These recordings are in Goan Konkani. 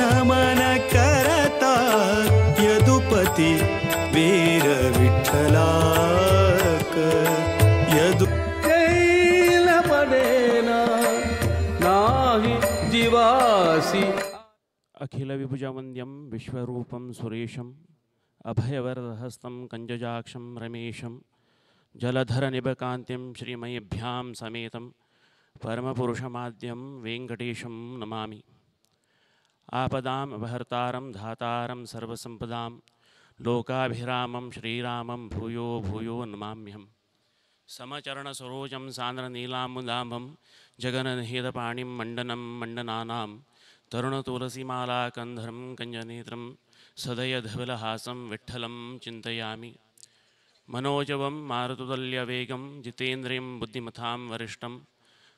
नमन करता यदुपती वीर विठ्ठलाक यदु नाही जीवासी। अखिल विभुजवन्द्यं विश्वरूपं सुरेशं अभयवरदहस्तं कञ्जजाक्षं रमेशं जलधरनिभकान्तिं श्रीमयिभ्यां समेतं परमपुरुषमाद्यं वेङ्कटेशं नमामि। आपदाम् अपहर्तारं धातारं सर्वसम्पदां लोकाभिरामं श्रीरामं भूयो भूयो नमाम्यहम्। समचरणसरोजं सान्द्रनीलाम्बुदाम्बं जगननिहितपाणिं मण्डनं मण्डनानां तरुणतुलसीमालाकन्धरं कञ्जनेत्रं सदयधवलहासं विठ्ठलं चिन्तयामि। मनोजवं मारुतुल्यवेगं जितेन्द्रियं बुद्धिमतां वरिष्ठं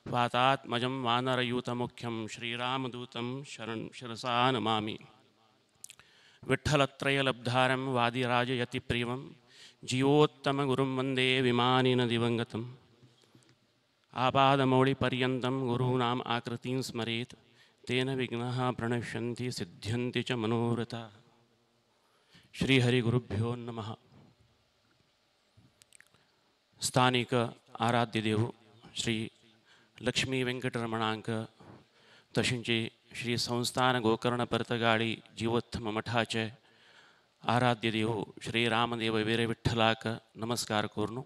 वातात्मजं वानरयूतमुख्यं श्रीरामदूतं शरण शिरसा नमामि। विठ्ठलत्रयलब्धारं वादिराजयतिप्रियं जीवोत्तमगुरुं वन्दे विमानेन दिवङ्गतम्। आपादमौलिपर्यन्तं गुरूणाम् आकृतिं स्मरेत् तेन विघ्नाः प्रणश्यन्ति सिद्ध्यन्ति च मनोरथाः। श्रीहरिगुरुभ्यो नमः। स्थानिक आराध्यदेव श्री लक्ष्मी वेंकटरमणांक तशेंच श्री संस्थान गोकर्ण पर्तगाळी जीवोत्तम मठाचे आराध्य देव श्री रामदेव वीर विठ्ठलाक नमस्कार करून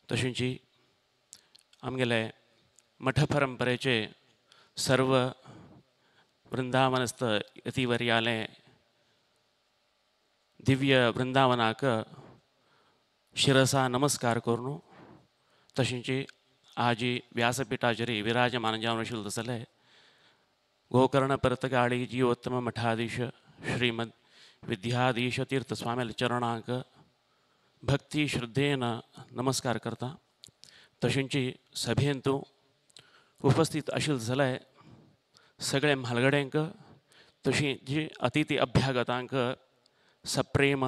तशेंच आमगेले मठ परंपरेचे सर्व वृंदावनस्थ यतिवर्याले दिव्य वृंदावनाक शिरसा नमस्कार करून तशेंच आजी व्यासपीठाचेर विराजमान जावन आशिल्ले तसले गोकर्ण पर्तगाळी जीवोत्तम मठाधीश श्रीमद विद्याधीश तीर्थ स्वामी चरणांक भक्ती श्रद्धेन नमस्कार करता। तशेंच सभेंतू उपस्थित आशिल्ले जाल्यार सगळे म्हालगड्यांक तशी जी अतिथी अभ्यागतांक सप्रेम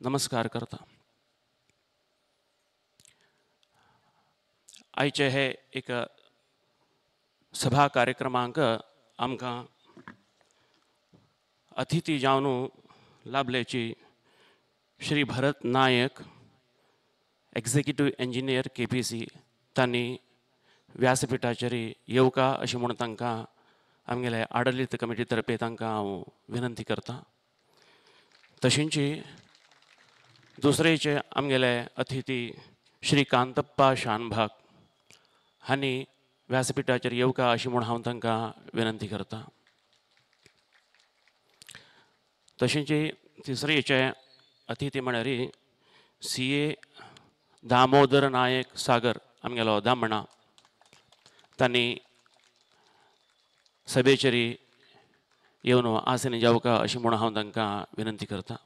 नमस्कार करता। आयचे हे एक सभा कार्यक्रमांक आमकां अतिथी जावन लाभल्याची Shri Bharat Naik executive engineer KPC तांणी व्यासपीठाचेर येवका अशें म्हूण तांकां आमगेले आडलित कमिटी तर्फे तांकां हांव विनंती करता। तशेंच दुसरेचे आमगेले अतिथी श्री कांतप्पा शानभाग हांणी व्यासपीठाचेर येवका अशें म्हूण हांव तांकां विनंती करता। तशेंच तिसरेचे अतिथी म्हळ्यार CA Damodar Naik सागर आमगेलो दामणा तांणी सभेचेर येवन आसनी जावका अशें म्हूण हांव तांकां विनंती करता।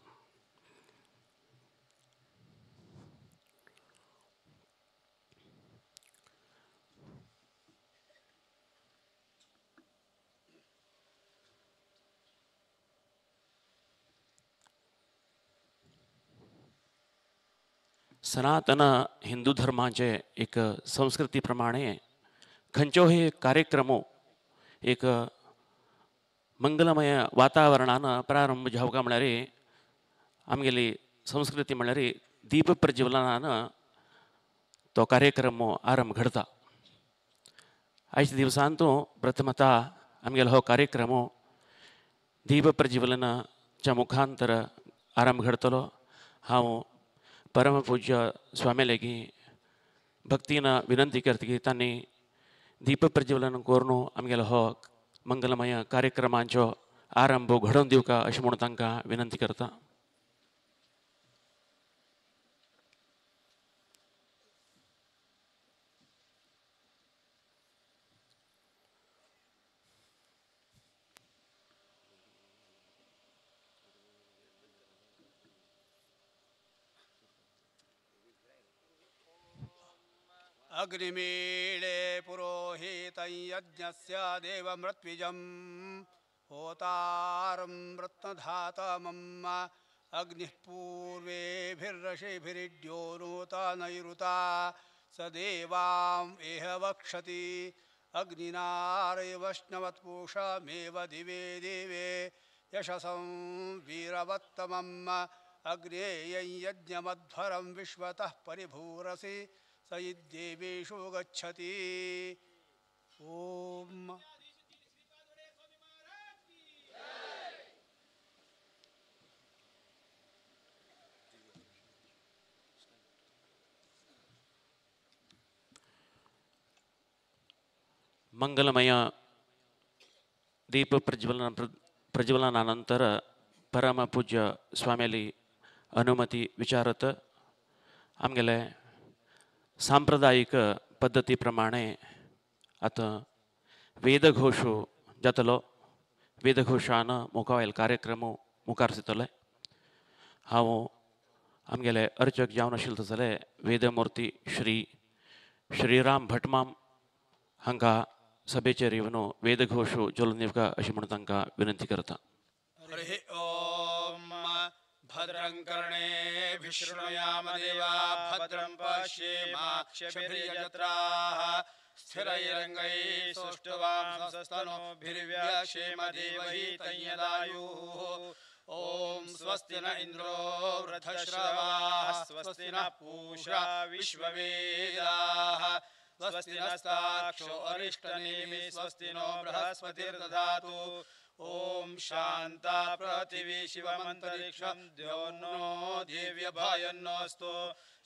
सनातन हिंदू धर्माचे एक संस्कृती प्रमाणे खंयचोय कार्यक्रम एक मंगलमय वातावरणान प्रारंभ जावका म्हळ्यार आमगेली संस्कृती म्हळ्यार दीप प्रज्वलनान तो कार्यक्रम आरंभ घडता। आयच्या दिवसांत प्रथमता आमगेलो हो कार्यक्रम दीप प्रज्वलनाच्या मुखांतर आरंभ घडतलो। हांव परमपूज्य स्वामी लेगी भक्तीन विनंती करता की तांणी दीप प्रज्वलन करून आमगेलो हो मंगलमय कार्यक्रमांचो आरंभ घडोवन दिवका अशें म्हूण तांकां विनंती करता। अग्निमीळे पुरोहितं यज्ञस्य देवमृत्विजं होतारं रत्नधातमम् अग्निः पूर्वेभिर्षिभिरिड्यो नोता नैरुता स देवां एह वक्षति। अग्निनारैवष्णवत्पूषमेव दिवे दिवे यशसं वीरवत्तमम् अग्नेयं यज्ञमध्वरं विश्वतः परिभूरसि स यद्देवेषु गच्छति। ओम। मंगलमय दीप प्रज्वलनानंतर परम पूज्य स्वाम्याली अनुमती विचारत आमगेले सांप्रदायिक पद्दती प्रमाणे आतां वेदघोषो जातलो। वेदघोषान मुखावयल कार्यक्रम मुखार सरतले। हांव आमगेले अर्चक जावन आशिल्ले जाल्यार वेदमूर्ती श्री श्रीराम भटमाम हांकां सभेचेर येवन वेदघोषो ज्वलन दिवका अशें म्हणून तांकां विनंती करता। हरि ओम। भद्रं कर्णेभिः शृणुयाम देवा भद्रं पश्येमाक्षभिर्यजत्राः स्थिरैरङ्गैः सुष्ठुवांसस्तनूभिर्व्यक्षेम देवहितं यदायुः। ॐ स्वस्ति न इन्द्रो वृद्धश्रवाः स्वस्ति नः पूषा विश्ववेदाः स्वस्ति नस्ताक्षो अरिष्टनेमि स्वस्ति नो बृहस्पतिर्दधातु। ॐ शान्ता पृथिवी शिवमन्तरिक्षं द्योर्नो देव्यभयन्नोऽस्तु।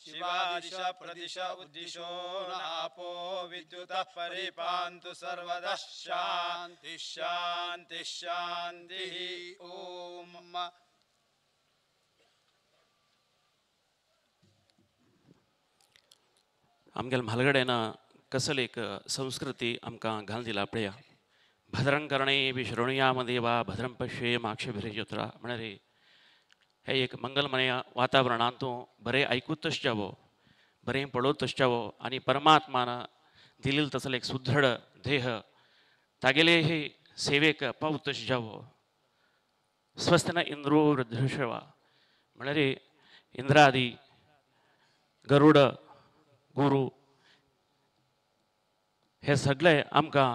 शिवा दिश प्रदिश उद्दिशो नापो विद्युतः परिपान्तु सर्वदा। शान्तिः शान्तिः शान्तिः। ॐ। आमगेले म्हालगड्यान कसली एक संस्कृती आमकां घालून दिला पळया। भद्रं कर्णेभिः शृणुयाम देवा भद्रं पश्येमाक्षभिर्यजत्रा म्हळ्यार हे एक मंगलमय वातावरणांत तूं बरें आयकूतच जावो, बरें पळोवतच जावो आनी परमात्मान दिलेलो तसलो एक सुदृढ देह तागेले हे सेवेक पावतच जावो। स्वस्थ न इंद्रो वृद्धश्रवा म्हळ्यार इंद्रादी गरुड गुरु हे सगळे आमकां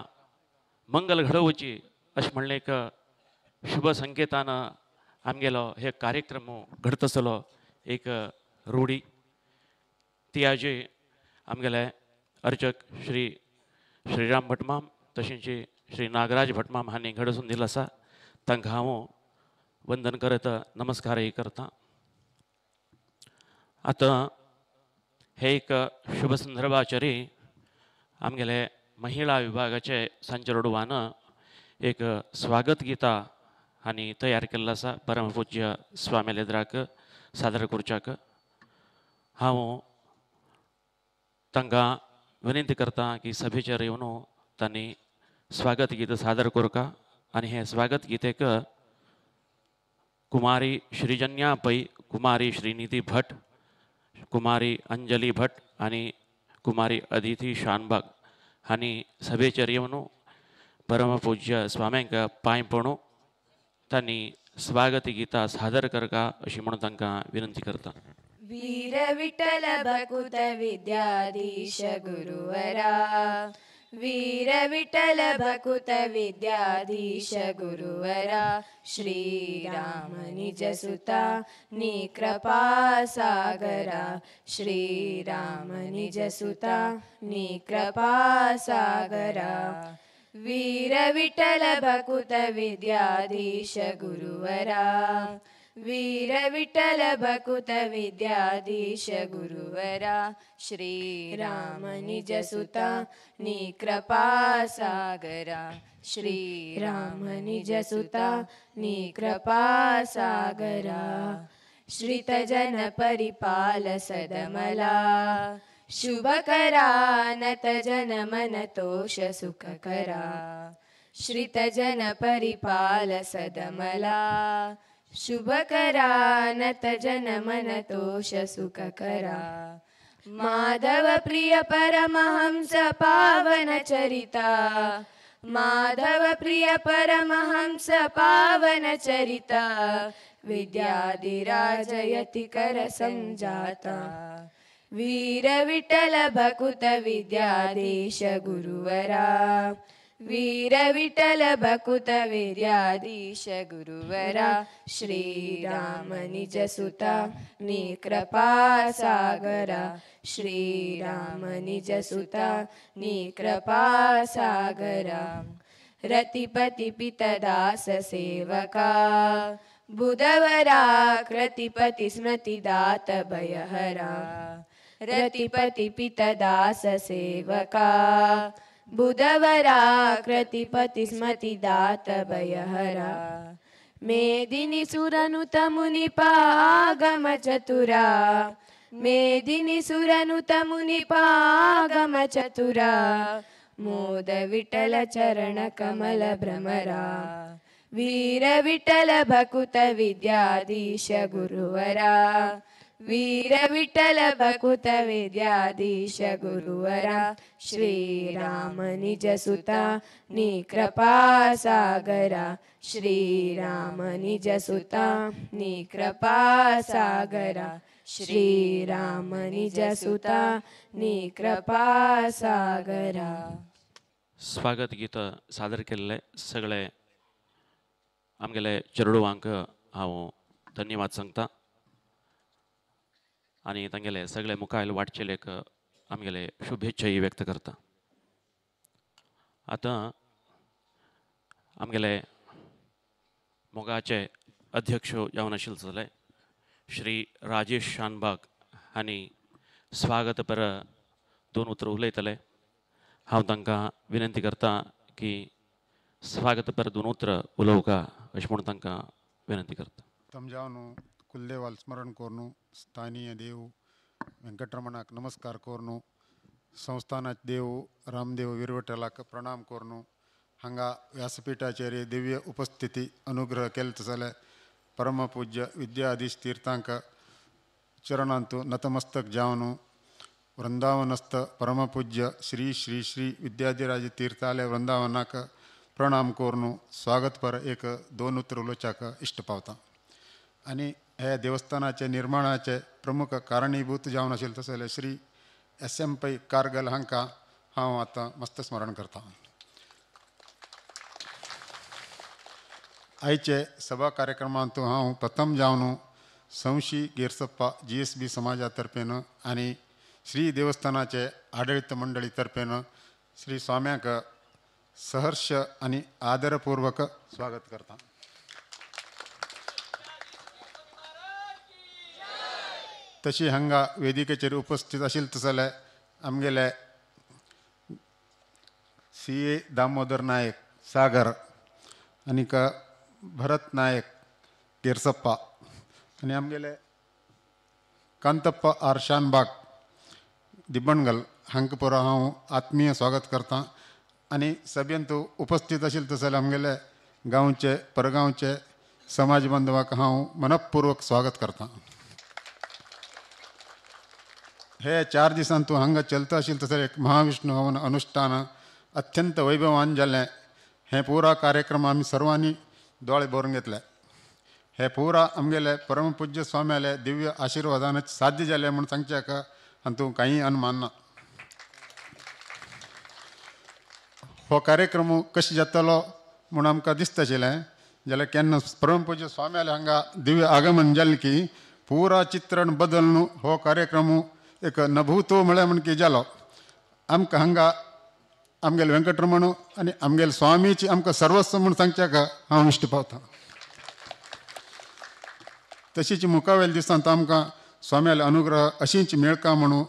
मंगल घडोवची अशें म्हणलें एक शुभ संकेतान आमगेलो हे कार्यक्रम घडतसलो एक रूढी ती आजी आमगेले अर्चक श्री श्रीराम भटमाम तशेंच श्री नागराज भटमाम हांणी घडसून दिलो आसा। तांकां हांव वंदन करत नमस्कारय करता। आतां हे एक शुभ संदर्भाचेर आमगेले महिला विभागाचे संचरोडवान एक स्वागत गीता हांणी तयार केल्लो आसा परमपूज्य स्वामी लेद्राक सादर करच्याक। हांव तांकां विनंती करता की सभेचेर येवन तांणी स्वागत गीत सादर करका आनी हे स्वागत गीतेक कुमारी श्रीजन्या पै, कुमारी श्रीनिधी भट, कुमारी अंजली भट आनी कुमारी अदिती शानबाग हांणी सभेचेर येवन परमपूज्य स्वाम्यांक पांय पडून तांणी स्वागत गीता सादर करका अशी म्हणून तांकां विनंती करता। वीर विठ्ठल भकुत विद्याधीश गुरुवरा, वीर विठ्ठल भकुत विद्याधीश गुरुवरा, श्रीराम निज सुता निकृपा सागरा, श्रीराम निज सुता निकृपा सागरा। वीर विठ्ठल भकुत विद्याधीश गुरुवरा, वीर विठ्ठल भकुत विद्याधीश गुरुवरा, श्रीराम निज सुता निकृपा सागरा, श्रीराम निज सुता निकृपा सागरा। श्रितजन परिपाल सदमला, शुभकरा नत जन मन तोष सुखकरा, श्रितजन परिपाल सदमला, शुभकरा नत जन मन तोष सुखकरा। माधव प्रिय परमहंस पावन चरिता, माधव प्रिय परमहंस पावन चरिता, विद्याधिराजयति कर संजाता, वीर विठ्ठल भकुत विद्याधीश गुरुवरा, वीर विठ्ठल भकुत विद्याधीश गुरुवरा। श्रीराम निज सुता नी कृपा सागरा, श्रीराम निज सुता नी कृपा सागरा। रतिपति पितदास सेवका बुधवरा, कृतिपति स्मृति दात भयहरा। रतिपति पितदास सेवका बुधवरा, कृतिपति स्मृति दात भयहरा। मेदिनि सुरनुत मुनिपागम चतुरा, मेदिनि सुरनुत मुनिपागम चतुरा। मोद विठ्ठल चरण कमल भ्रमरा, वीर विठ्ठल भकुत विद्याधीश गुरुवरा। वीर विठ्ठल भकुत विद्याधीश गुरुवरा। श्रीराम निज सुता नी कृपा सागरा, श्रीराम निज सुता नी कृपा सागरा। श्रीराम निज सुता नी कृपा सागरा। स्वागत गीत सादर केल्ले सगळे आमगेले चेडवांक हांव धन्यवाद सांगता आनी तांगेले सगळे मुखायल वाटचेलेक आमगेले शुभेच्छाय व्यक्त करता। आतां आमगेले मोगाचे अध्यक्ष जावन आशिल्ले जाले श्री राजेश शानबाग हांणी स्वागत पर दोन उतरां उलयतले। हांव तांकां विनंती करता की स्वागत पर दोन उतरां उलोवका अशें म्हूण तांकां विनंती करता। तमजावनु कुलदेवाल स्मरण करून स्थानीय देव वेंकटरमणाक नमस्कार करून संस्थानाचे देव रामदेव वीरविठ्ठलाक प्रणाम करून हांगा व्यासपीठाचेर दिव्य उपस्थिती अनुग्रह केले जाल्यार परमपूज्य विद्याधीश तीर्थांक चरणांतु नतमस्तक जावन वृंदावनस्थ परमपूज्य श्री श्री श्री विद्याधिराज तीर्थालय वृंदावनाक प्रणाम करून स्वागत पर एक दोन उतर उलोवच्याक इश्ट पावता। आनी हे देवस्थानाचे निर्माणाचे प्रमुख कारणीभूत जावन आशिल्ले तशें जाल्यार श्री एस एम पै कारगल हांकां हांव आतां मस्त स्मरण करता। आयचे सभा कार्यक्रमांत हांव प्रथम जावन संशी गेरसप्पा जी एस बी समाजा तर्फेन आनी श्री देवस्थानाचे आडळीत मंडळी तर्फेन श्री स्वाम्याक सहर्ष आनी आदरपूर्वक स्वागत करता। तशी हांगा वेदिकेचेर उपस्थित आशिल्ले तशें जाल्यार आमगेले सी ए दामोदर नायक सागर आनीक भरत नायक गेरसप्पा आनी आमगेले कांतप्पा आर शानबाग दिब्बणगल हांकां पुरो हांव आत्मीय स्वागत करता। आनी सभेंत उपस्थित आशिल्ले तशें जाल्यार आमगेले गांवचे परगांवचे समाज बांधवाक हांव मनपूर्वक स्वागत करता। हे चार दिसांत हांगा चलता आशिल्लें तशें एक महाविष्णू हवन अनुष्ठान अत्यंत वैभवान जालें। हें पुरा कार्यक्रम आमी सर्वांनी दोळे भरून घेतले। हे पुरा आमगेले परमपूज्य स्वाम्याले दिव्य आशिर्वादानच साध्य जालें म्हूण सांगच्याक हातूंत कांय अनुमान ना। हो कार्यक्रम कशें जातलो म्हूण आमकां दिसता आशिल्लें जाल्यार केन्ना परमपूज्य स्वाम्याले हांगा दिव्य आगमन जालें की पुरा चित्रण बदलून हो कार्यक्रम एक नभूतो म्हळ्यार म्हण की जालो। आमकां हांगा आमगेले वेंकटरमण आनी आमगेले स्वामीची आमकां सर्वस्व म्हूण सांगच्याक हांव इश्ट पावता। तशीच मुखावेल्या दिसांत आमकां स्वाम्याले अनुग्रह अशीच मेळका म्हणून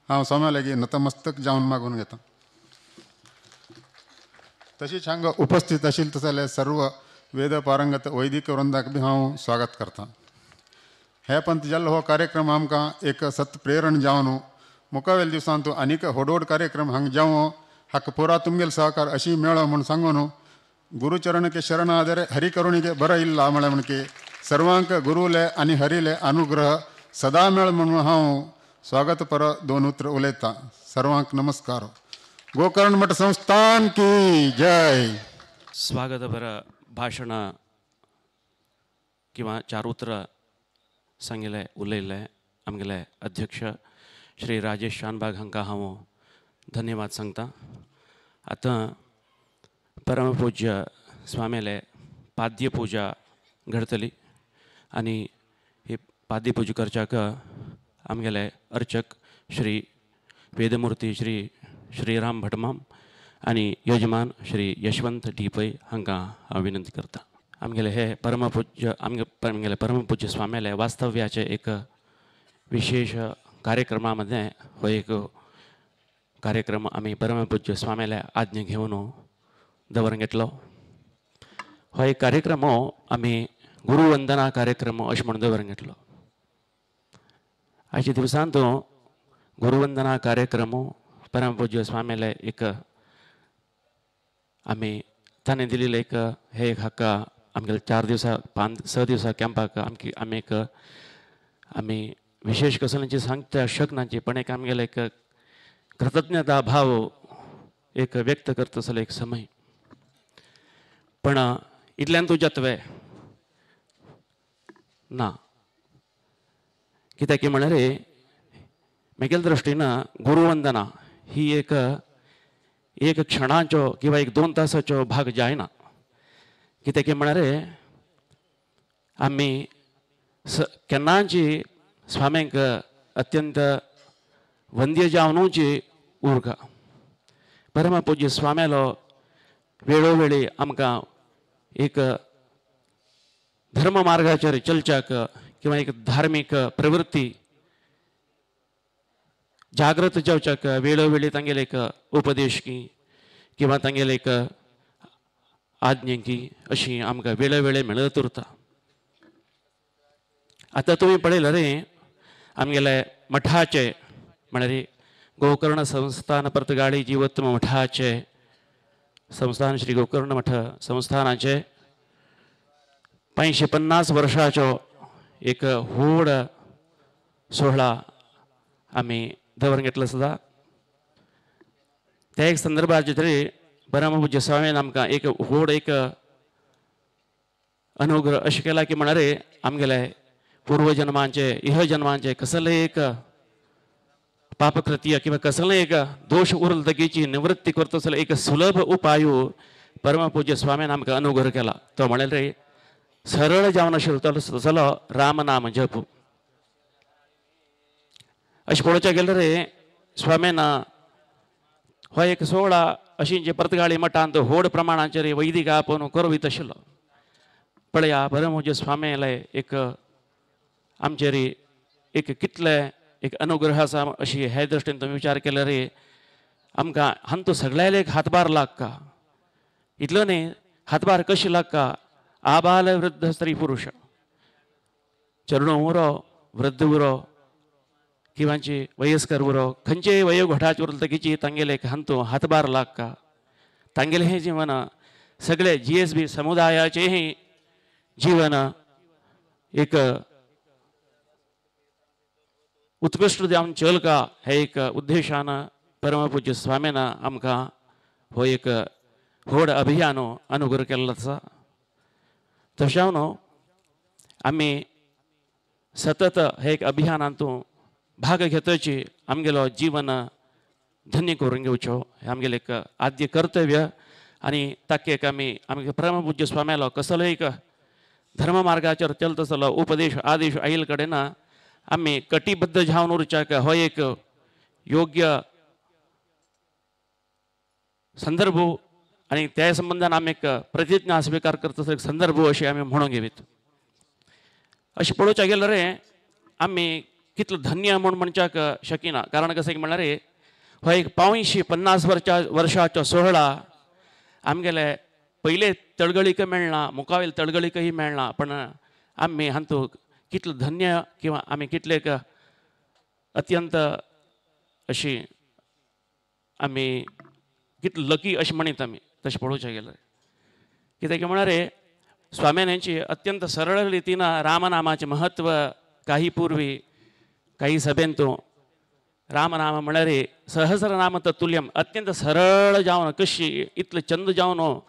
हांव स्वाम्या लागीं नतमस्तक जावन मागून घेता। तशीच हांगा उपस्थित आशिल्ले तशें जाल्यार सर्व वेद पारंगत वैदिक वृंदाक बी हांव स्वागत करता। हे पंत जाल्लो हो कार्यक्रम आमकां एक सत्प्रेरण जावन मुखावेल्या दिवसांत आनीक व्हड व्हड कार्यक्रम हांगा जावं हाका पुरा तुमगेलो सहकार अशी मेळो म्हूण सांगून गुरुचरणके शरण आदरे हरिकरुणिके बरं इल्ला म्हळ्यार म्हण की सर्वांक गुरुले आनी हरिले अनुग्रह सदा मेळ म्हणून हांव स्वागत पर दोन उतर उलयतां। सर्वांक नमस्कार। गोकर्ण मठ संस्थान की जय। स्वागत पर भाशण किंवा चार उतरां सांगिल्लें उलयल्लें आमगेले अध्यक्ष श्री राजेश शानबाग हांकां हांव धन्यवाद सांगता. आतां परमपूज्य स्वामीले पाद्य पूजा घडतली आनी ही पाद्य पूजा करच्याक आमगेले अर्चक श्री वेदमूर्ती श्री श्रीराम भटमाम आनी यजमान श्री यशवंत डी पै हांकां हांव विनंती करता. आमगेले हे परमपूज्य आमगेले परमपूज्य स्वामीले वास्तव्याचे एक विशेष कार्यक्रमा मदें हो एक कार्यक्रम आमी परमपूज्य स्वामीले आज्ञा घेवन दवरून घेतलो. हो एक कार्यक्रम आमी गुरुवंदना कार्यक्रम अशें म्हणून दवरून घेतलो. आयच्या दिवसांत गुरुवंदना कार्यक्रम परमपूज्य स्वामीले एक आमी ताणें दिलेले एक हे एक हक्का आमगेले 4 दिवसा 5-6 दिवसा कॅम्पाक आमकी आमी एक आमी विशेष कसल्याची सांगता शकनाची पण एक आमगेले एक कृतज्ञता भाव एक व्यक्त करता असलो एक समय. पण इतल्यान तूं जातवे ना, कित्याक म्हणल्यार म्हगेल्या दृश्टीन गुरुवंदना ही एक एक क्षणाचो किंवा एक 2 तासाचो भाग जायना. कित्याक म्हणल्यार आमी केन्नाची स्वामींक अत्यंत वंद्य जावनूची उरका. परमपूज्य स्वाम्यालो वेळोवेळी आमकां एक धर्म मार्गाचेर चलच्याक किंवा एक धार्मीक प्रवृत्ती जागृत जावच्याक वेळोवेळी तांगेले एक उपदेश की किंवा तांगेले एक आज्ञा की अशी आमकां वेळोवेळी मेळत उरता. आतां तुमी पळयलें रे आमगेले मठाचे म्हळ्यार गोकर्ण संस्थान पर्तगाळी जिवोत्तम मठाचे संस्थान श्री गोकर्ण मठ संस्थानाचे 550 वर्षाचो एक व्हड सोहळा आमी दवरून घेतलो सुद्दां. त्या एक संदर्भाचेर तरी परमपूज्य स्वामीन आमकां एक व्हड एक अनुग्रह अशें केला की म्हळ्यार आमगेले पूर्वजन्मांचे इहजन्मांचे कसले एक पापकृत्य किंवा कसले एक दोश उरलतकीची निवृत्ती करता जाल्यार एक सुलभ उपाय परमपूज्य स्वामीन आमकां अनुग्रह केला. तो म्हळ्यार रे सरळ जावन आशिल्लो तसलो रामनाम जप. अशें पळोवच्या गेल्यार रे स्वामीन हो एक सोहळा अशी जे पर्तगाळी मठांत व्हड प्रमाणाचेर वैदिक आपोवन करवीत आशिल्लो. पळया परमपूज्य स्वामीले एक आमचेर एक कितले एक अनुग्रह आसा अशी हे दृश्टीन तुमी विचार केल्यार रे आमकां हांतू सगळ्याक एक हातभार लागता. इतलो न्ही हातभार कशी लागता, आबाल वृद्ध स्त्री पुरुष चरणो उरो वृद्ध उरो किंवांची वयस्कर उरो खंयचेय वयोगटाचे उरतकीची तांगेले एक हांतू हातभार लागता. तांगेलें हें जीवन सगळे GSB समुदायाचेंय जीवन एक उत्कृश्ट जावन चलका हे एक उद्देशान परमपूज्य स्वामीन आमकां हो एक व्हड अभियान अनुग्रह केल्लो आसा. तशें न्हू आमी सतत हे एक अभियानांतू भाग घेतची आमगेलो जीवन धन्य करून घेवचो हें आमगेलें एक आद्य कर्तव्य. आनी ताका एक आमी आमगे परमपूज्य स्वाम्यालो कसलो एक धर्म मार्गाचेर चलतसलो उपदेश आदेश आयिल्ले कडेन आमी कटिबद्ध जावन उरच्याक हो एक योग्य संदर्भ आनी त्या संबंदान आमी एक प्रतिज्ञा स्विकार करता एक संदर्भ अशें आमी म्हणूंक घेवीत. अशें पळोवच्या गेल्यार रे आमी कितलो धन्य म्हूण म्हणच्याक शकिना. कारण कशें की म्हणल्यार रे हो एक 550 वर्षाचो सोहळा आमगेले पयले तळगळीक मेळना, मुखावेले तळगळीकय मेळना, पण आमी हातूंत कितलो धन्य किंवा आमी कितले अत्यंत अशी आमी कितलो लकी अशें म्हणीत आमी तशें पळोवचें गेल्यार. कित्याक म्हळ्यार रे स्वाम्यान हेंची अत्यंत सरळ रितीन रामनामाचें म्हत्व काही पूर्वी काही सभेंत रामनाम म्हळ्यार सहस्रनाम तत्तुल्यम अत्यंत सरळ जावन कशी इतलें चंद जावन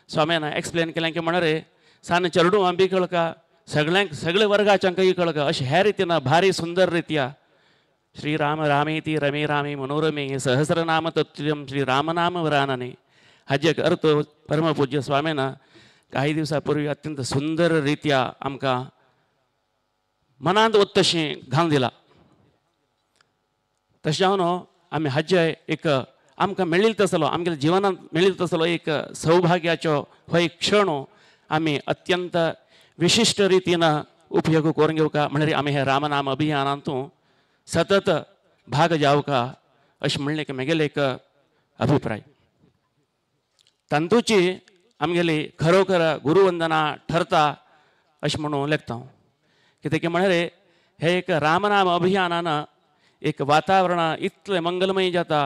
स्वाम्यान एक्सप्लेन केलें की म्हळ्यार सान चेडूं आमी कळका सगळ्यांक सगळे वर्गाच्यांकय कळका अशें ह्या रितीन भारी सुंदर रित्या श्रीराम रामेती रमे रामे मनोरमे सहस्रनाम तत्तुल्यम श्रीरामनाम वरानने हाजे एक अर्थ परमपूज्य स्वामीन काही दिवसापूर्वी अत्यंत सुंदर रित्या आमकां मनांत वत्तशें घालून दिला. तशें जावन आमी हाजे एक आमकां मेळिल्लो तसलो आमगेल्या जिवनांत मेळिल्लो तसलो एक सौभाग्याचो हो एक क्षण आमी अत्यंत विशिश्ट रितीन उपयोग करून घेवका म्हणल्यार आमी हे रामनाम अभियानांतू सतत भाग जावका अशें म्हणलें की म्हगेलें एक अभिप्राय. तांतूची आमगेली खरोखर गुरुवंदना ठरता अशें म्हणून लेखता हांव. कित्याक म्हळ्यार हे एक रामनाम अभियानान एक वातावरण इतलें मंगलमय जाता,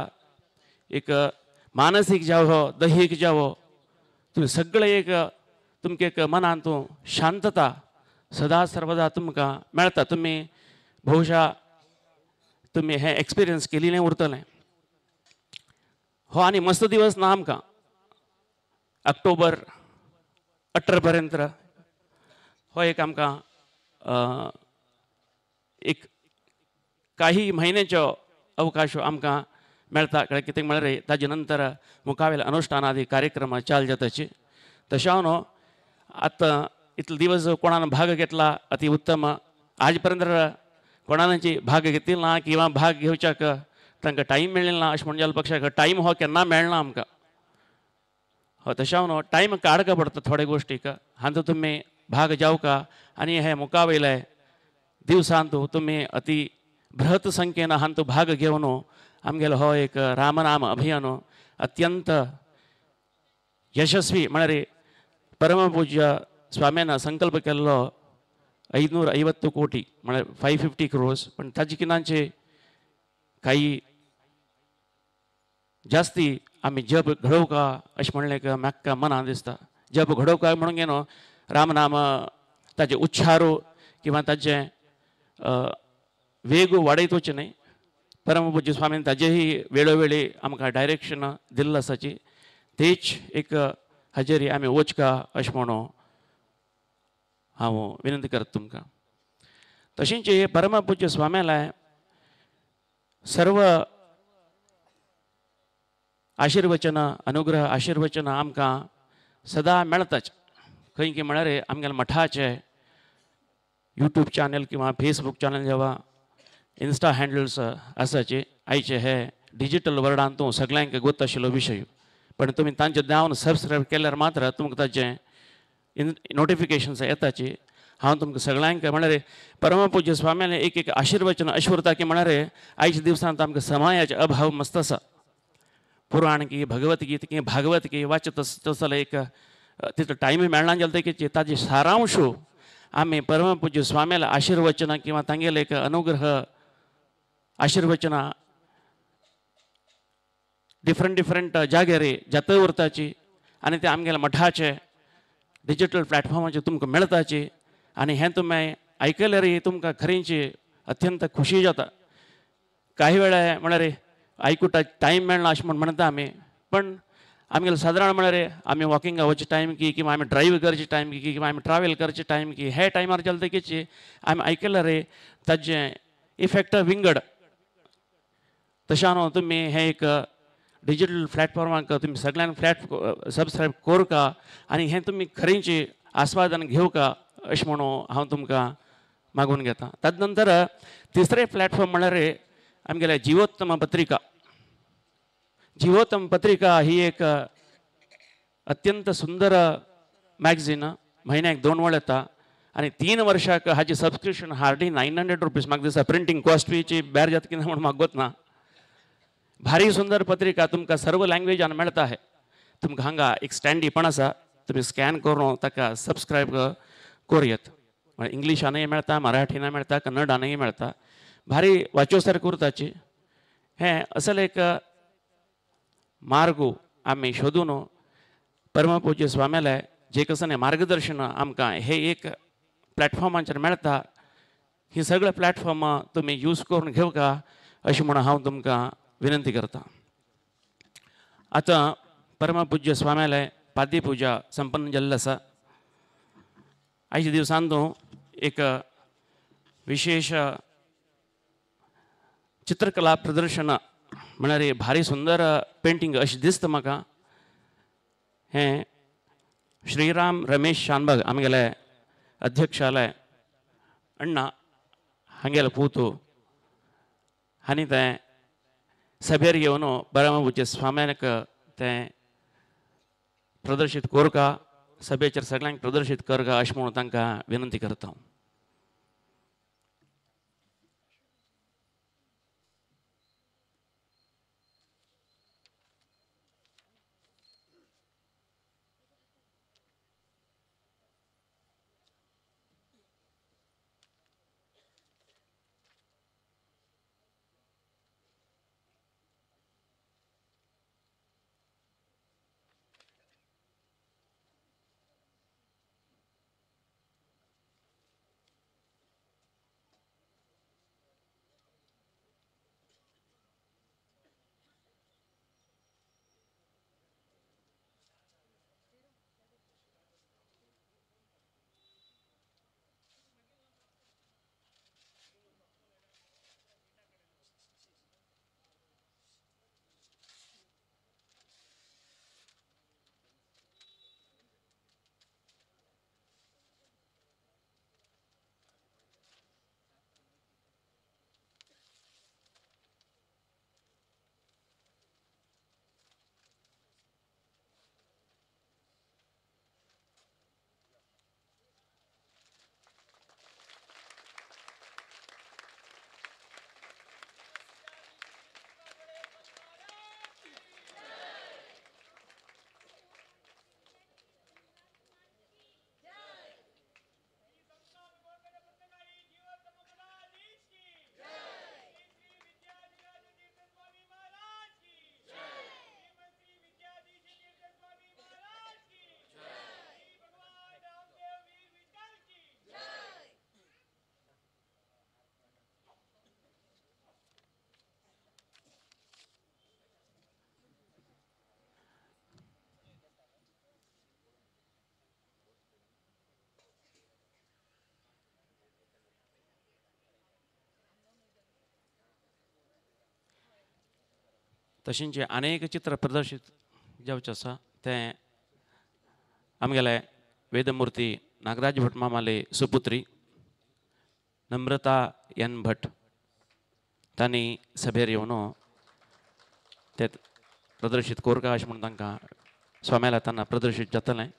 एक मानसीक जावो दैहीक जावो तुमी सगळें एक तुमकां एक मनांत शांतता सदा सर्वदा तुमकां मेळटा. तुमी बहुशा तुमी हें एक्सपिरियन्स केलिलें उरतलें. हो आनी मस्त दिवस ना आमकां ऑक्टोबर 18 पर्यंत हो एक आमकां एक काही म्हयन्याचो अवकाश आमकां मेळटा. कित्याक म्हळ्यार ताजे नंतर मुखावेले अनुष्ठान आदी कार्यक्रम चाल जाताची. तशें हांव न्हू आतां इतले दिवस कोणान भाग घेतला अति उत्तम. आज पर्यंत कोणाची भाग घेतली ना किंवा भाग घेवच्याक तांकां टायम मेळ्ळें ना अशें म्हणून पक्षाक टायम हो केन्ना मेळना आमकां. हय तशें हांव न्हू टायम काडका पडटा थोडे गोश्टीक हांचो तुमी भाग जावका आनी हे मुखावयले दिवसांत तुमी अति बृहत संख्येन हांचो भाग घेवन आमगेलो हो एक रामनाम अभियान अत्यंत यशस्वी म्हळ्यार परमपूज्य स्वाम्यान संकल्प केल्लो 550 कोटी म्हळ्यार 550 क्रोर्स, पण ताजे किनांचे काही जास्ती आमी जप घडोवका अशें म्हणलें म्हाका मनान दिसता. जप घडोवका म्हणून न्हू रामनाम ताजे उच्चारो किंवा ताजे वेग वाडयत वचचें न्हय. परमपूज्य स्वामीन ताजेही वेळोवेळी आमकां डायरेक्शन दिल्लें आसाची तेच एक हाजेरी आमी वचका अशें म्हणून हांव विनंती करता तुमकां. तशेंच हे परमपूज्य स्वाम्याला सर्व आशीर्वचन अनुग्रह आशीर्वचन आमकां सदा मेळटाच. खंय की म्हळ्यार आमगेल्या मठाचे यूट्यूब चॅनल किंवा फेसबूक चॅनल जेवा इन्स्टा हँडल्स आसाचे आयचे हे डिजिटल वर्ल्डान तूं सगळ्यांक गोत आशिल्लो विशय, पण तुमी तांचे नांव सबस्क्रायब केल्यार मात्र तुमकां ताचें नोटिफिकेशन्स येताची. हांव तुमकां सगळ्यांक म्हळ्यार परमपूज्य स्वाम्याले एक एक आशीर्वचन अशें उरता की म्हळ्यार आयच्या दिवसांत आमकां समायाचे अभाव मस्त आसा. पुराण की भगवत गीता की भागवत की वाचत तसलो एक तितलो टायमूय मेळना जाल्यार की ताजे सारांश आमी परमपूज्य स्वाम्याले आशीर्वचन किंवा तांगेले एक अनुग्रह आशीर्वचना डिफरंट डिफरंट जाग्यार जाता उरताची आनी ते आमगेल्या मठाचे डिजिटल प्लॅटफॉर्माचेर तुमकां मेळटाची आनी हें तुमी आयकल्यार तुमकां खरेंची अत्यंत खुशी जाता. काही वेळा म्हळ्यार आयकुटा टायम मेळना अशें म्हूण म्हणटा आमी, पण आमगेले सादारण म्हळ्यार आमी वॉकिंगा वचचे टायम की किंवा आमी ड्रायव्ह करचे टायम की किंवा आमी ट्रॅवल करचे टायम की हे टायमार चलता की आमी आयकल्यार ताजें इफेक्ट विंगड. तशें न्हू तुमी हें एक डिजिटल प्लॅटफॉर्माक तुमी सगळ्यांक फ्लॅट सबस्क्रायब करका आनी हें तुमी खरेंची आस्वादन घेवका अशें म्हणून हांव तुमकां मागून घेता. ताजे नंतर तिसरें प्लॅटफॉर्म म्हळ्यार आमगेले जिवोत्तम पत्रिका. जिवोत्तम पत्रिका ही एक अत्यंत सुंदर मॅगझीन, म्हयन्याक 2 वेळ येता आनी 3 वर्षाक हाची सबस्क्रिप्शन हार्डली 900 रुपीज. म्हाका दिसता प्रिंटींग कॉस्टची बेर जाता कितें म्हूण म्हाका गोत ना. भारी सुंदर पत्रिका तुमकां सर्व लँग्वेजान मेळटा आहे. तुमकां हांगा एक स्टँडी पण आसा, तुमी स्कॅन करून ताका सबस्क्रायब करूं येत. इंग्लिशानूय मेळटा, मराठीनूय मेळटा, कन्नडानूय मेळटा. भारी वाचो सारकें उरताची. हें असलें एक मार्ग आमी शोदून परमपूज्य स्वाम्याले जे कसलें मार्गदर्शन आमकां हे एक प्लॅटफॉर्माचेर मेळटा. ही सगळे प्लॅटफॉर्म तुमी यूज करून घेवका अशें म्हणून हांव तुमकां विनंती करता. आतां परमपूज्य स्वाम्याले पाद्यपुजा संपन्न जाल्ली आसा. आयच्या दिवसांत एक विशेष चित्रकला प्रदर्शन म्हळ्यार भारी सुंदर पेंटींग अशें दिसता म्हाका. हें श्रीराम रमेश शानबाग आमगेले अध्यक्षाले अण्णा हांगेले पूत आनी तें सभेर येवन परमपूज्य स्वाम्याक तें प्रदर्शीत करका, सभेचेर सगळ्यांक प्रदर्शीत करका अशें म्हणून तांकां विनंती करता. तशेंच अनेक चित्र प्रदर्शीत जावचें आसा तें आमगेले वेदमूर्ती नागराज भट मामाले सुपुत्री नम्रता एन भट तांणी सभेर येवन ते प्रदर्शीत करका अशें म्हणून तांकां स्वाम्याला तांकां प्रदर्शीत जातलें.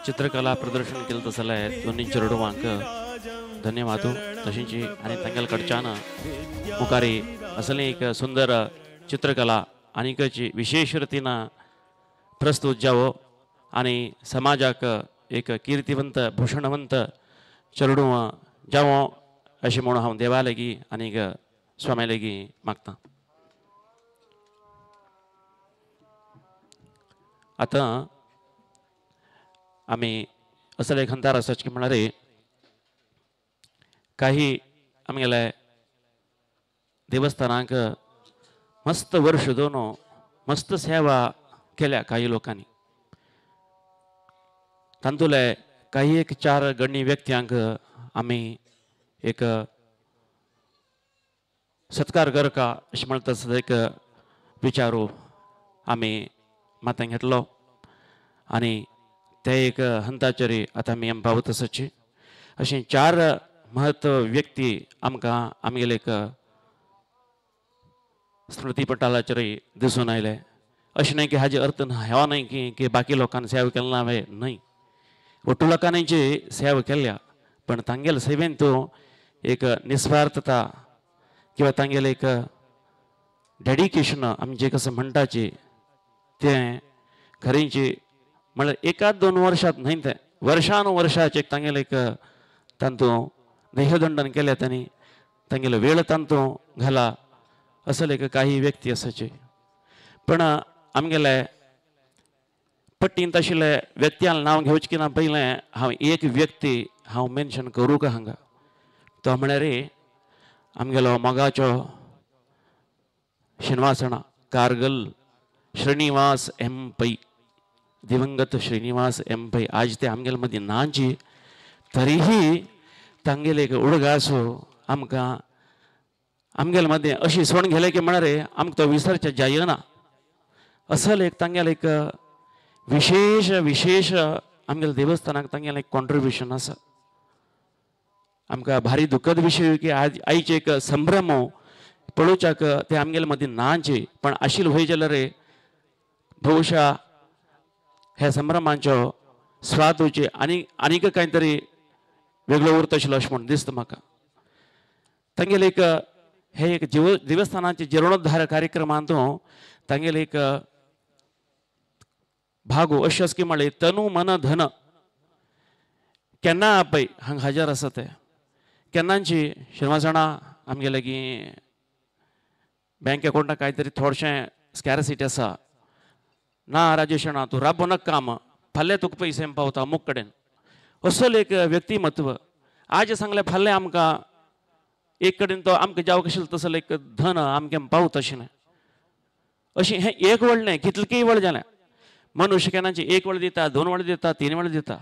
चित्रकला प्रदर्शन केलं तसं जाल्यार दोनूय चेडवांक धन्यवाद. तशेंच आनी तांगेले कडच्यान मुखार असलें एक सुंदर चित्रकला आनीक विशेष रितीन प्रस्तुत जावो आनी समाजाक एक कीर्तिवंत भूषणवंत चेडूं जावो अशें म्हणून हांव देवा लागीं आनीक स्वामी लागीं मागता. आतां आमी असले एक हंतार आसाच की म्हळ्यार काही आमगेले देवस्थानाक मस्त वर्ष दोन मस्त सेवा केल्या काही लोकांनी. तातूंतले काही एक चार गण्य व्यक्त्यांक आमी एक सत्कार करका अशें म्हणटा तसो एक विचारू आमी माथ्याक घेतलो आनी ते एक हंताचेर आतां आमी पावत आसाची. अशें चार महत्व व्यक्ती आमकां आमगेले एक स्मृतीपटलाचेर दिसून आयले. अशें न्हय की हाजे अर्थ हो न्हय की बाकी लोकांनी सेवा केला ना वे न्हय, ಒಟ್ಟು लोकांनी सेवा केल्या पण तांगेले सेवेन तो एक निस्वार्थता किंवा तांगेले एक डेडिकेशन आमी जे कसं म्हणटाचे तें खरेंचे म्हळ्यार एकाद दोन वर्षात न्हय तें वर्षानुवर्षाचे तांगेले एक तांतूं देहदंडन केल्या तांणी तांगेलो वेळ तांतूं घाला असले एक काही व्यक्ती आसाचे. पण आमगेले पट्टींत आशिल्ले व्यक्त्यान नांव घेवचें की ना पयलें हांव एक व्यक्ती हांव मेन्शन करूं का हांगा, तो म्हळ्यार आमगेलो मोगाचो श्रीनिवासणा कारगल श्रीनिवास एम पै, दिवंगत श्रीनिवास एम पै. आज ते आमगेले मदीं नाची तरीही तांगेले एक उडगासो आमकां आमगेले मदीं अशी सण घेले की म्हळ्यार आमकां तो विसरचे जायना. असल एक तांगेले एक विशेष विशेष आमगेले देवस्थानाक तांगेलें एक कॉन्ट्रिब्युशन आसा. आमकां भारी दुखद विशय की आज आयचे एक संभ्रम पळोवच्याक ते आमगेले मदीं नाचे पण आशिल्ले वय जाल्यार बहुशा ह्या संभ्रमांचो स्वाद वचचे आनी आनीक कांय तरी वेगळो उरता आशिल्लो अशें म्हूण दिसता म्हाका. तांगेले एक हे एक देवस्थानाचे जिर्णोद्धार कार्यक्रमांत तांगेले एक भागो अशें आसा की म्हळें तनु मन धन केन्ना आपय हांगा हजर आसा ते केन्नाची श्रीनिवासणा आमगे लागीं बँक अकावंटाक कांय तरी थोडशें स्कॅरसिटी आसा ना राजेशणा तूं राबो नाका काम फाल्यां तुका पयशे पावता अमूक कडेन असो एक व्यक्तिमत्व. आज सांगलें फाल्यां आमकां एक कडेन तो आमकां जावं कशें तसो एक धन आमकां पावता अशें न्हय. अशें हें एक वेळ न्हय कितलेंय वेळ जालें मनुष्य केन्नाची एक वेळ दिता दोन वेळ दिता तीन वेळ दिता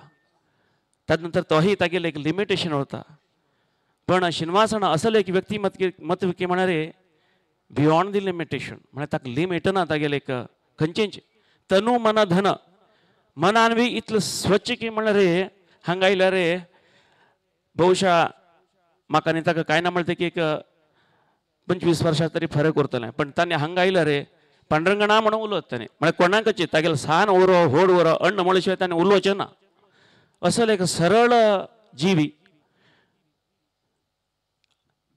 ताजे नंतर तोही तागेलें एक लिमिटेशन उरता. पण श्रीनिवासणा असो एक व्यक्तिमत्व की म्हळ्यार बियोंड the limitation म्हळ्यार ताका लिमिट ना तागेलें एक खंयचेंच तनु मन धन मनान बी इतलें स्वच्छ की म्हळ्यार हांगा आयल्यार बहुशा म्हाका आनी ताका कांय ना म्हणटा की एक 25 वर्सां तरी फरक उरतलें पण ताणें हांगा आयल्यार पांडुरंगणा म्हणून उलयत ताणें म्हळ्यार कोणाकच तागेलें सान उरो व्हड उरो अण्ण म्हळ्या शिवाय ताणें उलोवचें ना. असो एक सरळ जिवी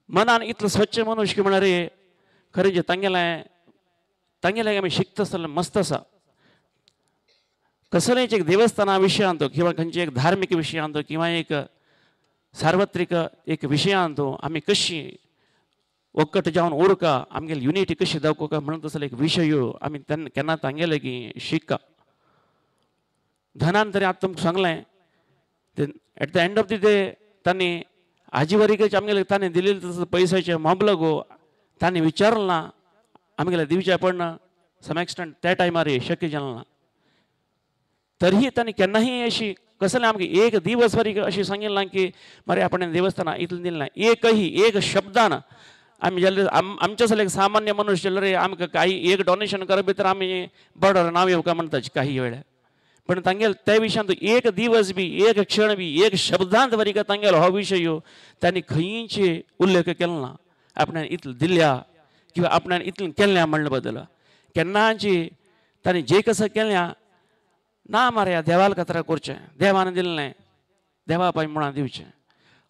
मनान इतलें स्वच्छ मनुष्य की म्हळ्यार खरें जें तांगेलें तांगेलें आमी शिकता आसतना मस्त आसा. कसलेंच एक देवस्थाना विशयांत किंवा खंयचे एक धार्मीक विशयांत किंवा एक सार्वत्रिक एक विशयांत आमी कशी ఒక్కటి जावन उरका आमगेली युनिटी कशी दाखोवका म्हणून तसलो एक विशय आमी तेन्ना केन्ना तांगेले की शिक्का. धनान तरी आतां तुमकां सांगलें at the end of the day तांणी आजी वरीकच आमगेले तांणी दिलेले तसो पयशाचे मबलगो तांणी विचारलें ना आमगेले दिवचें पडना सम एक्सटेंट त्या टायमार शक्य जालें ना. तरीही तांणी केन्नाही अशी कसलें आमकां एक दिवस वरी अशें सांगिल्लें ना की मरे आपणें देवस्थानां इतलें दिलें ना एकही एक शब्दान आमी जाल्यार आमच्या सगळे सामान्य मनुष्य जाल्यार आमकां काही एक डोनेशन करप भितर आमी बॉर्डर नांव येवका म्हणटा काही वेळ पण तांगेल त्या विशयांत एक दिवस बी एक क्षण बी एक शब्दांत वरी तांगेलो हो विशय तांणी खंयचे उल्लेख केलो ना आपणान इतलें दिल्या किंवा आपणान इतलें केल्लें म्हणले बदल केन्नाची तांणी जे कसं केलें ना मारया देवाल कतरा करचें देवान दिलें देवा पाय म्हणून दिवचें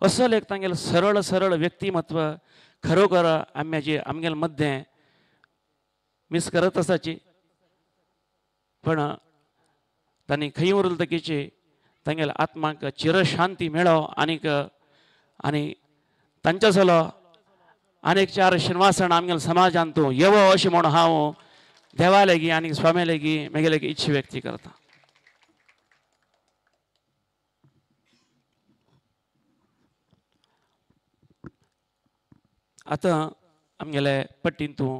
असो एक तांगेलें सरळ सरळ व्यक्तिमत्व खरोखर आमचे आमगेले मदें मीस करत आसाची. पण तांणी खंय उरल तकीचे तांगेल्या आत्माक चिरशांती मेळो आनीक आनी तांच्या सलो आनीक चार शिनवासन आमगेल्या समाजांत तूं येवो अशें म्हूण हांव देवा लेगी आनी स्वामी लेगी म्हगेले इच्छा व्यक्ती करता. आतां आमगेले पट्टीन तूं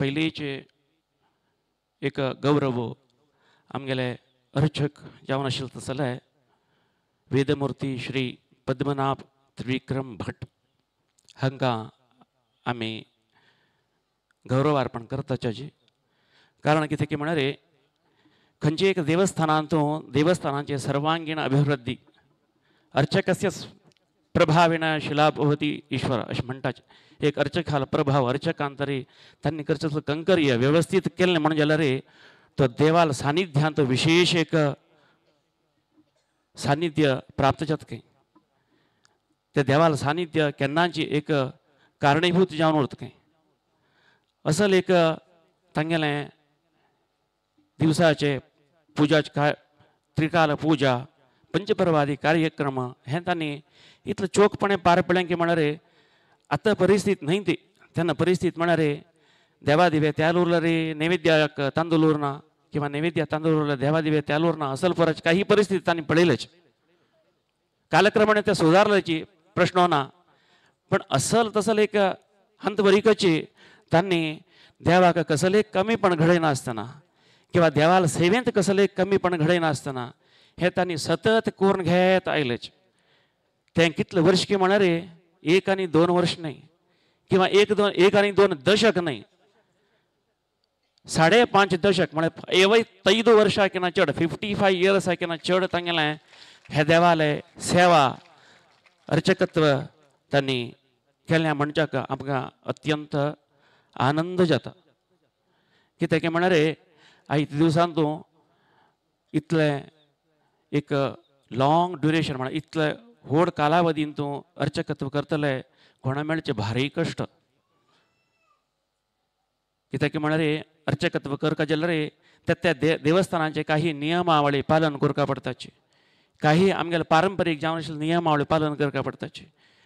पयलींचे एक गौरव आमगेले अर्चक जावन आशिल्ले तसले वेदमूर्ती श्री पद्मनाभ त्रिविक्रम भट हांकां आमी गौरव अर्पण करताची. कारण कितें की म्हळ्यार खंयचे एक देवस्थानांतू देवस्थानांचे सर्वांगीण अभिवृद्धी अर्चकस्य प्रभावेन शिला भवती ईश्वर अशें म्हणटाचे. एक अर्चकाल प्रभाव अर्चकान तरी तांणी करचें कंकर्य व्यवस्थीत केलें म्हणून जाल्यार तो देवाल सानिध्यांत विशेष एक सानिध्य प्राप्त जाता खंय. ते देवाल सानिध्य केन्नाची एक कारणीभूत जावन उरता खंय. असल एक तांगेलें दिवसाचे पुजा त्रिकाल पुजा पंचपर्वादी कार्यक्रम हें तांणी इतलें चोखपणे पार पडलें की म्हळ्यार आतां परिस्थिती न्हय ती तेन्ना परिस्थिती म्हळ्यार देवा दिवे त्याल उरला रे नैवेद्याक तांदूळ उरना किंवा नैवेद्य तांदूळ उरला देवा दिवे त्याल उरना असल परत काही परिस्थिती तांणी पळयलेच. कालक्रमाने ते सुधारल्याची प्रश्न ना पण असल तसल एक हंत वरिकची तांणी देवाक कसले कमीपण घडयनासतना किंवा देवाला सेवेंत कसले कमीपण घडयनासतना हे तांणी सतत करून घेत आयलेच. तें कितले वर्ष की म्हळ्यार 1 आनी 2 वर्ष न्हय किंवा 1 आनी 2 दशक न्हय 5.5 दशक म्हळ्यार एवय 5 वर्सां किंवा चड 55 इयर्स किंवा चड तांगेलें हे देवाले सेवा अर्चकत्व तांणी केलें म्हणच्याक आमकां अत्यंत आनंद जाता. कित्याक म्हळ्यार आयच्या दिवसान तूं इतलें एक लॉंग ड्युरेशन म्हळ्यार इतलें व्हड कालावधीन तूं अर्चकत्व करतले कोणा मेळचें भारी कश्ट. कित्याक म्हळ्यार अर्चकत्व करका जाल्यार त्या त्या देवस्थानाचे काही नियमावळी पालन करका पडटाची, काही आमगेले पारंपरीक जावन आशिल्ले नियमावळी पालन करका पडटाची,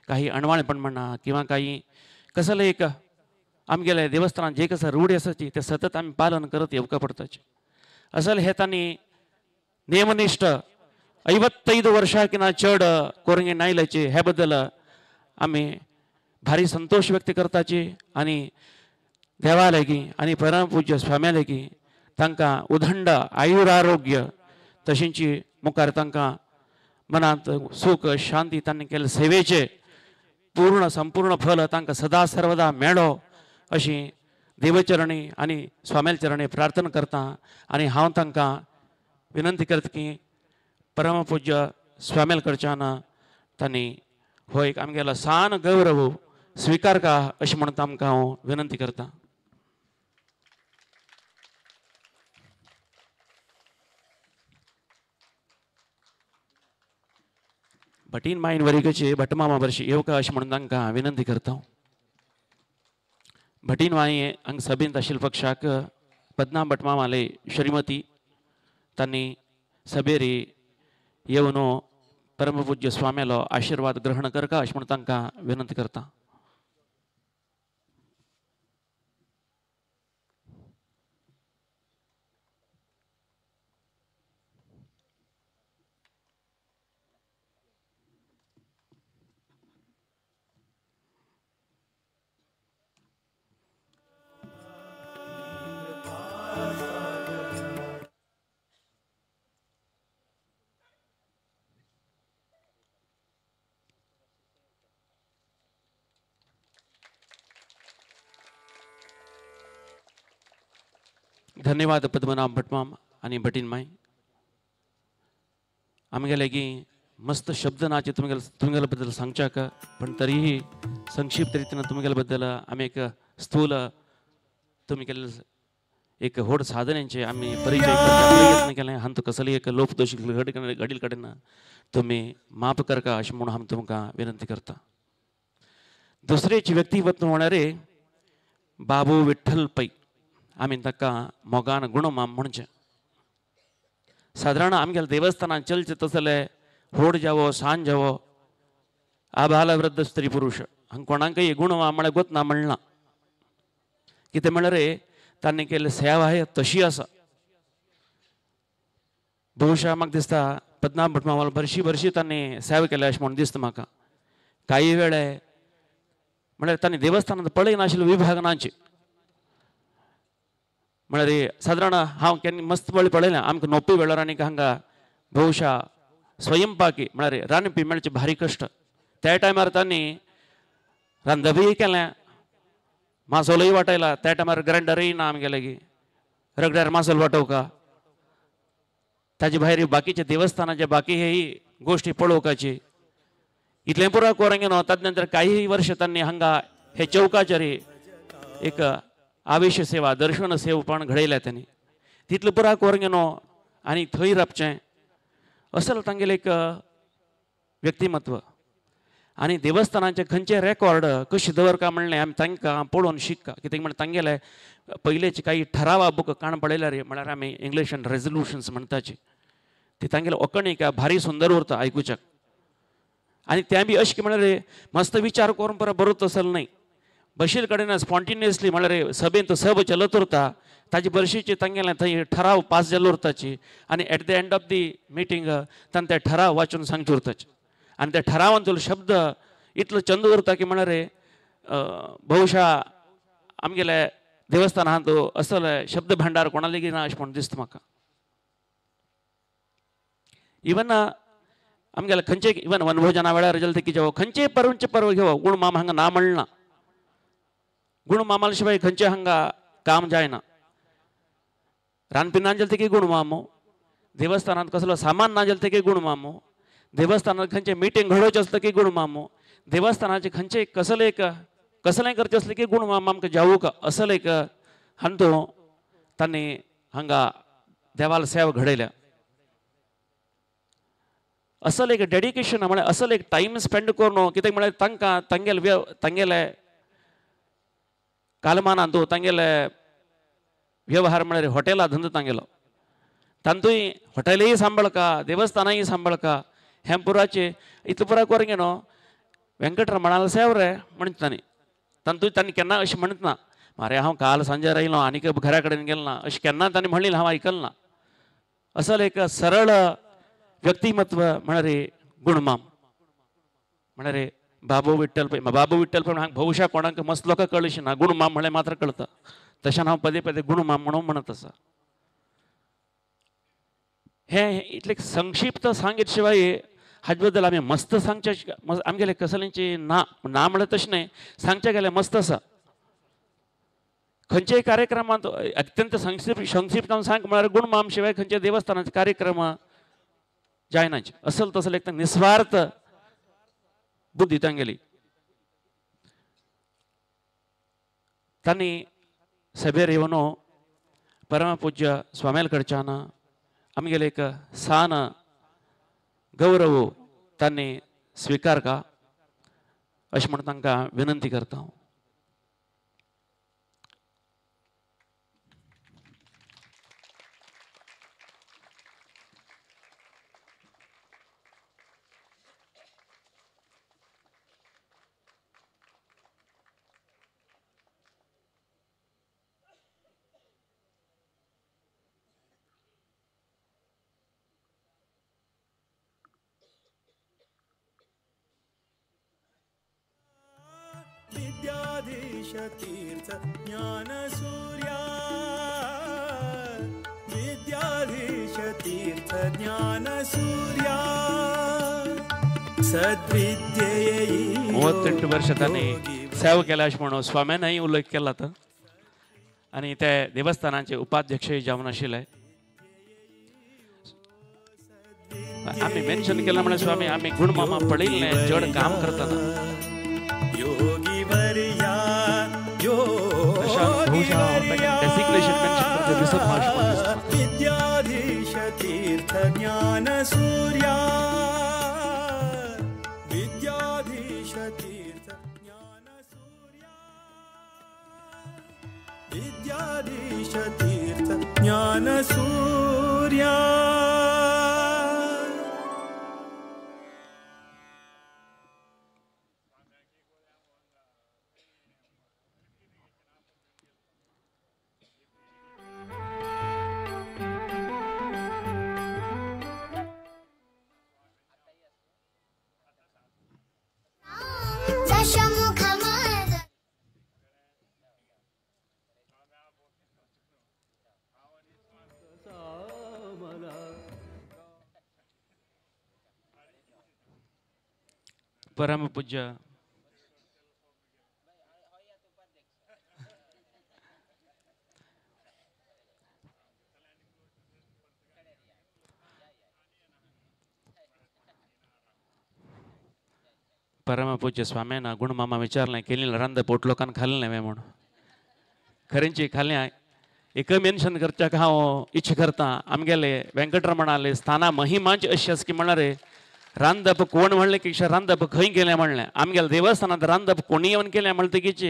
काही अणवाळेपण म्हणा किंवा काही कसलें एक आमगेले देवस्थानात जे कसं रूढी आसाची ते सतत आमी पालन करत येवका पडटाचे. असल हे तांणी नियमनिश्ठ 55 वर्षां चड कोरंगे नायल्याचे हे बद्दल आमी भारी संतोष व्यक्त करताची आनी देवा लागीं आनी परमपूज्य स्वाम्या लागीं तांकां उदंड आयुरारोग्य तशेंच मुखार तांकां मनांत सुख शांती तांणी केल्ले सेवेचे पूर्ण संपूर्ण फल तांकां सदा सर्वदा मेळो अशी देवचरणी आनी स्वाम्याल चरणी प्रार्थना करता. आनी हांव तांकां विनंती करता की परमपूज्य स्वाम्याल कडच्यान तांणी हो एक आमगेलो सान गौरव स्वीकार का अशें म्हणून आमकां हांव विनंती करता. भटीन मायन वरीकचे भटमामा वर्षी येवका अशें म्हणून तांकां विनंती करता. भटीन माई हांगा सभेंत आशिल्ल्या पक्षाक पद्मनाभ भटमामाले श्रीमती तांणी सभेरी येवन परमपूज्य स्वाम्यालो आशीर्वाद ग्रहण करका अशें म्हणून तांकां विनंती करता. धन्यवाद पद्मनाभ भटमाम आनी भटीन माई. आमगेले की मस्त शब्द नाचे तुमगेले बद्दल सांगच्याक पण तरीही संक्षिप्त रितीन तुमगेले बद्दल आमी एक स्थूल तुमी केल्ले एक व्हड साधनेचे आमी परिचय करपाक प्रयत्न केलें. हांतू कसली एक लोपदोश घडील कडेन तुमी माफ करका अशें म्हणून हांव तुमकां विनंती करता. दुसरेची व्यक्तिमत्व म्हळ्यार बाबू विठ्ठल पै. आमी ताका मोगान गुणमाम म्हणचें. सादारण आमगेल्या देवस्थानान चलचें तसले व्हड जावो सान जावो आबाल वृद्ध स्त्री पुरुष हांगा कोणाकय गुणमाम म्हळ्यार गोत ना म्हणना. कितें म्हळ्यार तांणी केल्ली सेवा आहे तशी आसा. बहुशा म्हाका दिसता पद्मनाभ भटमामाल बरशी बरशी तांणी सेवा केल्या अशें म्हणून दिसता म्हाका. कांय वेळे म्हळ्यार तांणी देवस्थानांत पळयनाशिल्ले विभाग नाचे. म्हळ्यार सादारण हांव केन्ना मस्त पळय पळयलें आमकां नोपी वेळार आनी हांगा बहुशा स्वयंपाकी म्हळ्यार रांदपी मेळचे भारी कश्ट. त्या टायमार तांणी रांदपीय केलें, मासोलय वाटयला. त्या टायमार ग्रायंडरय ना आमगेले की रगड्यार मासोल वाटोवका. ताजे भायर बाकीचे देवस्थानाचे बाकी हेय गोश्टी पळोवपाची इतलें पुरो कोरंगे न्हू. ताजे नंतर काही वर्ष तांणी हांगा हे चौकाचेर एक आवेश सेवा दर्शन सेवा पण घडयल्या तांणी. तितलें पुरा कोरंगे न्हू आनी थंय राबचें असल तांगेलें एक व्यक्तिमत्व. आनी देवस्थानाचे खंयचे रेकॉर्ड कशें दवरका म्हणलें आमी तांकां पळोवन शिक्का. कित्याक म्हणल्यार तांगेले पयलेचे काही ठरावा बूक काण पळयल्यार म्हळ्यार आमी इंग्लिशान रेजोल्युशन्स म्हणटाचे ती तांगेले ओकणिका भारी सुंदर उरता आयकुच्याक. आनी तें बी अशें म्हळ्यार मस्त विचार करून परत बरोत असल न्हय, बशील कडेन स्पॉन्टिन्युअसली म्हळ्यार सभेंत सभ चलत उरता. ताजे बरशीचे तांगेले थंय ठराव पास जाल्लो उरताची आनी at the end of the meeting तांणी ते ठराव वाचून सांगचे उरताचे. आनी त्या ठरावांतलो शब्द इतलो चंद उरता की म्हळ्यार बहुशा आमगेले देवस्थानांत असले शब्द भांडार कोणा लेगीत ना अशें म्हणून दिसता म्हाका. इवन आमगेले खंयचे इवन वनभोजना वेळार जलते की जेवो खंयचे पर्वचे पर्व घेवो गुणमाम हांगा ना म्हणना. गुणमामाल शिवाय खंयचे हांगा काम जायना. रांदपी ना जलते की गुणमामो, देवस्थानांत कसलो सामान ना जलते की गुणमामो, देवस्थानात खंयचे मिटींग घडोवचें आसता की गुणमामो, देवस्थानाचे खंयचे कसले एक कसलें करचें आसलें की गुणमाम आमकां जावूक असल एक हांतू तांणी हांगा देवाल सेवा घडयल्या. असल एक डेडिकेशन म्हळ्यार असल एक टायम स्पेंड करून कित्याक म्हळ्यार तांकां तांगेले तांगेले कालमानांतू तांगेले व्यवहार म्हळ्यार हॉटेला धंदो तांगेलो तांतूय हॉटेलय सांबाळका देवस्थानाय सांबाळका हें पुराचे इतलें पुरा करून न्हू वेंकटरमणाल सेव रे म्हणटा तांणी. तांतूय तांणी केन्ना अशें म्हणत ना मारे हांव काल सांजेर आयलो आनीक घरा कडेन गेलो ना अशें केन्ना तांणी म्हणलें हांव आयकल ना. असल एक सरळ व्यक्तिमत्व म्हळ्यार गुणमाम म्हळ्यार बाबू विठ्ठल पै. बाबू विठ्ठल पै हांगा बहुशा कोणाक मस्त लोकांक कळशी ना, गुणमाम म्हळ्यार मात्र कळता. तशें हांव पदे पदे गुणमाम म्हणून म्हणत आसा. हें इतलें संक्षिप्त सांगीत शिवाय हाजे बद्दल आमी मस्त सांगचे आमगेले कसलेंची ना ना म्हळ्यार तशें न्हय, सांगचें गेल्यार मस्त आसा. खंयच्याय कार्यक्रमांत अत्यंत संक्षिप्त सांग म्हळ्यार गुणमाम शिवाय खंयच्या देवस्थानाचे कार्यक्रम जायनाचे. असल तसल एक निस्वार्थ बुद्धी तांगेली. तांणी सभेर येवन परमपूज्य स्वाम्याल कडच्यान आमगेले एक सान गौरव तांणी स्विकार का अशें म्हण तांकां विनंती करता हांव. विद्याधीश तीर्थ ज्ञान सूर्या, विद्याधीश तीर्थ ज्ञान सूर्या, सद्विद्ये 38 वर्ष तांणी सेवा केल्या अशें म्हणून स्वाम्यानय उल्लेख केला. तर आनी ते देवस्थानाचे उपाध्यक्षय जावन आशिल्ले. आमी मेन्शन केलां म्हळ्यार स्वामी आमी गुणमामा पळयल्लें चड काम करतना. योगी वर्या, योगी वर्या. डेसिग्नेशन मेन्शन करचें दिसत ना अशें म्हूण दिसता. विद्याधीश तीर्थ ज्ञान सूर्या विद्याधीश तीर्थ ज्ञान सूर्या विद्याधीश तीर्थ ज्ञान सूर्या. परमपूज्य परमपूज्य स्वाम्यान गुणमामा विचारलें केली रांद पोट लोकांक खालें न्हय म्हूण. खरेंची खालें एक मेन्शन करच्याक हांव इच्छा करता आमगेले वेंकटरमणाले स्थाना महिमाची अशी आसा की म्हणल्यार रांदप कोण म्हणलें की रांदप खंय केलें म्हणलें आमगेल्या देवस्थानांत रांदप कोणी येवन केलें म्हणटकीच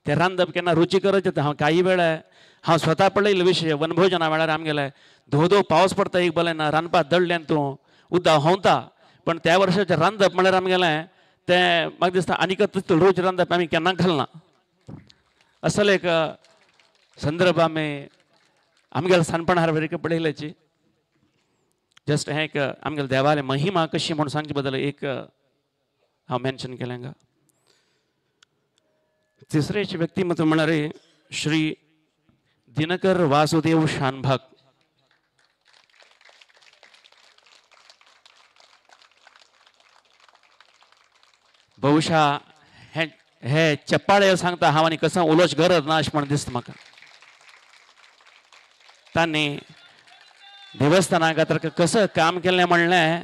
तें रांदप केन्ना रुचीकरच येता. हांव काही वेळार हांव स्वता पळयल्लो विशय वनभोजना वेळार आमगेले धो धो पावस पडटा एक बलें ना रांदपा दडल्यान तूं उदक होंवता पण त्या वर्साचें रांदप म्हणल्यार आमगेलें तें म्हाका दिसता आनीक तितलो रूच रांदप आमी केन्ना घालना. असलो एक संदर्भ आमी आमगेल्या सानपणार बरें पळयल्याची. जस्ट हें एक आमगेल्या देवाले महिमा कशी म्हूण सांगचे बदल एक हांव मेन्शन केलें हांगा. तिसरेच व्यक्तिमत्व म्हणल्यार श्री दिनकर वासुदेव शानभाग. बहुशा हे हे चप्पाळे सांगता हांव आनी कसो उलोवच गरज ना अशें म्हण दिसता म्हाका. तांणी देवस्थाना खातीर कसं काम केलें म्हणलें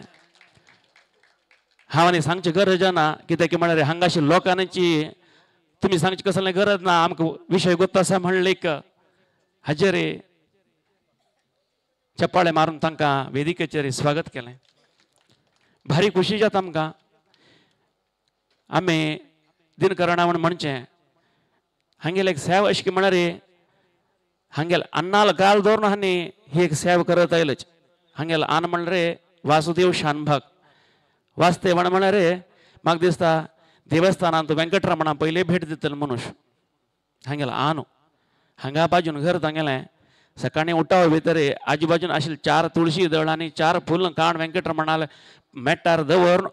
हांव आनी सांगची गरज ना कित्याक म्हणल्यार हांगाशी लोकांची तुमी सांगची कसलें गरज ना आमकां विशय गोत्त आसा म्हणलें एक हाजेर चप्पाळे मारून तांकां वेदिकेचेर स्वागत केलें. भारी खुशी जाता आमकां. आमी दिनकरणा म्हूण म्हणचें हांगेले एक सेव अशें की म्हणल्यार हांगेले अन्नाल गाल दवरून हांणी ही एक सेव करत आयलेच. हांगेले आन म्हणल्यार वासुदेव शानभाग वासुदेवण म्हणल्यार म्हाका दिसता देवस्थानांत वेंकटरमणा पयलीं भेट दितलो मनुष्य हांगेलो आनु हांगा बाजून घर तांगेलें सकाळीं उठाव भितर आजू बाजून आशिल्ले 4 तुळशी दळ आनी 4 फुलां काण वेंकटरमणाले मेटार दवरून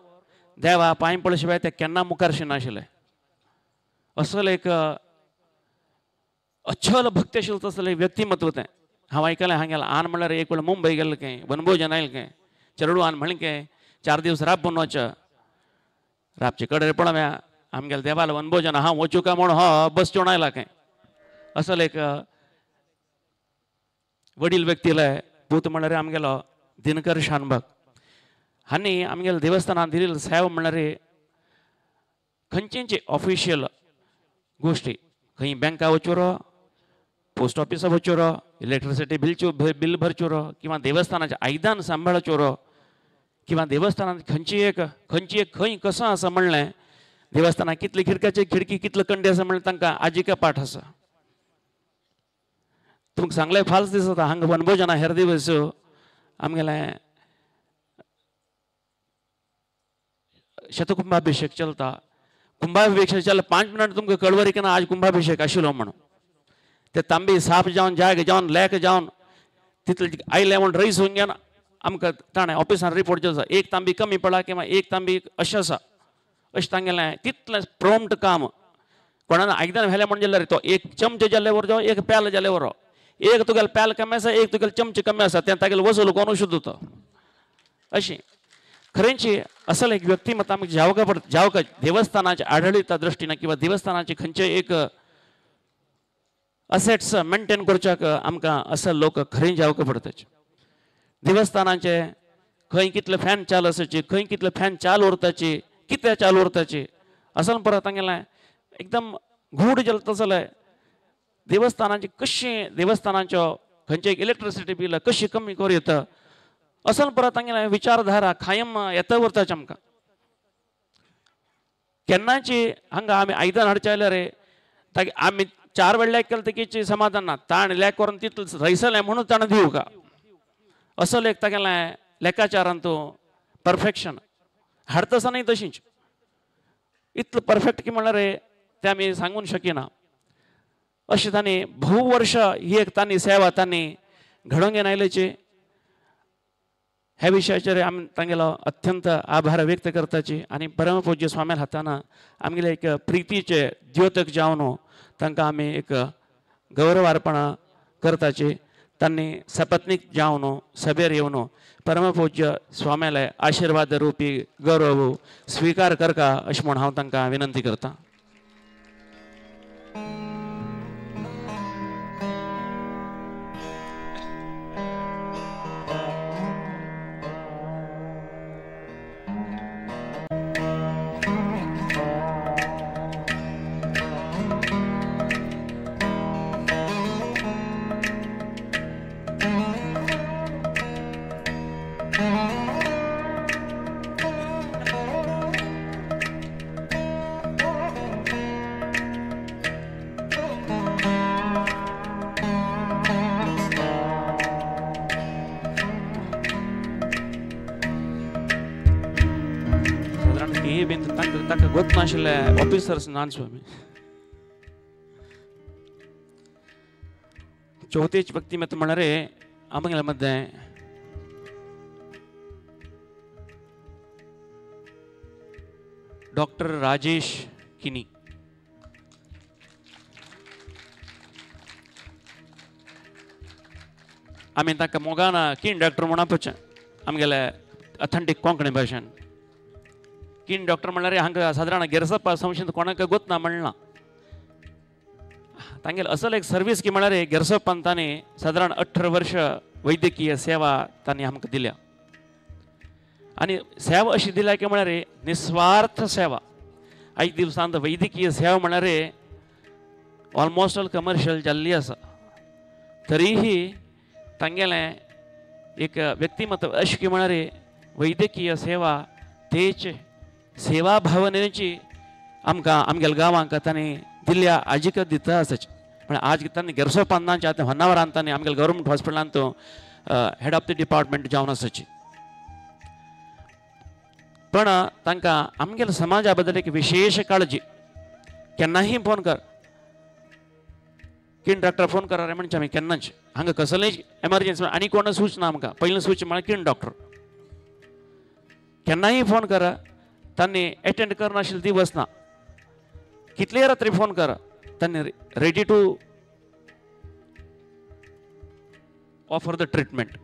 देवा पांय पडले शिवाय ते केन्ना मुखार शिनाशिल्ले. असलो एक अचल भक्ती आशिल्लें तसलें व्यक्तिमत्व तें. हांव आयकलें हांगेलें आन म्हणल्यार एक वेळ मुंबय गेल्लें खंय वनभोजन आयलें खंय चेडू आन म्हणलें खंय 4 दिवस राबून वच राबचे कडेन पळोवया आमगेल्या देवाला वनभोजन हांव वचूं काय म्हूण हो बस चोण आयला खंय. असलो एक वडील व्यक्तीले पूत म्हणल्यार आमगेलो दिनकर शानभाग. हांणी आमगेल्या देवस्थानांत दिलेली सेवा म्हणल्यार खंयचेंचे ऑफिशियल गोश्टी खंय बँका वचूरो पोस्ट ऑफिसा वचूरो इलेक्ट्रिसिटी बिल भरचोरो किंवा देवस्थानाचें आयदन सांबाळचोरो किंवा देवस्थानांत खंयची एक खंय कसो आसा म्हणलें देवस्थानाक कितले खिडक्याचे खिडकी कितले कंडे आसा म्हणलें तांकां आजिका पाठ आसा. तुमकां सांगलें फाल्स दिसता हांगा वनभोजना हेर दिवस आमगेलें शतकुंभाभिषेक चलता. कुंभाभिषेक चल 5 मिनट तुमकां कळवरी केन्ना आज कुंभाभिषेक आशिल्लो म्हणून ते तांबी साफ जावन जाग जावन लेक जावन तितले आयले म्हूण रईस होवन घेवन आमकां ताणें ऑफिसान रिपोर्ट जाता एक तांबी कमी पडला किंवा एक तांबी अशें आसा अशें तांगेलें तितलें प्रोम्प्ट काम. कोणान आयदन व्हेलें म्हण जाल्यार तो एक चमचे जाल्यार वरो एक प्याल जाल्यार वरो एक तुगेलें प्याल कमी आसा एक तुगेलें चमचे कमी आसा तें तागेलें वसूल कोण शुद्ध तो अशी खरेंची असल एक व्यक्तिमत्व आमकां जावका पडटा जावका देवस्थानाच्या आडळिता दृश्टीन किंवा देवस्थानाचे खंयचे एक असेट्स मेंटेन करच्याक आमकां असल लोक खरें जावका पडटा. देवस्थानाचे खंय कितले फॅन चालू आसाची खंय कितले फॅन चालू उरताची कितें चालू उरताची असल परत तांगेलें एकदम घूड जालें तसलें देवस्थानांची कशी देवस्थानांच्यो खंयचे इलेक्ट्रिसिटी बिल कशी कमी करूं येता असल परत तांगेले विचारधारा कायम येता उरताच आमकां. केन्नाची हांगा आमी आयदन हाडचें जाल्यार रे तागे आमी 4 वेळ लेक केलें तकीची समाधान ना, ताण लेक करून तितलें रयसलें म्हणून ताणें दिवका असो लेख तागेलें लेखाचारान तूं परफेक्शन हाडता आसतना तशीच इतलें परफेक्ट की म्हणल्यार रे तें आमी सांगूंक शकिना. अशें तांणी भोव वर्ष ही एक तांणी सेवा तांणी घडोवन घेवन आयल्याची ह्या विशयाचेर आमी तांगेलो अत्यंत आभार व्यक्त करताची आनी परमपूज्य स्वाम्या हाताना आमगेले एक प्रितीचे द्योतक जावन तांकां आमी एक गौरव अर्पण करताची. तांणी सपत्नीक जावन सभेर येवन परमपूज्य स्वाम्याले आशिर्वाद रुपी गौरव स्विकार करका अशें म्हूण हांव तांकां विनंती करता. गोतनाशिल्ले ऑफिसर्स नान स्वामी. चवथेच व्यक्तिमत्व म्हणल्यार आमगेले मदें डॉक्टर राजेश किनी. आमी तांकां मोगान किन डॉक्टर म्हणपाचें आमगेले ऑथेंटीक कोंकणी भाशेन. किन डॉक्टर म्हणल्यार हांगा सादारण गेरसप्पा संशेंत कोणाक गोतना म्हणना तांगेले असल एक सर्वीस की म्हणल्यार गेरसप्पान तांणी सादारण 18 वर्ष वैद्यकीय सेवा तांणी आमकां दिल्या आनी सेवा अशी दिल्या की म्हणल्यार निस्वार्थ सेवा. आयज दिवसांत वैद्यकीय सेवा म्हणल्यार ऑलमोस्ट ऑल कमर्शियल जाल्ली आसा तरीही तांगेलें एक व्यक्तिमत्व अशें की म्हणल्यार वैद्यकीय सेवा तेच सेवा भावनेची आमकां आमगेल्या गांवांक तांणी दिल्या आजीक दिता आसाची. पण आज तांणी गेरसोपांतांचे आतां होन्नावरान तांणी आमगेल्या गव्हर्मेंट हॉस्पिटलांत हेड ऑफ the department जावन आसाची. पण तांकां आमगेल्या समाजा बद्दल एक विशेष काळजी. केन्नाही फोन कर किन डॉक्टर फोन करा रे म्हणजे आमी केन्नाच हांगा कसलेय एमर्जन्सी आनी कोण सूचना आमकां पयलीं सूच म्हळ्यार किन डॉक्टर केन्नाही फोन करा तांणी एटेंड करनाशिल्ले दिवस ना. कितलेय रात्री फोन करा तांणी ready to offer the treatment.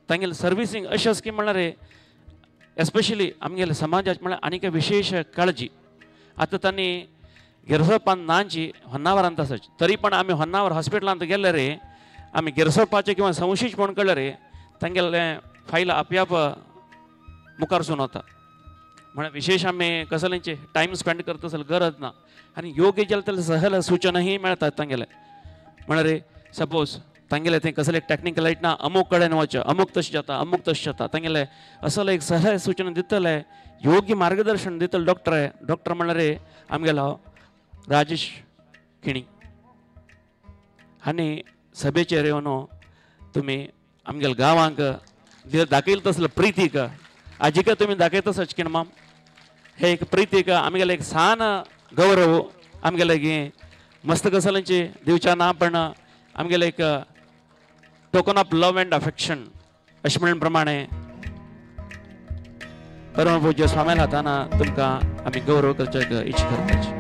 तांगेले सर्विसींग अशें आसा की म्हणल्यार एस्पेशली आमगेले समाजाक म्हळ्यार आनीक विशेष काळजी. आतां तांणी गेरसोपान नांची होन्नावरांत आसाची तरी पण आमी होन्नावर हॉस्पिटलांत गेले रे आमी गेरसोपाचें किंवा संशीच फोन कळ्ळे रे तांगेले फायल आपयाप मुखार सून वता. म्हळ्यार विशेष आमी कसलेंचे टायम स्पेंड करता असल गरज ना आनी योग्य जालें जाल्यार सहल सूचनाही मेळटात तांगेले. म्हळ्यार सपोज तांगेले तें कसले टॅक्निकल ना अमूक कडेन वचचें अमूक तशें जाता अमूक तशें जाता तांगेले असले एक सहल सूचना दितले योग्य मार्गदर्शन दितले डॉक्टर. डॉक्टर म्हणल्यार आमगेलो राजेश किणी. आनी सभेचेर येवन तुमी आमगेल्या गांवांक दाखयलें तसलें प्रितीक आजिका तुमी दाखयता आसाच किण माम हे एक प्रितीक आमगेले एक सान गौरव आमगेले मस्त कसलांची दिवच्या ना पण आमगेले एक token of love and affection अशें म्हणून प्रमाणे परमपूज्य स्वाम्याला हाताना तुमकां आमी गौरव करच्याक इच्छा करताची.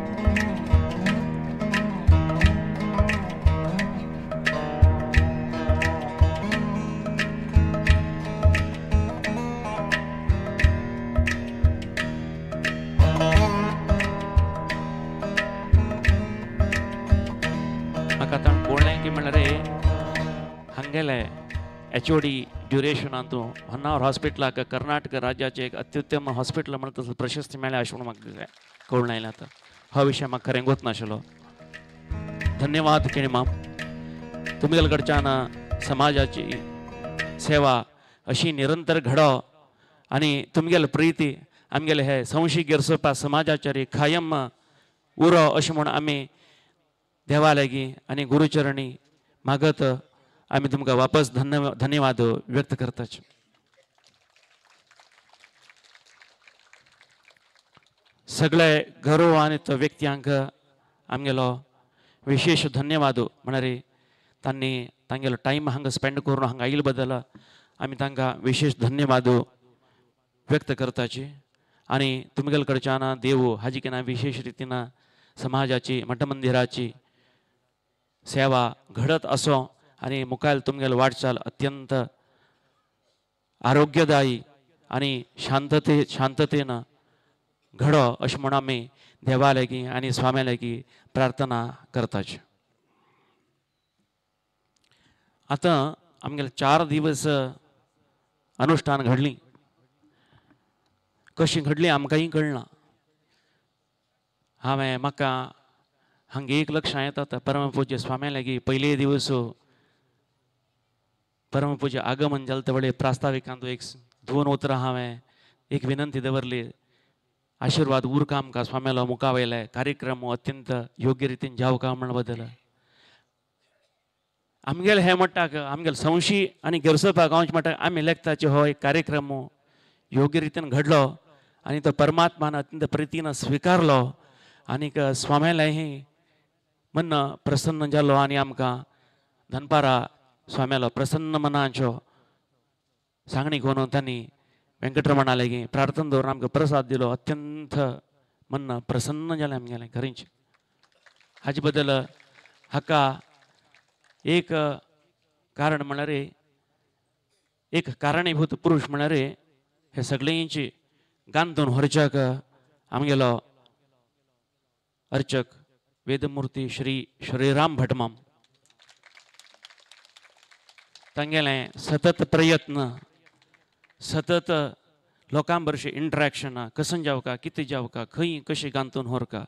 म्हाका आतां कळ्ळें की म्हणल्यार हांगेले एचओडी ड्युरेशनांतू होन्नावर हॉस्पिटलाक कर्नाटक राज्याचें एक अत्युत्तम हॉस्पिटल म्हणून तसो प्रशस्ती मेळ्ळ्या अशें म्हणून म्हाका दिसलें कळून आयलें. आतां हो विशय म्हाका खरें गोत नाशिल्लो. धन्यवाद केणीमाम. तुमगेले कडच्यान समाजाची सेवा अशी निरंतर घडो आनी तुमगेले प्रिती आमगेले हे संशी गिरसोपा समाजाचेर कायम उरो अशें म्हूण आमी देवा लागीं आनी गुरुचरणी मागत आमी तुमकां वापस धन्यवाद व्यक्त करताच. सगळे घरो आनी तो व्यक्त्यांक आमगेलो विशेष धन्यवाद म्हळ्यार तांणी तांगेलो टायम हांगा स्पेंड करून हांगा आयिल्ले बद्दल आमी तांकां विशेष धन्यवाद व्यक्त करताची. आनी तुमगेले कडच्यान देव हाजी केन्ना विशेष रितीन समाजाची मठमंदिराची सेवा घडत असो आनी मुखार तुमगेलो वाटचाल अत्यंत आरोग्यदायी आनी शांततेन घडो अशें म्हूण आमी देवा लागीं आनी स्वाम्या लागीं प्रार्थना करताची. आतां आमगेले 4 दिवस अनुष्ठान घडली, कशी घडली आमकांय कळना. हांवें म्हाका हांगा एक लक्षां येता परमपूज्य स्वाम्या लागीं पयले दिवस परमपूज्य आगमन जालें ते वेळे प्रास्ताविकांत एक 2 उतरां हांवें एक विनंती दवरली, आशिर्वाद उरका आमकां स्वाम्यालो मुखा वयले कार्यक्रम अत्यंत योग्य रितीन जावका म्हण बदल. आमगेले हें म्हणटा आमगेले संशी आनी गिरसोपा गांवचे म्हणटा आमी लेखताचे हो एक कार्यक्रम योग्य रितीन घडलो आनी तो परमात्मान अत्यंत प्रितीन स्विकारलो आनीक स्वाम्यालें मन प्रसन्न जालो आनी आमकां दनपारा स्वाम्यालो प्रसन्न मनाच्यो सांगणी करून तांणी वेंकटरमणा लागीं प्रार्थना दवरून आमकां प्रसाद दिलो. अत्यंत मन प्रसन्न जालें आमगेलें खरेंच. हाजे बद्दल हाका एक कारण म्हळ्यार एक कारणीभूत पुरुष म्हळ्यार हे सगळ्यांची गांथून व्हरच्याक आमगेलो अर्चक वेदमूर्ती श्री श्रीराम भटमाम तांगेलें सतत प्रयत्न, सतत लोकां बरोबर इंट्रॅक्शन कसन जावका, कितें जावका, खंय कशी गांथून व्हरका,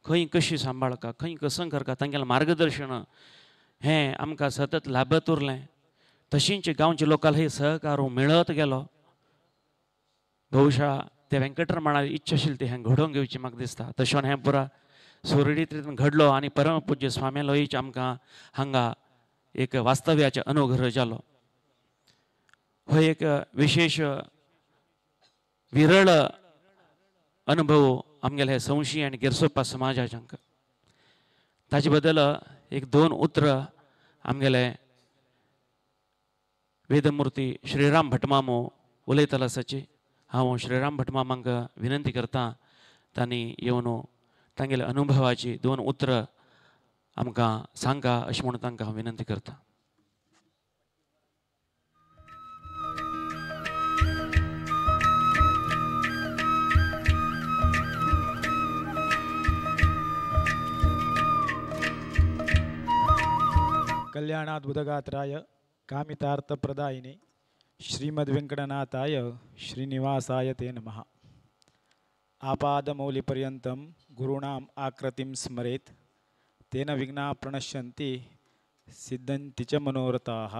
खंय कशी सांबाळका, खंय कसं करका, तांगेलें मार्गदर्शन हें आमकां सतत लाभत उरलें. तशींच गांवच्या लोकांक हे सहकार मेळत गेलो. बहुशा ते वेंकटरमणाची इच्छा आशिल्ली ती हें घडोवन घेवची म्हाका दिसता. तशें हें पुरा सुरळीत रितीन घडलो आनी परमपूज्य स्वाम्यालोच आमकां हांगा एक वास्तव्याचो अनुग्रह जालो. हो एक विशेष विरळ अनुभव आमगेले हे संशी आनी गिरसोप्पा समाजाच्यांक. ताजे बद्दल एक 2 उतरां आमगेले वेदमूर्ती श्रीराम भटमामो उलयतलो आसाची. हांव श्रीराम भटमामांक विनंती करता तांणी येवन तांगेले अनुभवाची 2 उतरां आमकां सांगा अशें म्हणून तांकां हांव विनंती करता. कल्याणाद्भुतगात्राय कामितार्थप्रदायिने श्रीमद्वेंकटनाथाय श्रीनिवासाय ते नमः. आपादमौलिपर्यन्तं गुरूणाम् आकृतिं स्मरेत् तेन विघ्नाः प्रणश्यन्ति सिद्धन्ति च मनोरथाः.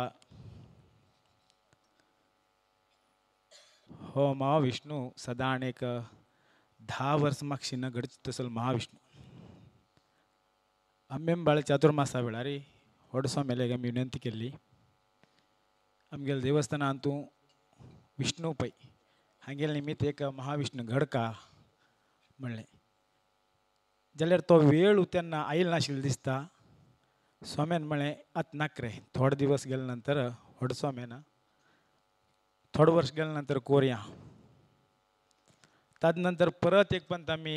हो महाविष्णू सदाण एक 10 वर्स मागशीन घडची तसल महाविष्णू. आंबेंबाळ चातुर्मासा वेळार व्हड स्वाम्याक आमी विनंती केल्ली, आमगेले देवस्थानांतू विष्णू पै हांगेले निमित्त एक महाविष्णू घडका म्हणलें. जाल्यार तो वेळ तेन्ना आयल नाशिल्लो दिसता. स्वाम्यान म्हळें आतां नाक रे, थोडे दिवस गेले नंतर व्हड स्वाम्यान थोडे वर्स गेले नंतर कोरया. ताजे नंतर परत एक पंत आमी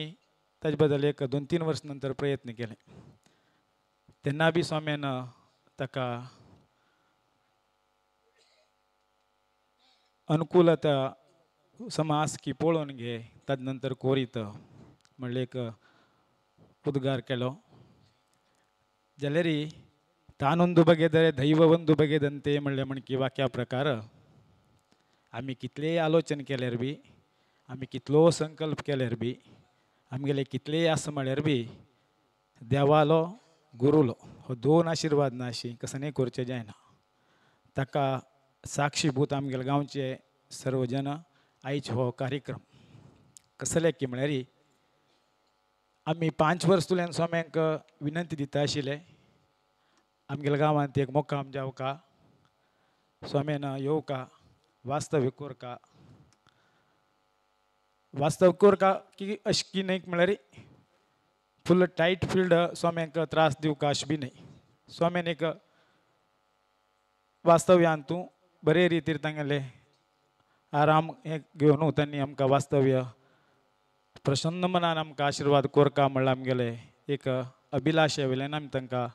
ताजे बद्दल एक 2-3 वर्स नंतर प्रयत्न केले. तेन्ना बी स्वाम्यान ताका अनुकूलता समास की पळोवन घे, ताजे नंतर कोरीत म्हणलें एक उद्गार केलो. जाल्यार तानोंदू बगेदरे दैवबंधू बगेदंते म्हणलें म्हणकी वाक्या प्रकार आमी कितलेय आलोचन केल्यार बी, आमी कितलो संकल्प केल्यार बी, आमगेले कितलेय आस म्हळ्यार बी, देवालो गुरुलो हो दोन आशिर्वाद नाशी कसं करचें जायना. ताका साक्षीभूत आमगेले गांवचे सर्व जन आयज हो कार्यक्रम कसले की म्हळ्यार आमी 5 वर्स तुल्यान स्वाम्यांक विनंती दिता आशिल्ले आमगेल्या गांवांत एक मुक्काम जावका, स्वाम्यान येवका, वास्तव्य कोरका. वास्तव कोरका की अशें की न्हय म्हळ्यार फुल टायट फिल्ड स्वाम्यांक त्रास दिवका अशें बी न्हय. स्वाम्यान एक वास्तव्यान तूं बरे रितीर तांगेले आराम हें घेवन तांणी आमकां वास्तव्य प्रसन्न मनान आमकां आशिर्वाद कोरका म्हणल्यार आमगेले एक अभिलाशे वयल्यान आमी तांकां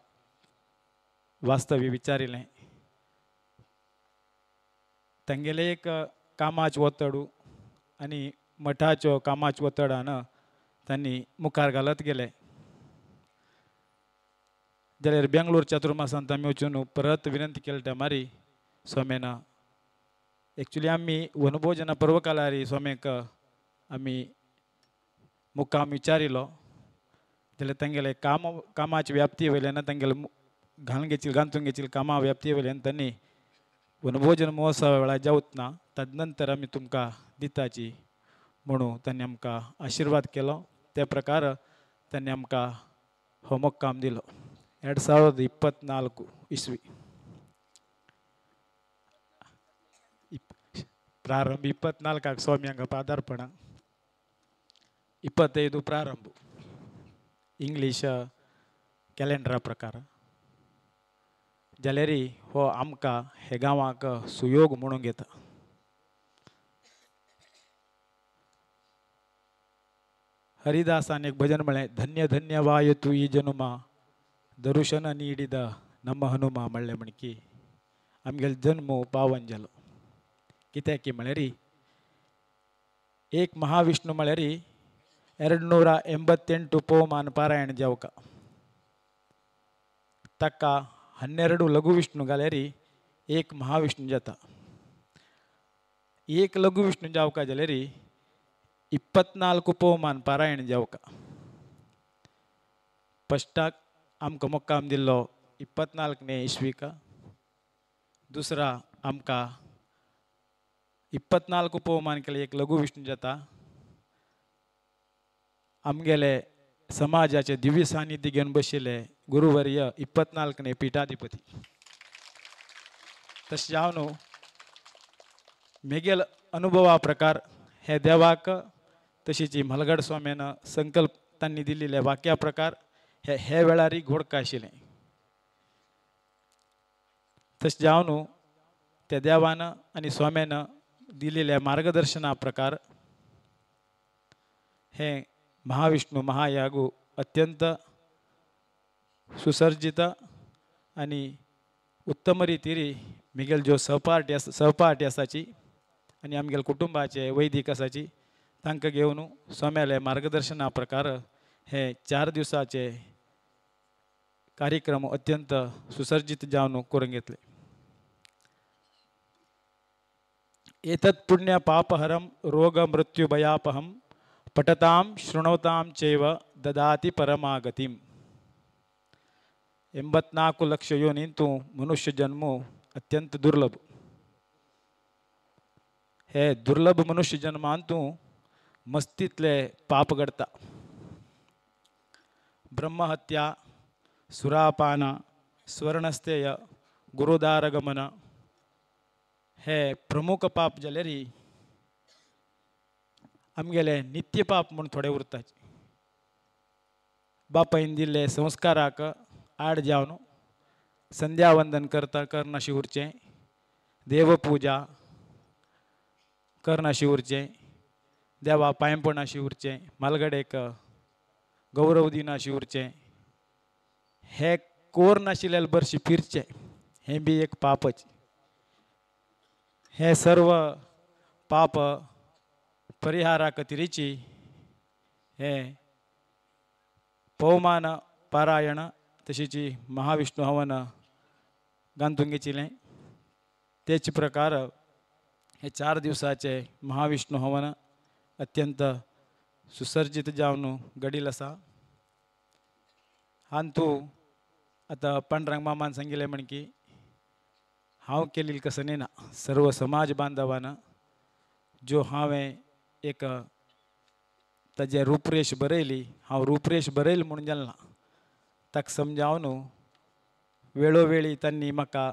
वास्तव्य विचारिलें. तांगेले एक कामाचो वतडू आनी मठाच्यो कामाच्यो वतडान तांणी मुखार घालत गेले. जाल्यार बेंगलोर चातुर्मासांत आमी वचून परत विनंती केली त्या मारी स्वाम्यान. एक्चुली आमी वनभोजना पर्वकालारी स्वाम्याक आमी मुक्काम विचारिलो जाल्यार तांगेले कामाच्या व्याप्ती वयल्यान तांगेले घालून घेतील गांथून घेतील कामा व्याप्ती वयल्यान तांणी वनभोजन महोत्सवा वेळार जावत ना तदनंतर आमी तुमकां दिताची म्हणून तांणी आमकां आशिर्वाद केलो. त्या प्रकार तांणी आमकां हो मुक्काम दिलो 2024 इसवी. प्रारंभ 24 स्वामी पादार्पण, 25 प्रारंभ इंग्लीश कॅलेंडरा प्रकार. जाल्यार हो आमकां हे गांवाक सुयोग म्हणून घेता. हरिदासान एक भजन म्हळें, धन्य धन्य वाय तू ई जनुमा दरुशन नीडिद नम हनुमा म्हणलें म्हणकी आमगेलो जन्म पावन जालो. कित्याक की म्हळ्यार एक महाविष्णू म्हळ्यार 288 पवमान पारायण जावका, ताका 12 लघु विष्णू घाल्यार एक महाविष्णू जाता. एक लघु विष्णू जावका जाल्यार 24 पवमान पारायण जावका. फस्टाक आमकां मुक्काम दिल्लो 24 इसवीक, दुसरा आमकां 24 पवमान केले एक लघु विष्णू जाता. आमगेले समाजाचे दिव्य सानिध्य घेवन बशिल्ले गुरुवर्य 24 पीठाधिपती. तशें जावन मेगेल अनुभवा प्रकार हे देवाक तशीच म्हालगड स्वाम्यान संकल्प तांणी दिल्ले वाक्या प्रकार हे हे वेळारय घोडका आशिल्लें. तशें जावन त्या देवान आनी स्वाम्यान दिल्ल्या मार्गदर्शना प्रकार हे महाविष्णू महायागू अत्यंत सुसर्जित आनी उत्तम रितीरी मिगेल ज्यो सहपाठी आसाची आनी आमगेले कुटुंबाचे वैदिक आसाची तांकां घेवन स्वाम्याले मार्गदर्शना प्रकार हे 4 दिवसाचे कार्यक्रम अत्यंत सुसर्जित जावन करून घेतले. एतत् पुण्य पापहरम रोग मृत्यु भयापहम पठतां शृणोतां चैव ददाति परमागतिम. 84 ಲಕ್ಷ ಯೋನಿಂತು ಮನುಷ್ಯ ಜನ್ಮ ಅತ್ಯಂತ ದುರ್ಲಭ. हे दुर्लभ मनुष्य जन्मांतू मस्तीतले पाप घडता. ब्रह्महत्या, सुरापान, स्वर्णस्तेय, गुरुदारगमन हे प्रमुख पाप जाल्यार आमगेले नित्य पाप म्हूण थोडे उरता. बापायन दिल्ले संस्काराक आड जावन संध्यावंदन करता करनाशी उरचें, देवपूजा करनाशी उरचें, देवा पांयपणाशी उरचें, म्हालगडेक गौरव दिनाशी उरचें, हे कोर नाशिल्ले बरशी फिरचें हें बी एक पापच. हे सर्व पाप परिहारा खातीरची हे पवमान पारायण तशीच महाविष्णू हवन गांथून घेतिल्लें. तेच प्रकार हे 4 दिवसाचे महाविष्णू हवन अत्यंत सुसर्जित जावन घडील आसा. हातूंत आतां पांडुरंग मामान सांगिल्लें म्हण की हांव केल्ली कसं ना सर्व समाज बांधवान ज्यो हांवें एक ताजें रुपरेश बरयली हांव रुपरेश बरयल म्हणून जालें ना ताका समजावन वेळोवेळी तांणी म्हाका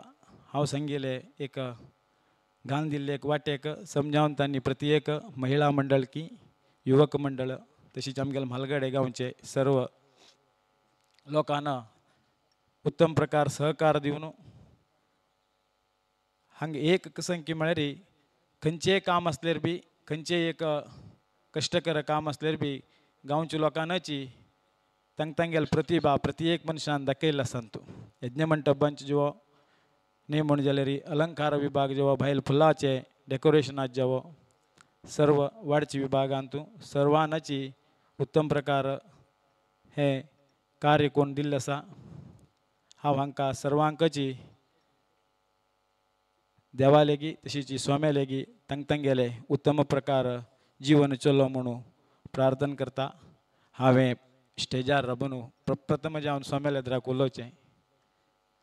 हांव सांगिल्लें एक घालून दिल्लें एक वाटेक समजावन तांणी प्रति एक महिला मंडळ की युवक मंडळ तशीच आमगेले म्हालगडे गांवचे सर्व लोकांना उत्तम प्रकार सहकार दिवन हांगा एक कसं की म्हळ्यार खंयचेय काम आसल्यार बी खंयचेय एक कश्टकर काम आसल्यार बी गांवच्या लोकांची तांकां तांगेली प्रतिभा प्रति एक मनशान दाखयल्लो आसा तूं यज्ञमंटपांचे जेवो न्ही म्हण जाल्यार अलंकार विभाग जेवो भायल फुलाचे डेकोरेशनात जेवो सर्व वाडचे विभागांतू सर्वांची उत्तम प्रकार हे कार्य कोण दिल्लें आसा. हांव हांकां सर्वांकची देवा लेगी तशीच स्वाम्या लेगी तांकां तांगेले उत्तम प्रकार जीवन चलो म्हणून प्रार्थना करता. हांवें स्टेजार राबून प्रथम जावन स्वाम्या लेद्राक उलोवचें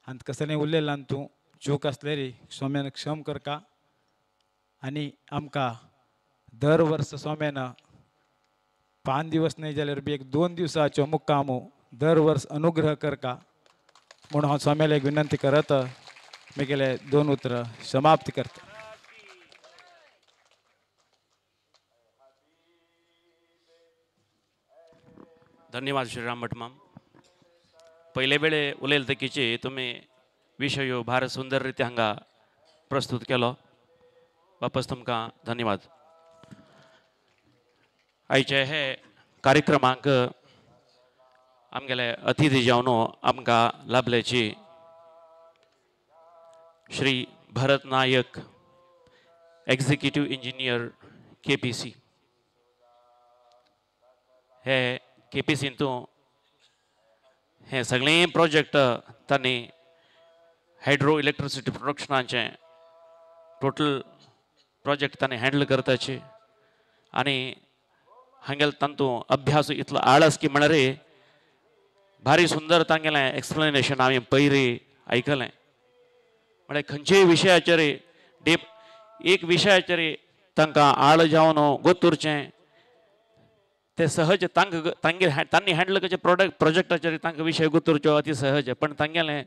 आनी कसलें उलयलां तूं चूक आसलेरी स्वाम्यान क्षम करका आनी आमकां दर वर्स स्वाम्यान 5 दिवस न्हय जाल्यार बी एक 2 दिवसाचो मुक्कामो दर वर्स अनुग्रह करका म्हणून हांव स्वाम्याला एक विनंती करत म्हगेले 2 उतरां समाप्त करता. धन्यवाद श्रीराम भटमाम. पयले वेळे उलयले तकीचे तुमी विशय भार सुंदर रित्या हांगा प्रस्तुत केलो, वापस तुमकां धन्यवाद. आयचे हे कार्यक्रमाक आमगेले अतिथी जावन आमकां लाभल्याची Shri Bharat Naik, executive engineer KPC. हे केपीसींतू हे सगळे प्रोजेक्ट तांणी हायड्रो इलेक्ट्रिसिटी प्रोडक्शनाचें टोटल प्रोजेक्ट तांणी हँडल करताचे आनी हांगेलो तांतूं अभ्यास इतलो आळस की म्हळ्यार भारी सुंदर तांगेलें एक्सप्लेनेशन हांवें पयरी आयकलें. म्हळ्यार खंयचेय विशयाचेर डीप एक विशयाचेर तांकां आळ जावन गोतुरचें ते सहज तांकां तांगेर तांणी हँडल करचे प्रोजेक्टाचेर तांकां विशय गोतुरच्यो अती सहज, पण तांगेलें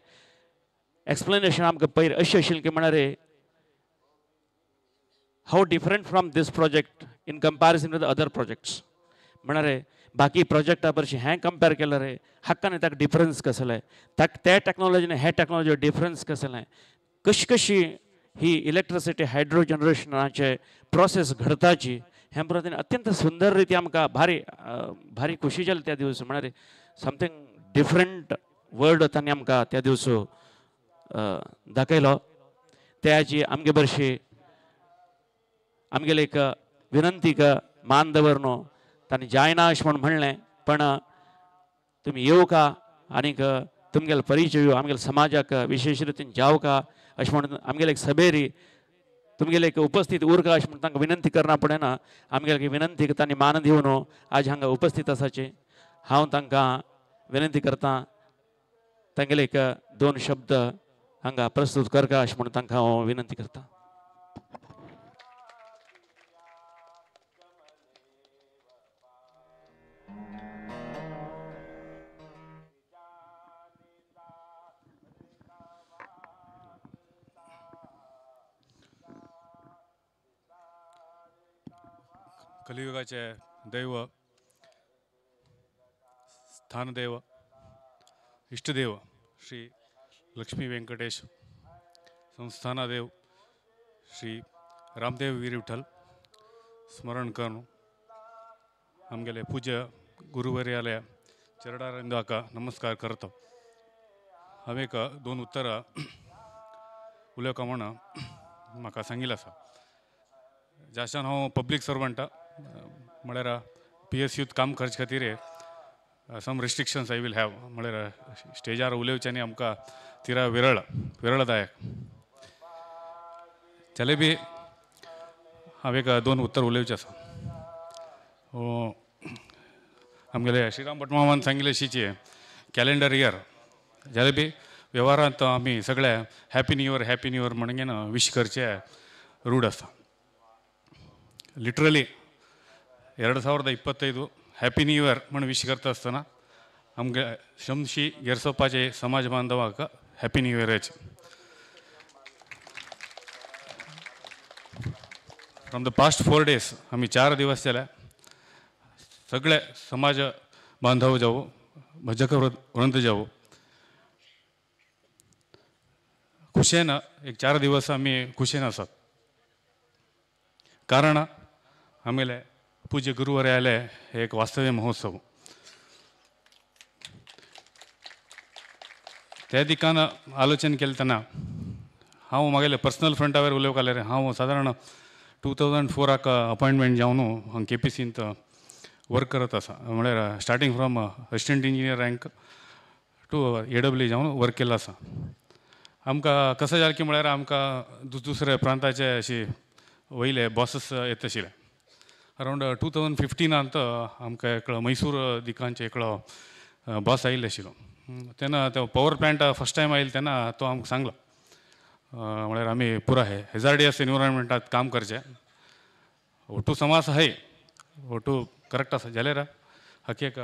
एक्सप्लेनेशन आमकां पयर अशें आशिल्लें की म्हळ्यार how different from this project in comparison with other projects. म्हळ्यार बाकी प्रोजेक्टा परशी हें कंपेर केल्यार रे हाका आनी ताका डिफरन्स कसलें, ताका त्या टॅक्नोलॉजीन हे टॅक्नोलॉजी डिफरन्स कसलें, कशी कशी ही इलेक्ट्रिसिटी हायड्रो जनरेशनाचे प्रोसेस घडताची हें पळोवन अत्यंत सुंदर रिती आमकां भारी भारी खुशी जाली त्या दिवस. म्हळ्यार समथींग डिफरंट वर्ल्ड तांणी आमकां त्या दिवस दाखयलो. त्याची आमगे बरशी आमगेले एक विनंतीक मान दवर न्हू तांणी जायना अशें म्हूण म्हणलें, पण तुमी येवका आनीक तुमगेलो परिचय आमगेल्या समाजाक विशेश रितीन जावका अशें म्हणून आमगेले एक सभेरी तुमगेले एक उपस्थित उरका अशें म्हूण तांकां विनंती करना पडना. आमगेले विनंतीक तांणी मान दिवन आज हांगा उपस्थित आसाचे हांव तांकां विनंती करता तांगेले एक 2 शब्द हांगा प्रस्तुत करका अशें म्हणून तांकां हांव विनंती करता. कलियुगाचे दैव स्थानदेव इष्टदेव श्री लक्ष्मी वेंकटेश संस्थानादेव श्री रामदेव वीर विठ्ठल स्मरण करून आमगेले पूज्य गुरुवर्याले चरणारविंदाक नमस्कार करतो. हांवें एक 2 उतरां उलोवका म्हूण म्हाका सांगिल्लें आसा. जाशान हांव पब्लीक सर्वंट म्हळ्यार पी एस यूत काम करचे खातीर some restrictions I will have म्हळ्यार स्टेजार उलोवच्यांनी आमकां तिरा विरळदायक जाल्यार बी हांव एक 2 उतर उलोवचें आसा. आमगेले श्रीराम भटमामान सांगिल्लें शीचे कॅलेंडर इयर जाल्यार बी वेव्हारांत आमी सगळे happy new year happy new year म्हणून विश करचे रूढ आसा. लिटरली 2025 हॅपी न्यू इयर म्हण विश करता आसतना आमगे शमशी गेरसोप्पाचे समाज बांधवाक हॅपी न्यू इयराचे. फ्रॉम the past 4 days आमी 4 दिवस जाल्या सगळे समाज बांधव जावं भजक वृंद जावं खुशेन एक 4 दिवस आमी खुशेन आसात. कारण आमगेले पूज्य गुरुवर्याले एक वास्तव्य महोत्सव त्या दिकान आलोचन केलें तेन्ना हांव म्हागेले पर्सनल फ्रंटावेर उलोवंक आसलें रे. हांव सादारण 2004 अपॉयंटमेंट जावन हांव केपीसींत वर्क करत आसा, म्हळ्यार starting from assistant engineer rank to AW जावन वर्क केल्लो आसा. आमकां कसं जालें की म्हळ्यार आमकां दुसऱ्या प्रांताचे अशी वयले बॉसीस येत आशिल्ले. अरावंड 2015 आमकां एकलो मैसूर दिकांचे एकलो बॉस आयिल्लो आशिल्लो. तेन्ना तो पॉवर प्लांट फर्स्ट टायम आयलो तेन्ना तो आमकां सांगलो म्हळ्यार आमी पुरा हे हेजार्डियस एनवायरमेंटात काम करचें, ओटू समाज आहाय ओटू करेक्ट आसा जाल्यार हाका एक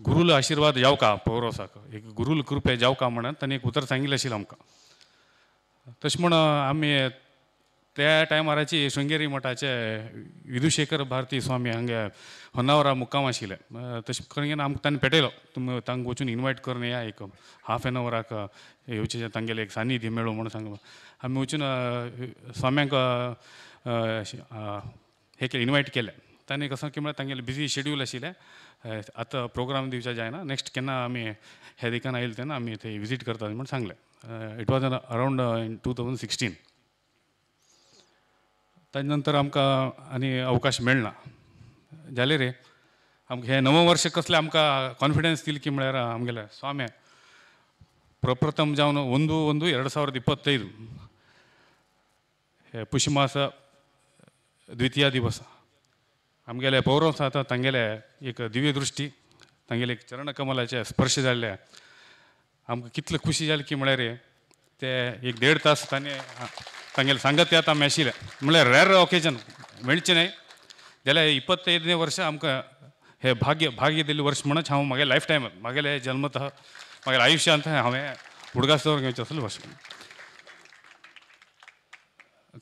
गुरूल आशिर्वाद जावका पौरोसाक एक गुरूल कृपे जावका म्हणून ताणें एक उतर सांगिल्लें आशिल्लें आमकां. तशें म्हण आमी त्या टायमाराची शृंगेरी मठाचे विदुशेखर भारती स्वामी हांगे होन्नावरा मुक्काम आशिल्ले. तशें करून आमकां ताणें पेटयलो तुमी तांकां वचून इनवायट करून या एक हाफ एन आवराक येवचें तांगेलें एक सानिध्य मेळूं म्हणून सांगलो. आमी वचून स्वाम्यांक हे केलें इनवायट केलें. ताणें कसो की म्हळ्यार तांगेलें बिजी शेड्यूल आशिल्लें, आतां प्रोग्राम दिवचे जायना, नेक्स्ट केन्ना आमी हे दिकान आयले तेन्ना आमी थंय विजीट करता म्हूण सांगलें. It was around in 2016. ताजे नंतर आमकां आनी अवकाश मेळना जालें रे. आमकां हें नवं वर्ष कसलें आमकां कॉन्फिडन्स दिल की म्हळ्यार आमगेले स्वामी प्रप्रथम जावन 1-1-2025 हे पुष्यमास द्वितीय दिवस आमगेले पौरव आतां तांगेले एक दिव्य दृश्टी तांगेले एक चरणकमलाचे स्पर्श जाल्ले आमकां कितले खुशी जाली की म्हळ्यार ते एक 1.5 तास ताणें तांगेले सांगत आमी आशिल्ले. म्हळ्यार रेर ओकेजन मेळचें न्हय जाल्यार 25 वर्ष आमकां हे भाग्य भाग्य दिल्लें वर्ष म्हणून हांव म्हागे लायफ टायम म्हागेले जल्मतः म्हागेले आयुश्यांत हांवें उडगास दवरून घेवचें आसलें वर्ष.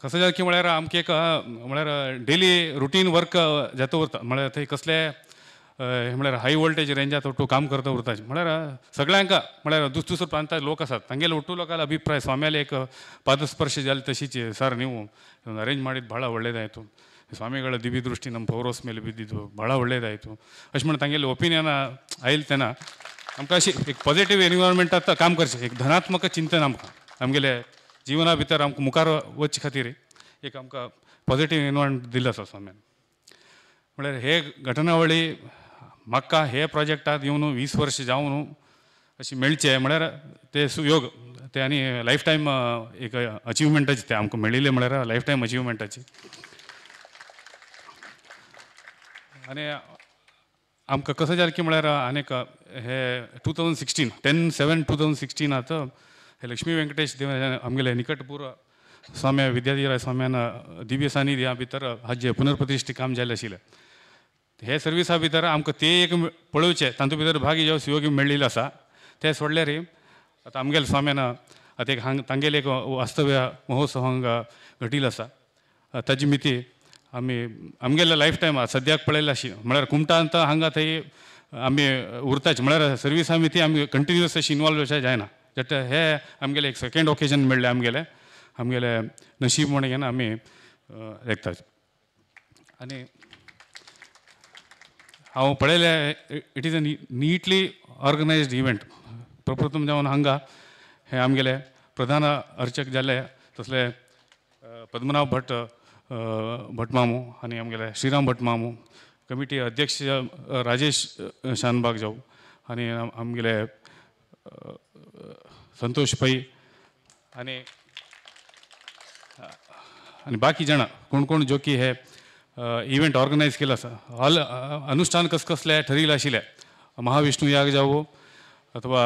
कसं जालें की म्हळ्यार आमकां एक म्हळ्यार डेली रुटीन वर्क जाता उरता, म्हळ्यार थंय कसले म्हळ्यार हाय वोल्टेज रेंजात ओटू काम करता उरता. म्हळ्यार सगळ्यांक म्हळ्यार दुसरो प्रांतार लोक आसात तांगेले ओटू लोकांले अभिप्राय स्वाम्याले एक पादस्पर्श जाले तशीच सर ನೀವು ಅರೇಂಜ್ ಮಾಡಿದ್ದು ಭಾಳ ಒಳ್ಳೇದಾಯಿತು, ಸ್ವಾಮಿಗಳ ದಿವ್ಯ ದೃಷ್ಟಿ ನಮ್ಮ ಪೌರೋಸ್ ಮೇಲೆ ಬಿದ್ದಿದ್ದು ಭಾಳ ಒಳ್ಳೇದಾಯಿತು अशें म्हण तांगेले ओपिनियन आयल तेन्ना आमकां अशी एक पॉझिटिव्ह एनवायरमेंटात काम करचें, एक धनात्मक चिंतन आमकां आमगेले जिवना भितर आमकां मुखार वचचे खातीर एक आमकां पॉझिटिव्ह एनवायरमेंट दिल्लो आसा स्वाम्यान. म्हळ्यार हे घटनावळी म्हाका हे प्रोजेक्टात येवन 20 वर्ष जावन अशें मेळचें म्हळ्यार ते सुयोग ते आनी लायफ टायम एक अचिव्हमेंटाची ते आमकां मेळिल्लें म्हळ्यार लायफ टायम अचिव्हमेंटाची. आनी आमकां कसं जालें की म्हळ्यार आनीक हे 2016 10/7/2016 हे लक्ष्मी वेंकटेश देव आमगेले निकटपूर्व स्वाम्या विद्याधिराय स्वाम्यान दिव्य सानिध्या भितर हाजे पुनर्प्रतिष्ठित काम जालें आशिल्लें. हे सर्विसा भितर आमकां ते एक पळोवचें तातूंत भितर भागी जेव सुयोग मेळिल्लो आसा ते सोडल्यार आतां आमगेले स्वाम्यान आतां एक हांग तांगेले एक वास्तव्य महोत्सव हांगा घडिल्लो आसा ताजी मिती आमी आमगेले लायफ टायम सद्याक पळयलें अशी म्हळ्यार कुमटांत हांगा थंय आमी उरताच म्हळ्यार सर्विसा मिती आमी कंटिन्युअस अशी इनवॉल्व अशें जायना. जट हे आमगेले एक सेकेंड ओकेजन मेळ्ळें आमगेले आमगेले नशीब म्हणून आमी एकताच. आनी हांव पळयलें it is a neatly organised event. प्रप्रथम जावन हांगा हे आमगेले प्रधान अर्चक जाले तसले पद्मनाभ भट भटमामू आनी आमगेले श्रीराम भटमामू, कमिटी अध्यक्ष राजेश शानबाग जावं आनी आमगेले संतोष पै आनी आनी बाकी जाणां कोण कोण जो की हे इव्हेंट ऑर्गनायज केलं आसा ऑल अनुष्ठान कस कसले ठरिल्लें आशिल्लें महाविष्णू याग जावं अथवा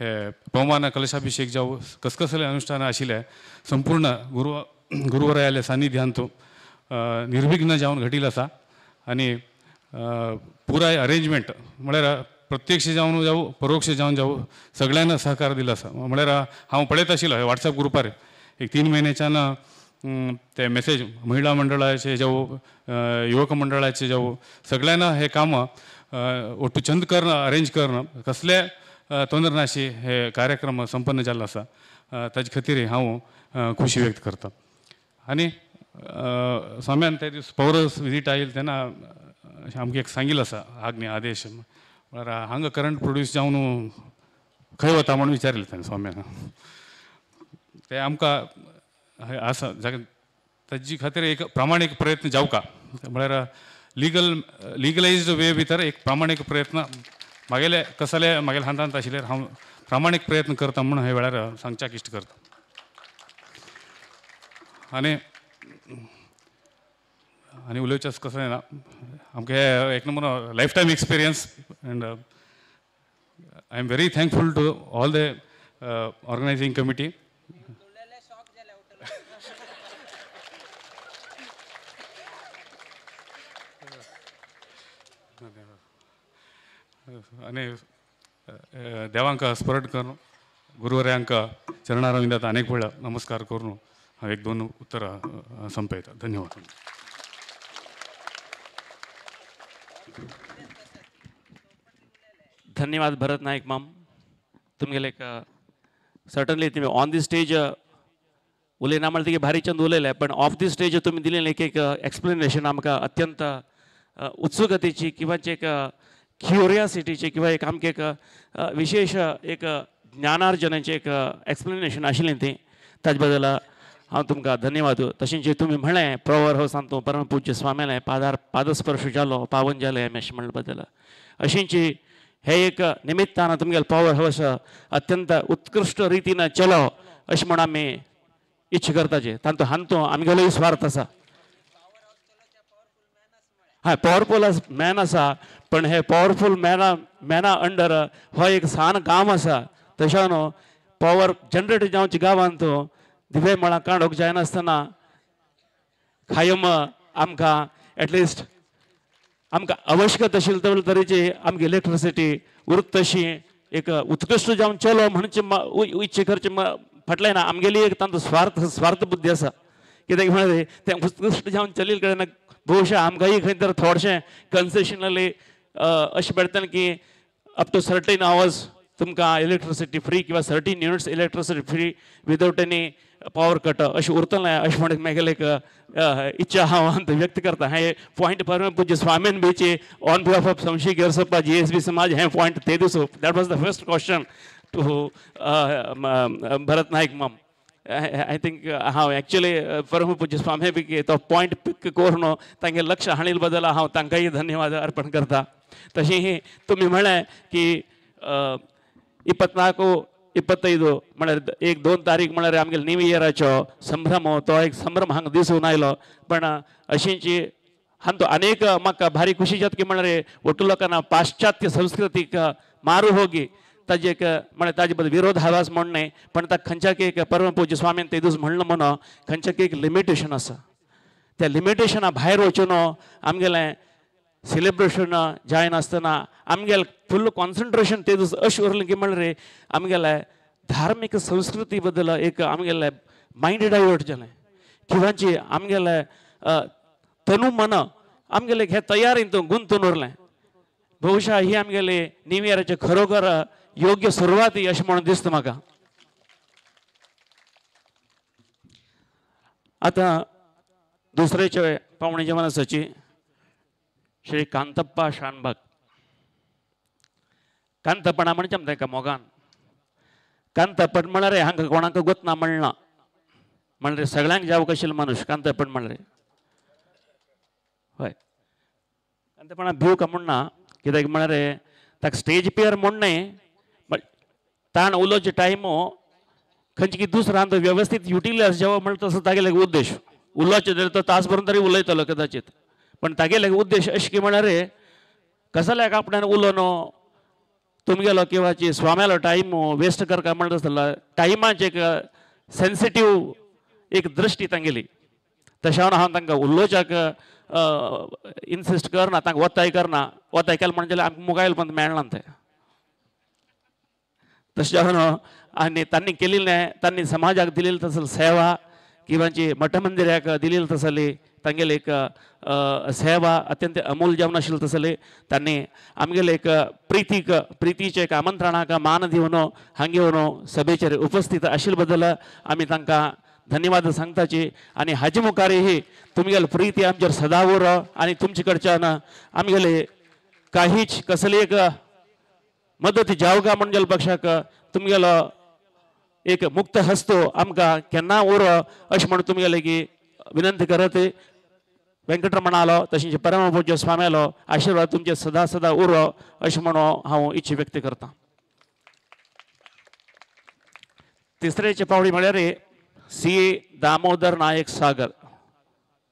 हे पवमान कलशाभिषेक जावं कसकसले अनुष्ठान आशिल्लें संपूर्ण गुरुवरायाले सानिध्यांत निर्विघ्न जावन घटील आसा आनी पुराय अरेंजमेंट म्हळ्यार प्रत्यक्ष जावन जावं परोक्ष जावन जावं सगळ्यांना सहकार दिलो आसा. म्हळ्यार हांव पळयत आशिल्लो हे वॉट्सएप ग्रुपार एक 3 म्हयन्याच्यान ते मेसेज महिला मंडळाचे जावं युवक मंडळाचे जावं सगळ्यांना हे काम ಒಟ್ಟು ಚಂದ ಕರ್ನ अरेंज करून कसले ತೊಂದರೆ नाशी हे कार्यक्रम संपन्न जाल्लो आसा ताजे खातीर हांव खुशी व्यक्त करता. आनी स्वाम्यान ते दीस पौरस विजीट आयल तेन्ना आमकां एक सांगिल्लें आसा आज्ञा आदेश म्हळ्यार हांगा करंट प्रोड्यूस जावन खंय वता म्हणून विचारिल्लें तेन्ना स्वाम्यान ते आमकां आसा ताजे खातीर एक प्रामाणीक प्रयत्न जावका म्हळ्यार लिगलायज्ड वे भितर एक प्रामाणीक प्रयत्न मागेले कसले मागेले हातांत आशिल्ल्यार हांव प्रामाणीक प्रयत्न करता म्हणून हे वेळार सांगच्याक इश्ट करता. आनी आनी उलोवचें कसलें ना आमकां हे एक number life time experience and I am very thankful to all the organising committee. आनी देवांक स्मरण करून गुरुवर्यांक चरणारविंदात अनेक वेळा नमस्कार करून हांव एक दोन उतरां संपयता. धन्यवाद. धन्यवाद भरत नायक माम. तुमगेले एक सर्टनली तुमी ऑन the stage उलयना म्हळ्यार तुगे भारी चंद उलयले पण ऑफ the stage तुमी दिलें एक एक एक्सप्लेनेशन आमकां अत्यंत उत्सुकतेची किंवा एक क्युरियासिटीचे किंवा एक आमकां एक विशेष एक ज्ञानार्जनाचें एक एक्सप्लेनेशन आशिल्लें तें ताजे बद्दल हांव तुमकां धन्यवाद. तशेंच तुमी म्हणलें प्रवर हावसान तूं परम पूज्य स्वाम्यालें पादार पादस्पर्श जालो पावन जालें अशें म्हणले बद्दल अशेंच हे एक निमित्तान तुमगेले पॉवर हावस अत्यंत उत्कृश्ट रितीन चलो अशें म्हूण आमी इच्छा करताचे. तांतू हांतू आमगेलोय स्वार्थ आसा. हय पॉवरफूल मॅन आसा पण हे पॉवरफूल मॅना अंडर हो एक सान गांव आसा तशें न्हू पॉवर जनरेट जावचे गांवांत दिवे मळां काडूंक जायनासतना कायम आमकां एटलिस्ट आमकां आवश्यक आशिल्ले तरेची आमची इलेक्ट्रिसिटी उरत तशी एक उत्कृश्ट जावन चलो म्हणचे इच्छा करचे फाटल्यान आमगेली एक तांचो स्वार्थ स्वार्थ बुद्धी आसा. कित्याक म्हळ्यार तें उत्कृश्ट जावन चलील कडेन बहुशा आमकांय खंय तर थोडेशें कन्सेशनली अशें मेळटलें की अप टू सर्टीन आवर्स तुमकां इलेक्ट्रिसिटी फ्री किंवा 13 units electricity free without any power cut अशें उरतलें अशें म्हणून म्हागेली एक इच्छा हांव व्यक्त करता. हें पॉयंट परम पूज्य स्वामीन बीची on behalf of संशी Gersoppa GSB समाज हें पॉयंट ते दिसो. That was the first question to Bharat Naik ma'am. I think हांव एक्चुअली परम पूज्य स्वामी बी तो पॉयंट पिक करून तांगे लक्ष हाणील बद्दल हांव तांकांय धन्यवाद अर्पण करता. तशें तुमी म्हणलें की 24 25 म्हळ्यार 1-2 तारीख म्हळ्यार आमगेले न्यू इयराचो संभ्रम तो एक संभ्रम हांगा दिसून आयलो पण अशींची हांतू अनेक म्हाका भारी खुशी जाता की म्हळ्यार ಒಟ್ಟು लोकांना पाश्चात्य संस्कृतीक मारू होगी ताजे एक म्हळ्यार ताजे बद्दल विरोधाभास म्हण न्हय पण ताका खंयच्याक एक परम पूज्य स्वामीन ते दीस म्हणलें म्हणून खंयच्याक एक लिमिटेशन आसा त्या लिमिटेशना भायर वचून आमगेलें सेलिब्रेशन जायनासतना आमगेलें फुल कॉन्सन्ट्रेशन ते दीस अशें उरलें की म्हळ्यार आमगेलें धार्मीक संस्कृती बद्दल एक आमगेलें मायंड डायवर्ट जालें किंवाची आमगेलें तनु मन आमगेलें हे तयारींत गुंतून उरलें. बहुशा ही आमगेली न्यू इयराचे खरोखर योग्य सुरवाती अशें म्हणून दिसता म्हाका. आतां दुसरेचे पावणे जेवण आसाची श्री कांतप्पा शानबाग. कांतपणा म्हणजे आमकां तांकां मोगान कांतपण म्हळ्यार हांकां कोणाक गोतना म्हणना म्हणल्यार सगळ्यांक जावंक आशिल्लो मनुष्य कांतपण म्हणल्यार हय कांतपणा भिवका म्हणना कित्याक म्हळ्यार ताका स्टेज पियर म्हण न्हय बट ताण उलोवचे टायम खंयचे की दुसरो वेवस्थीत युटिलायज जावप म्हणटा तसो तागेलो उद्देश उलोवचें जाल्यार तो तास भरून तरी उलयतलो कदाचित पण तागेले उद्देश अशें की म्हळ्यार कसल्याक आपणान उलोवन तुमगेलो किंवाची स्वाम्यालो टायम वेस्ट करका म्हणत आसतलो टायमाचे एक सेन्सिटीव एक दृश्टी तांगेली. तशें हांव तांकां उलोवच्याक इन्सिस्ट करना, तांकां वताय करना. वताय केलें म्हणून जाल्यार आमकां मोबायल पण मेळना तें. तशें जावन आनी तांणी केल्लें तांणी समाजाक दिलेली तसली सेवा किंवाची मठ मंदिराक दिलेली तसली तांगेली एक सेवा अत्यंत अमूल जावन आशिल्ली तसली तांणी आमगेले एक प्रितीक प्रितीचे एक आमंत्रणाक मान दिवन हांगा येवन सभेचेर उपस्थित आशिल्ले बद्दल आमी तांकां धन्यवाद सांगताची. आनी हाजे मुखारही तुमगेले प्रिती आमचेर सदा उरो आनी तुमचे कडच्यान आमगेले काहीच कसली एक मदत जावका म्हणजे पक्षाक तुमगेलो एक मुक्त हस्तो आमकां केन्ना उरो अशें म्हणून तुमगेले की विनंती करत वेंकटरमणालो तशेंच परमपूज्य स्वाम्यालो आशिर्वाद तुमचे सदा सदा उरो अशें म्हणून हांव इच्छा व्यक्त करता. तिसरेचे पावडी म्हळ्यार सी दामोदर नायक सागर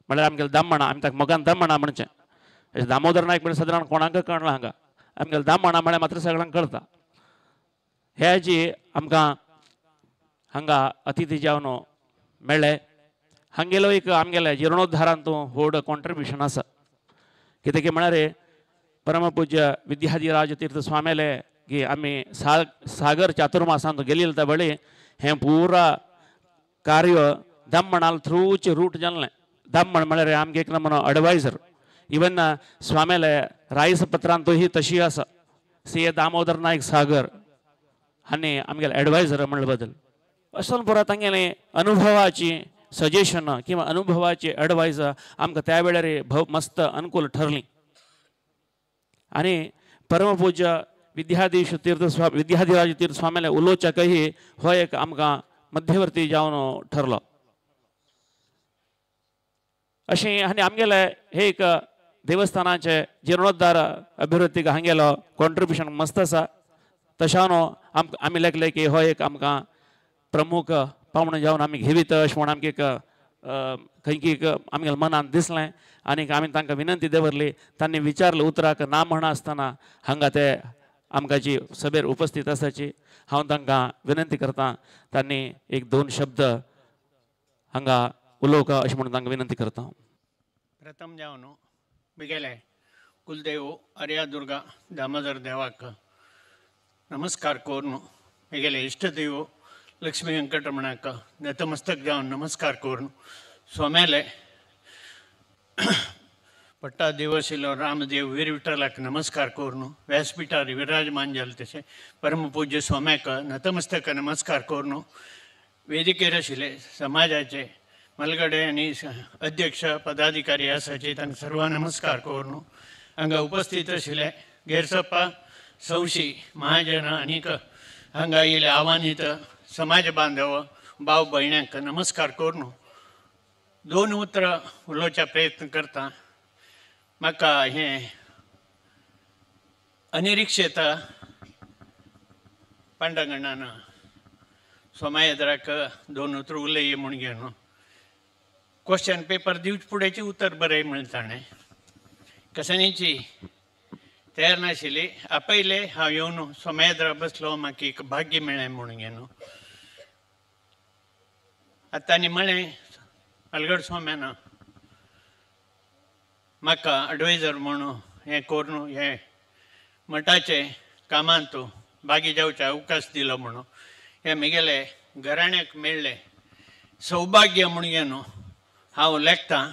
म्हळ्यार आमगेले दामणा, आमी ताका मोगान दामणा म्हणचें. दामोदर नायक म्हळ्यार सादारण कोणाक कळना हांगा, आमगेले दामणा म्हळ्यार मात्र सगळ्यांक कळटा. हे जी आमकां हांगा अतिथी जावन मेळ्ळे हांगेलो एक आमगेले जिर्णोद्धारांत व्हड कॉन्ट्रिब्युशन आसा. कित्याक म्हळ्यार परमपूज्य विद्याधिराज तीर्थ स्वाम्याले की आमी सागर चातुर्मासांत गेलेले त्या वेळी हें पुरा कार्य दामणाल थ्रूचे रूट जाल्लें. दामण म्हळ्यार आमगे एक नमुनो एडवायजर इवन स्वाम्याले रायस पत्रांत ही तशी आसा. सी ए दामोदर नायक सागर हांणी आमगेले एडवायजर म्हणले बदल अशें पुरा तांगेले अनुभवाची सजेशन किंवा अनुभवाची एडवायज आमकां त्या वेळार भोव मस्त अनुकूल ठरली. आनी परमपूज्य विद्याधीश तीर्थ विद्याधिराज तीर्थ स्वाम्याले उलोवच्याकही हो एक आमकां मध्यवर्ती जावन ठरलो. अशें आनी आमगेले हे एक देवस्थानाचे जिर्णोद्धार अभिवृद्धीक हांगेलो कॉन्ट्रिब्युशन मस्त आसा. तशें आमी लेखले की हो एक आमकां प्रमुख पावणो जावन आमी घेवीत अशें म्हूण आमकां एक खंयकी एक आमगेल्या मनान दिसलें आनी आमी तांकां विनंती दवरली. तांणी विचारलें उतराक ना म्हणा आसतना हांगा ते आमकां जी सभेर उपस्थित आसाची हांव तांकां विनंती करता तांणी एक दोन शब्द हांगा उलोवका अशें म्हणून तांकां विनंती करता. प्रथम जावन मिगेले कुलदेव आर्यादुर्गा दामोदर देवाक नमस्कार करून मिगेले इष्टदेव लक्ष्मी वेंकटरमणाक नतमस्तक जावन नमस्कार करून स्वाम्याले पट्टा देवशिलो रामदेव वीर विठ्ठलाक नमस्कार करून व्यासपीठार विराजमान जाले तशें परमपूज्य स्वाम्याक नतमस्तक नमस्कार करून वेदिकेर आशिल्ले समाजाचे मलगडे आनी अध्यक्ष पदाधिकारी आसाचे तांकां सर्वांक नमस्कार करून हांगा उपस्थित आशिल्ले गेरसप्पा सौशी महाजन आनीक हांगा येयले आव्हानीत समाज बांधव भाव भयण्यांक नमस्कार करून दोन उतरां उलोवच्या प्रयत्न करता. म्हाका हें अनिरीक्षित पांडगणान सोमायद्राक दोन उतरां उलय म्हूण घेवन क्वेश्चन पेपर दिवचे फुडेंचें उतर बरय म्हणलें ताणें. कसनीची तयार नाशिल्ली आपयले हांव येवन सोमायद्रा बसलो म्हाका एक भाग्य मेळ्ळें म्हूण घेवन. आतां तांणी म्हळें अलगड स्वाम्यान म्हाका एडवायजर म्हणून हें करून हें मठाचें कामांत भागी जावचे अवकाश दिलो म्हणून हें म्हगेले घराण्याक मेळ्ळें सौभाग्य म्हूण घेवन हांव लेखतां.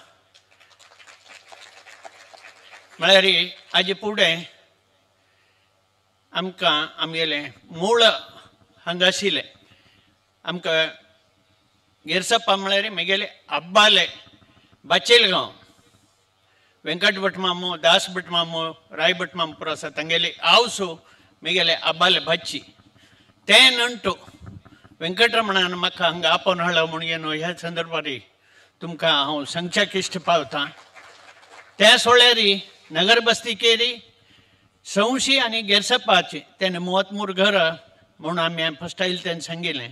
म्हळ्यार हाजे फुडें आमकां आमगेलें मूळ हांगा आशिल्लें आमकां गेरसप्पा म्हळ्यार म्हगेले आब्बाले बाचेल गांव वेंकट भटमामो दास भटमामो राय भटमामो पुरो आसा तांगेली आवसो म्हगेले आब्बाले भाची तें नंटू वेंकटरमणान म्हाका हांगा आपोवन हाडलो म्हूण घेवन ह्या संदर्भार तुमकां हांव सांगच्याक इश्ट पावतां. त्या सोळ्यारी नगर बस्ती केरी संवशी आनी गेरसप्पाची तेणें मुवतमूर घर म्हूण आमी फस्ट आयले तेणें सांगिल्लें.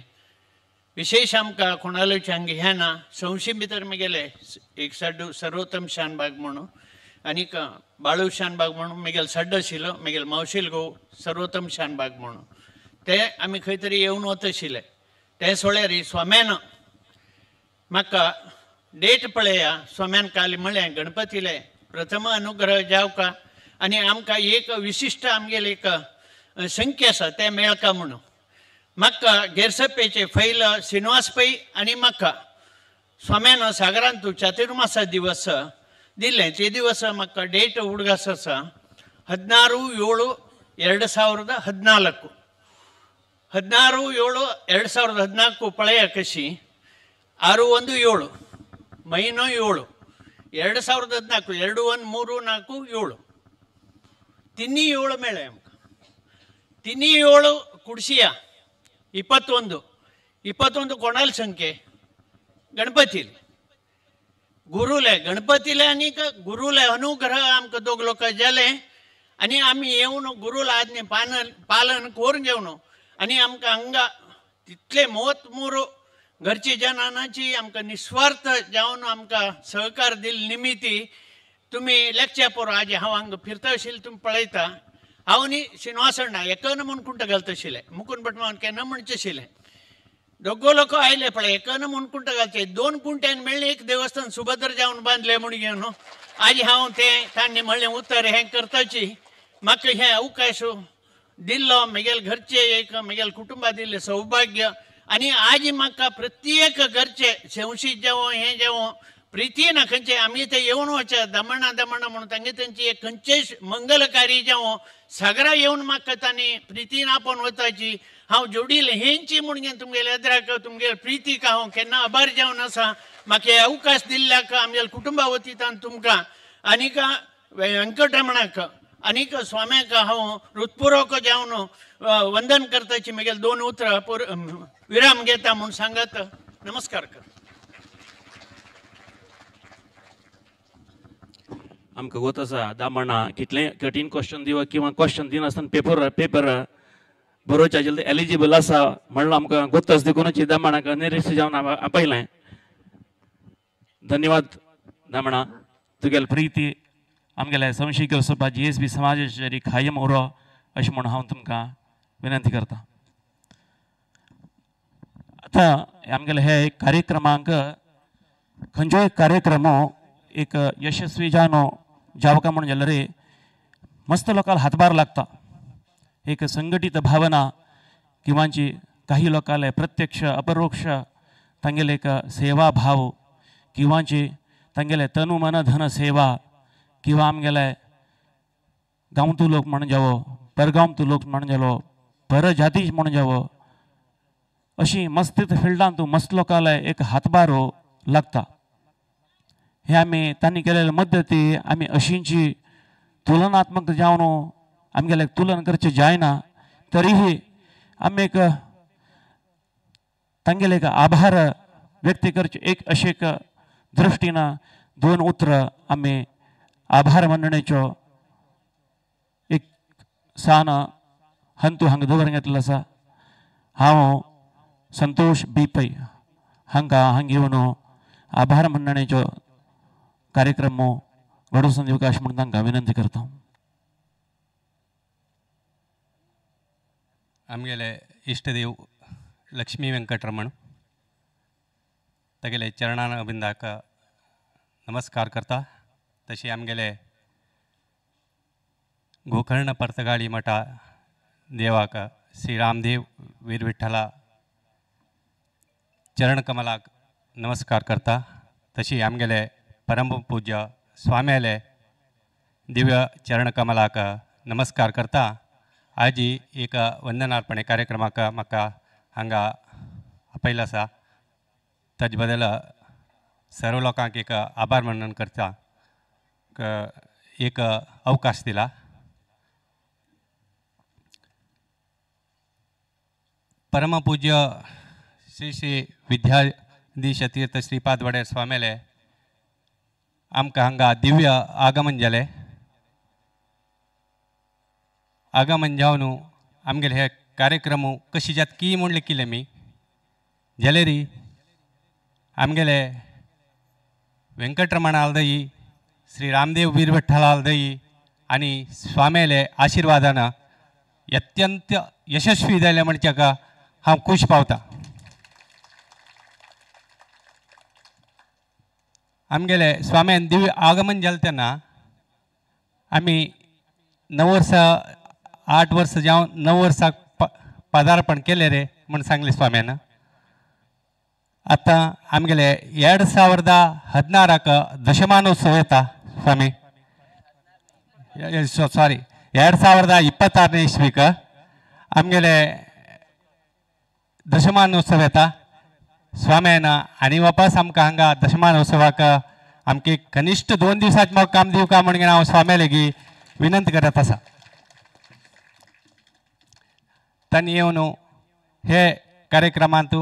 विशेष आमकां कोणालोचे हांगा हें ना. संवशी भितर म्हगेले एक साडू सर्वोत्तम शानबाग म्हणून आनीक बाळू शानबाग म्हणून मेगेल सड्ड आशिल्लो मेगेल मावशील घोव सर्वोत्तम शानबाग म्हणून ते आमी खंय तरी येवन वत आशिल्ले. ते सोळ्यार स्वाम्यान म्हाका डेट पळया स्वाम्यान काल म्हळें गणपतीले प्रथम अनुग्रह जावका आनी आमकां एक विशिश्ट आमगेले एक संख्या आसा तें मेळका म्हणून. म्हाका गेरसप्पेचे फैल श्रीनिवास पै आनी म्हाका स्वाम्यान सागरांतू चातुर्मासा दिवस दिले. ते दिवस म्हाका डेट उडगास आसा 16/7/2014. 16/7/2014 पळया कशी 6 1 7 महिनो 7 2014 2 1 3 4 7 तिन्ही 7 मेळ्ळे आमकां. तिन्ही 7 कुडशिया 21 21 कोणाल संख्ये गणपतीले गुरुले गणपतीले आनी गुरुले अनुग्रह आमकां दोग लोक जाले आनी आमी येवन गुरुला आज्ञे पालन करून घेवन आनी आमकां हांगा तितले 33 घरची जनानाची आमकां निस्वार्थ जावन आमकां सहकार दिल निमित्ती तुमी लेक्चर पोरो आज हांव हांगा फिरता आशिल्लें तुमी पळयता. हांव न्ही श्रीनिवास अण्णा एकन म्हूण कुंट घालता आशिल्लें मुकुंद भट मावन केन्ना म्हणचें आशिल्लें. दोगो लोक आयले पळय एकन म्हूण कुंट घालचे 2 कुंट्यान मेळ्ळें एक देवस्थान सुभद्र जावन बांदलें म्हूण घेवन आज हांव तें तांणी म्हणलें उतर हें करताची म्हाका हें अवकाश दिल्लो म्हगेल घरचे एक म्हगेल कुटुंबा दिल्लें सौभाग्य. आनी आज म्हाका प्रत्येक घरचे शेवशी जेवो हें जेवो प्रितीन खंयचे आमी ते येवन वचचे दमणा दमणा म्हणून तांगे तेंची एक खंयचेय मंगलकारी जावं सागरा येवन म्हाका तांणी प्रितीन आपोवन वताची हांव जोडिल्लें हेंची म्हूण तुमगेले एदराक तुमगेले प्रितीक हांव केन्ना आभार जावन आसा. म्हाका हे अवकाश दिल्ल्याक आमगेल्या कुटुंबा वतीन तुमकां आनीक व्यंकटरमणाक आनीक स्वाम्याक हांव हृत्पुर्वक जावन वंदन करताची म्हगेले 2 उतरां विराम घेता म्हूण सांगत नमस्कार कर. आमकां गोत आसा दामणा कितलें कठीण क्वेश्चन दिवप किंवा क्वेश्चन दिनासतना पेपर पेपर बरोवचे आशिल्लें एलिजिबल आसा म्हणलं आमकां गोत आसा देखूनच दामणाक निरेश जावन आपयलें. धन्यवाद दामणा, तुगेले प्रिती आमगेले संशी सभा जी एस बी समाजाचेर कायम उरो अशें म्हूण हांव तुमकां विनंती करता. आतां आमगेले हे कार्यक्रमांक खंयचोय कार्यक्रम एक यशस्वी जावन जावका म्हूण जाल्यार मस्त लोकांक हातभार लागता. एक संघटीत भावना किंवांची काही लोकांले प्रत्यक्ष अपरोक्ष तांगेले एक सेवा भाव किंवांची तांगेले तनु मन धन सेवा किंवा आमगेले गांवतू लोक म्हणून जावो परगांवतू लोक म्हणून जालो परजाती म्हणून जावो अशी मस्त फिल्डांत मस्त लोकांले एक हातभार लागता. हे आमी तांणी केलेले मद्दती आमी अशींची तुलनात्मक जावन आमगेले तुलन करचें जायना तरीही आमी एक तांगेले एक आभार व्यक्त करचे एक अशें एक दृश्टीन 2 उतरां आमी आभार मानणेचो एक सान हंतू हांगा दवरून घेतलो आसा. हांव संतोष बी पै हांकां हांगा येवन आभार मानणेचो कार्यक्रम घडोवन दिवका अशें म्हूण तांकां विनंती करता. आमगेले इश्टदेव लक्ष्मी वेंकटरमण तागेले चरणान अबिंदाक नमस्कार करता. तशी आमगेले गोकर्ण पर्तगाळी मठा देवाक श्री रामदेव वीर विठ्ठला चरणकमलाक नमस्कार करता. तशी आमगेले परमपूज्य स्वाम्याले दिव्य चरणकमलाक नमस्कार करता. आजी एक वंदनार्पणे कार्यक्रमाक म्हाका हांगा आपयलो आसा ताजे बदल सर्व लोकांक एक आभार मानून करता एक अवकाश दिला. परमपूज्य श्री श्री विद्याधीश तीर्थ श्रीपाद वडेर स्वाम्याले आमकां हांगा दिव्य आगमन जालें. आगमन जावन आमगेले हे कार्यक्रम कशी जात की म्हणले केले मी जाल्यार आमगेले वेंकटरमण आलदई श्री रामदेव वीरविठ्ठलाल दई आनी स्वाम्याले आशीर्वादान अत्यंत यशस्वी जालें म्हणच्याक हांव खूश पावता. आमगेले स्वाम्यान दिव्य आगमन जालें तेन्ना आमी 9 वर्सां 8 वर्सां जावन 9 वर्सां पदार्पण केलें रे म्हूण सांगलें स्वाम्यान. आतां आमगेले 2016 दशमानोत्सव येता स्वामी, सॉरी 2026 इस्वीक आमगेले दशमानोत्सव येता स्वाम्यान. आनी वापस आमकां हांगा दशमानोत्सवाक आमके कनिश्ठ 2 दिवसांत म्हाका काम दिवका म्हणून हांव स्वाम्या लेगी विनंती करत आसा. तांणी येवन हे कार्यक्रमांत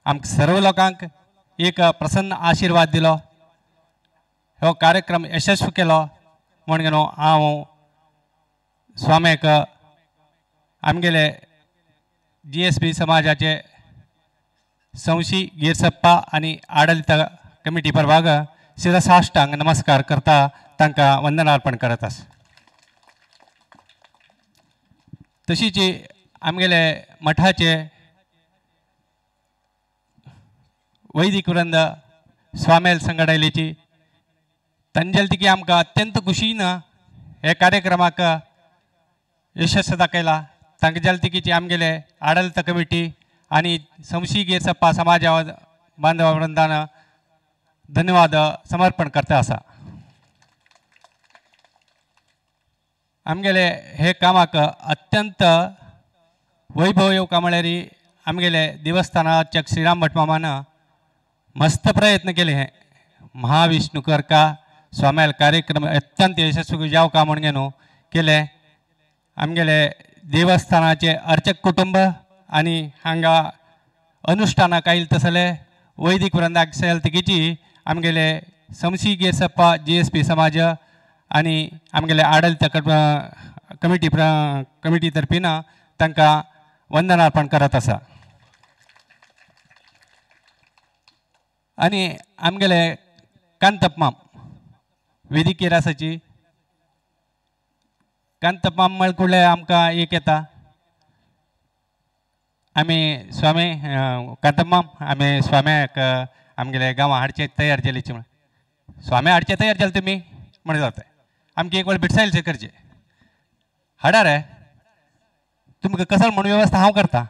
आमकां सर्व लोकांक एक प्रसन्न आशिर्वाद दिलो, हो कार्यक्रम यशस्वी केलो म्हणून हांव स्वाम्याक आमगेले GSB समाजाचे संशी गिरसप्पा आनी आडलित कमिटी प्रभाग शिरसाष्टांग नमस्कार करता, तांकां वंदनार्पण करत आसा. तशीच आमगेले मठाचे वैदिक वृंद स्वामेल संगडायलेची तांजेल आमकां अत्यंत खुशीन हे कार्यक्रमाक यशस्व दाखयला. तांकां जालतिकीची आमगेले आडलित कमिटी आनी संशी गिरसप्पा समाजा बांधवा वृंदान धन्यवाद समर्पण करता आसा. आमगेले हे कामाक अत्यंत वैभव येवका म्हळ्यार आमगेले देवस्थानाच्या श्रीराम भट मामान मस्त प्रयत्न केले. हे महाविष्णू करका स्वाम्याल कार्यक्रम अत्यंत यशस्वी जावका म्हणून न्हू केले. आमगेले देवस्थानाचे अर्चक कुटुंब आनी हांगा अनुष्ठानाक आयल तसले वैदिक वृंदाक सेलतिकीची आमगेले संशी गिरसप्पा GSP समाज आनी आमगेले आडलित कमिटी तर्फीन तांकां वंदनार्पण करत आसा. आनी आमगेले कांतपमाम वेदिकी रासाची कांतपमाम म्हळ्यार आमकां एक येता. आमी स्वामी कांतपमाम आमी स्वाम्याक आमगेले गांवां हाडचे तयार जालीची म्हण स्वामी हाडचे तयार जाले तुमी म्हण जाता आमची एक वेळ भेटसायल करचे हाडा रे तुमकां कसल म्हूण वेवस्था हांव करता.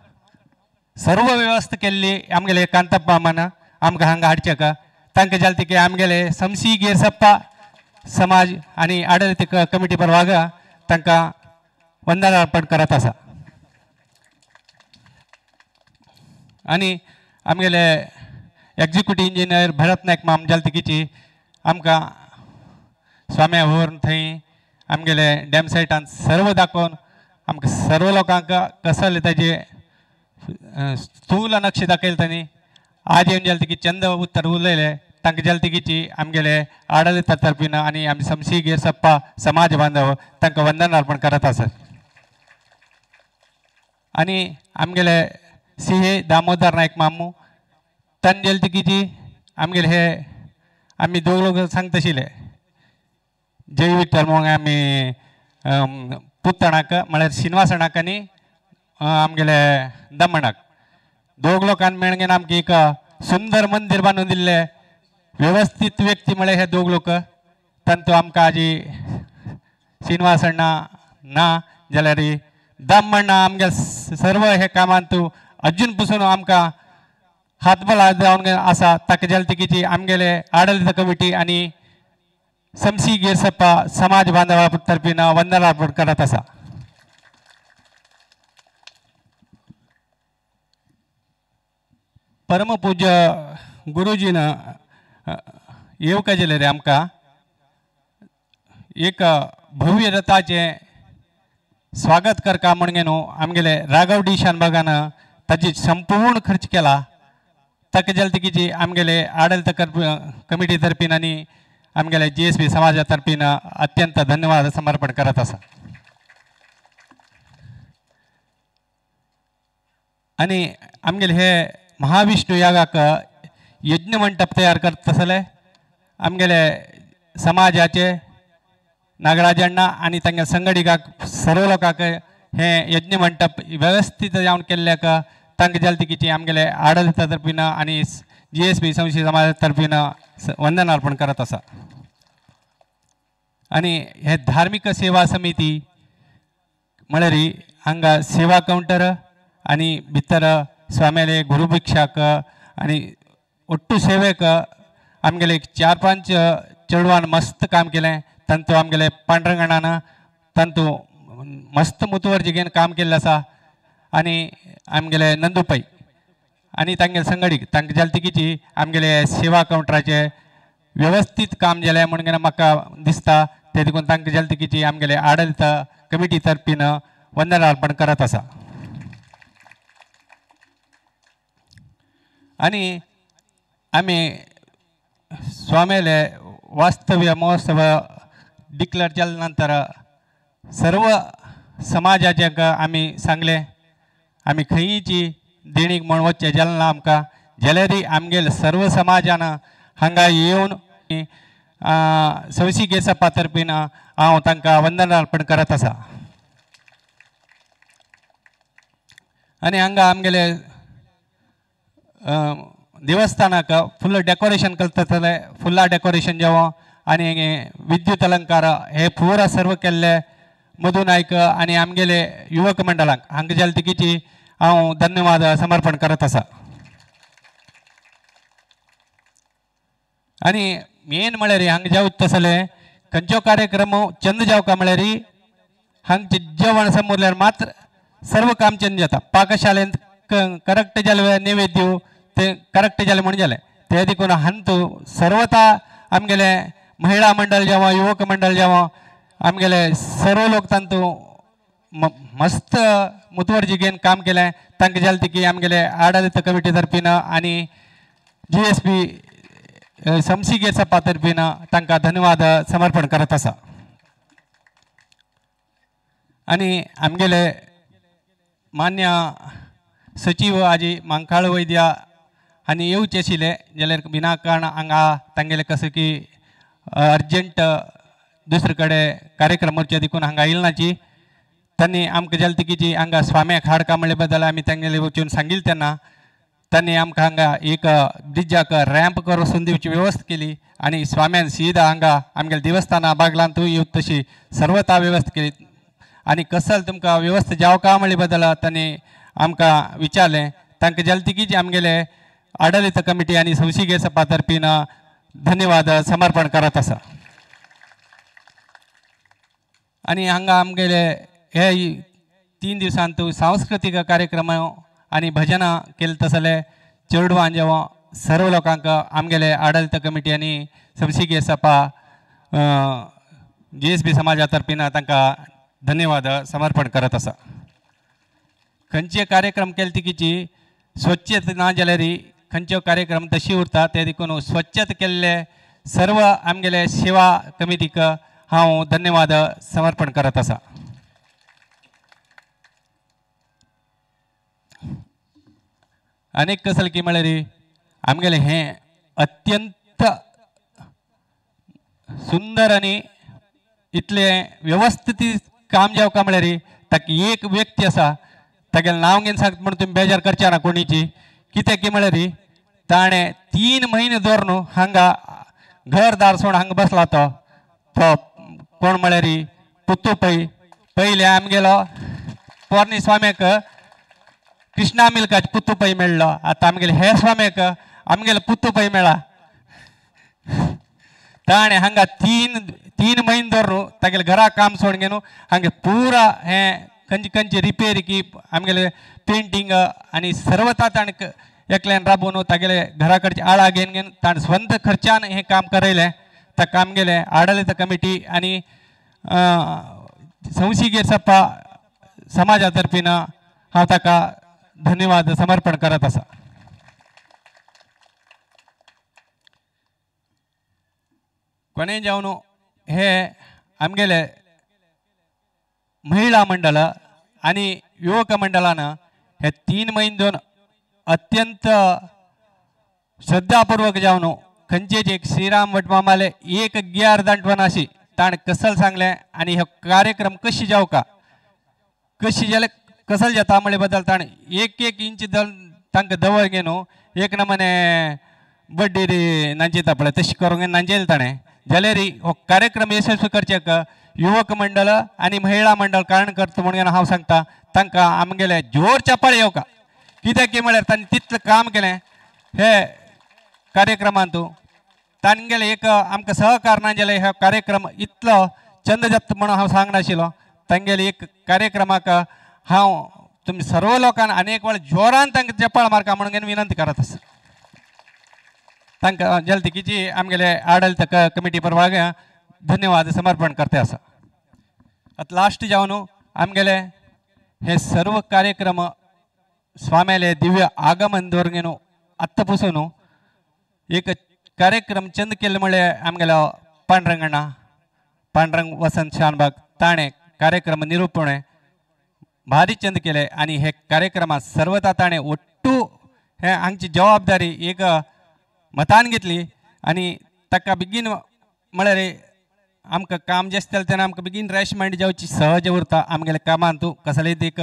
सर्व व्यवस्था केल्ली आमगेले कांतपमामान आमकां हांगा हाडचे का तांकां जालें की आमगेले संशी गिरसप्पा समाज आनी आडलित कमिटी प्रभाग तांकां वंदनार्पण करत आसा. आनी आमगेले एक्झिक्युटीव इंजिनियर भरत नायक माम जालतिकीची आमकां स्वाम्या व्हरून थंय आमगेले डॅम सायटान सर्व दाखोवन आमकां सर्व लोकांक कसले ताजे स्थूल नक्ष दाखयले तांणी. आज येवन जालें की चंद उत्तर उलयले तांकां जालतिकीची आमगेले आडलित तर्फीन आनी आमी संशी गिरसप्पा समाज बांधव तांकां वंदन अर्पण करत आसात. आनी आमगेले CA Damodar Naik मामू तांणी जालतिकीची आमगेले हे आमी दोग लोक सांगताशिल्ले जय विठ्ठल म्हणून आमी पुतणाक म्हळ्यार श्रीनिवासणाक आनी आमगेले दमणाक दोग लोकांनी मेळून आमकां एक सुंदर मंदिर बांदून दिल्लें. व्यवस्थीत व्यक्ती म्हळ्यार हे दोग लोक तांतू आमकां आजी श्रीनिवास अण्णा ना जाल्यार दमण्णा आमगे सर्व हे कामांत अजून पसून आमकां हातबल जावन आसा. ताका जालतिकीची आमगेले आडलित कमिटी आनी संशी गिरसप्पा समाज बांधवा तर्फीन वंदनार्पण करत आसा. परमपूज्य गुरुजीन येवका जालें रे आमकां एक भव्य रथाचें स्वागत करका म्हणून न्हू आमगेले राघव डी शानबागान ताजी संपूर्ण खर्च केला. ताका जालतिकीची आमगेले आडलित कमिटी तर्फीन आनी आमगेले GSB समाजा तर्फीन अत्यंत धन्यवाद समर्पण करत आसा. आनी आमगेले हे महाविष्णू यागाक यज्ञ मंटप तयार करत आसले आमगेले समाजाचे नागराजांना आनी तांगे संगडिकाक सर्व लोकांक हे यज्ञ मंटप व्यवस्थित जावन केल्ल्याक तांकां जालतिकीची आमगेले आडळता तर्फीन आनी GSB संशी समाजा तर्फीन वंदन अर्पण करत आसा. आनी हे धार्मिक सेवा समिती म्हळ्यार हांगा सेवा कावंटर आनी भितर स्वाम्याले गुरुभिक्षाक आनी ಒಟ್ಟು सेवेक आमगेले 4-5 चेडवान मस्त काम केलें. तांतू आमगेले पांडुरंगणान तांतू मस्त मुतवर्जिगेन काम केल्लें आसा आनी आमगेले नंदू पै आनी तांगेले संगडीक तांकां जालतिकीची आमगेले सेवा कावंटराचे व्यवस्थीत काम जालें म्हणून म्हाका दिसता. ते देखून तांकां जालतिकीची आमगेले आडळत कमिटी तर्फीन वंदन अर्पण करत आसा. आनी आमी स्वाम्याले वास्तव्य महोत्सव डिक्लेअर जाल्या नंतर सर्व समाजाचे आमी सांगलें आमी खंयची देणीक म्हण वचचें जालें ना आमकां, जाल्यार आमगेले सर्व समाजान हांगा येवन सवशी गेसप्पा तर्फीन हांव तांकां वंदन अर्पण करत आसा. आनी हांगा आमगेले देवस्थानाक फुल डेकोरेशन करतले, फुलां डेकोरेशन जावं आनी विद्युत अलंकार हे पुरा सर्व केल्ले मधू नायक आनी आमगेले युवक मंडळाक हांगा जालतिकीची हांव धन्यवाद समर्पण करत आसा. आनी मेन म्हळ्यार हांगा जावं तसले खंयचो कार्यक्रम चंद जावका म्हळ्यार हांगचें जेवण समोरल्यार मात्र सर्व काम चेंज जाता. पाकशालेंत करेक्ट जालें नैवेद्य ते करेक्ट जालें म्हणून जालें. ते देखून हांतू सर्वता आमगेले महिला मंडळ जावं युवक मंडळ जावं आमगेले सर्व लोक तांतू मस्त मुतवर्जिगेन काम केलें. तांकां जालतिकी आमगेले आडळत कमिटी तर्फीन आनी GSB समसी गेसप्पा तर्फीन तांकां धन्यवाद समर्पण करत आसा. आनी आमगेले मान्य सचिव आजी मांकाळ वैद्य आनी येवचे आशिल्ले जाल्यार विनाकारण हांगा तांगेले कसो की अर्जंट दुसरे कडेन कार्यक्रम उरचे देखून हांगा येयले नाची. तांणी आमकां जालतिकीची हांगा स्वाम्याक हाडका म्हणले बद्दल आमी तांगेले वचून सांगिल्लें तेन्ना तांणी आमकां हांगा एक ब्रिजाक रॅम्प करून दिवची वेवस्था केली आनी स्वाम्यान सीधा हांगा आमगेले देवस्थाना बागलांतूय येवं तशी सर्वता वेवस्था केली. आनी कसल तुमकां वेवस्था जावका म्हणले बद्दल तांणी आमकां विचारलें. तांकां जालतिकीची आमगेले आडळीत कमिटी आनी संशी गेसप्पा तर्फीन धन्यवाद समर्पण करत आसा. आनी हांगा आमगेले हे 3 दिवसांत सांस्कृतीक कार्यक्रम आनी भजनां केले तसले चेडवां जेवण सर्व लोकांक आमगेले आडळीत कमिटी आनी संशी गेसप्पा GSB समाजा तर्फीन तांकां धन्यवाद समर्पण करत आसा. खंयचे कार्यक्रम केले तिकीची स्वच्छता ना जाल्यार खंयचो कार्यक्रम तशी उरता. ते देखून स्वच्छता केल्ले सर्व आमगेले सेवा कमिटीक हांव धन्यवाद समर्पण करत आसा. आनीक कसल की म्हळ्यार आमगेलें हें अत्यंत सुंदर आनी इतलें व्यवस्थीत काम जावका म्हळ्यार ताका एक व्यक्ती आसा तागेलें नांव घेवन सांगता म्हूण तुमी बेजार करचे ना कोणीची. कित्याक की म्हळ्यार ताणें 3 म्हयने दवर न्हू हांगा घरदार सोड हांगा बसला तो तो कोण म्हळ्यार पुत्तू पै. पयलें आमगेलो पोरणी स्वाम्याक कृष्णा मिल्काच पुत्तू पै मेळ्ळो, आतां आमगेले हे स्वाम्याक आमगेलो पुत्तू पै मेळ्ळा. ताणें हांगा 3 म्हयने दवर न्हू तागेले घरा काम सोड घेवन हांगे पुरा हें खंयची खंयची रिपेर की आमगेले पेंटींग आनी सर्वता ताणें एकल्यान राबोवन तागेले घरा कडचे आळा घेवन घेवन ताणें स्वंत खर्चान हें काम करयलें. ताका आमगेले आडळीत कमिटी आनी संशी गेसप्पा समाजा तर्फीन हांव ताका धन्यवाद समर्पण करत आसा. कोणें जावन हे आमगेले महिला मंडळ आनी युवक मंडळान हे 3 म्हयने दोन अत्यंत श्रद्धापूर्वक जावन खंयचेच एक श्रीराम वटमामाले एक गियार दांटवन अशी ताणें कसल सांगलें आनी हो कार्यक्रम कशी जावका कशी जाल्यार कसल जाता म्हळे बद्दल ताणें एक एक इंच तांकां दवर गे न्हू एक नमने बड्डे नांजेता पळय तशें करूंक नांजेल ताणें जाल्यार हो कार्यक्रम यशस्वी करचेक युवक मंडळ आनी महिला मंडळ कारण करता म्हणून हांव सांगता तांकां आमगेले जोर चपाळ येवका कित्याक की म्हळ्यार तांणी तितलें काम केलें हे कार्यक्रमांतू तांगेले एक आमकां सहकार ना जाल्यार हो कार्यक्रम इतलो चंद जाता म्हणून हांव सांगनाशिल्लो. तांगेले एक कार्यक्रमाक हांव तुमी सर्व लोकांक आनी एक वेळ जोरान तांकां चपाळ मारका म्हणून विनंती करत आसा. तांकां जलतिकीची आमगेले आडळीत कमिटी परवाग धन्यवाद समर्पण करते आसा. आतां लास्ट जावन आमगेले हे सर्व कार्यक्रम स्वाम्याले दिव्य आगमन दवरून आत्तां पसून एक कार्यक्रम चंद केल्ले म्हळ्यार आमगेलो पांडुरंगणा पांडुरंग वसंत शानबाग ताणें कार्यक्रम निरूपण भारी चंद केले आनी हे कार्यक्रमात सर्वता ताणें ಒಟ್ಟು हे हांगची जबाबदारी एक मतान घेतली आनी ताका बेगीन म्हळ्यार आमकां काम जें आसतलें तेन्ना आमकां बेगीन रॅश मायंड जावची सहज उरता आमगेल्या कामान तूं कसलेय एक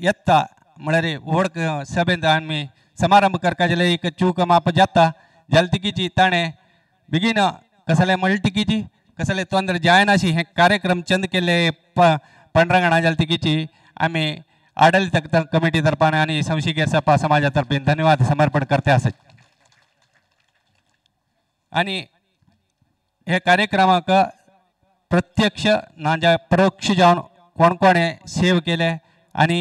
येता म्हळ्यार व्हड सभेंत आमी समारंभ करपा जाल्यार एक चूक माप जाता जाल्यार तिकीची ताणें बेगीन कसले मळटिकीची कसले तोंदर जायनाशी हे कार्यक्रम चंद केल्ले पांडुरंगणा जाल्यार तिकीची आमी आडळीत कमिटी तर्फान आनी संशी गेरसप्पा समाजा तर्फेन धन्यवाद समर्पण करते आसत. आनी हे कार्यक्रमाक प्रत्यक्ष ना जाल्यार परोक्ष जावन कोण कोणें सेव केले आनी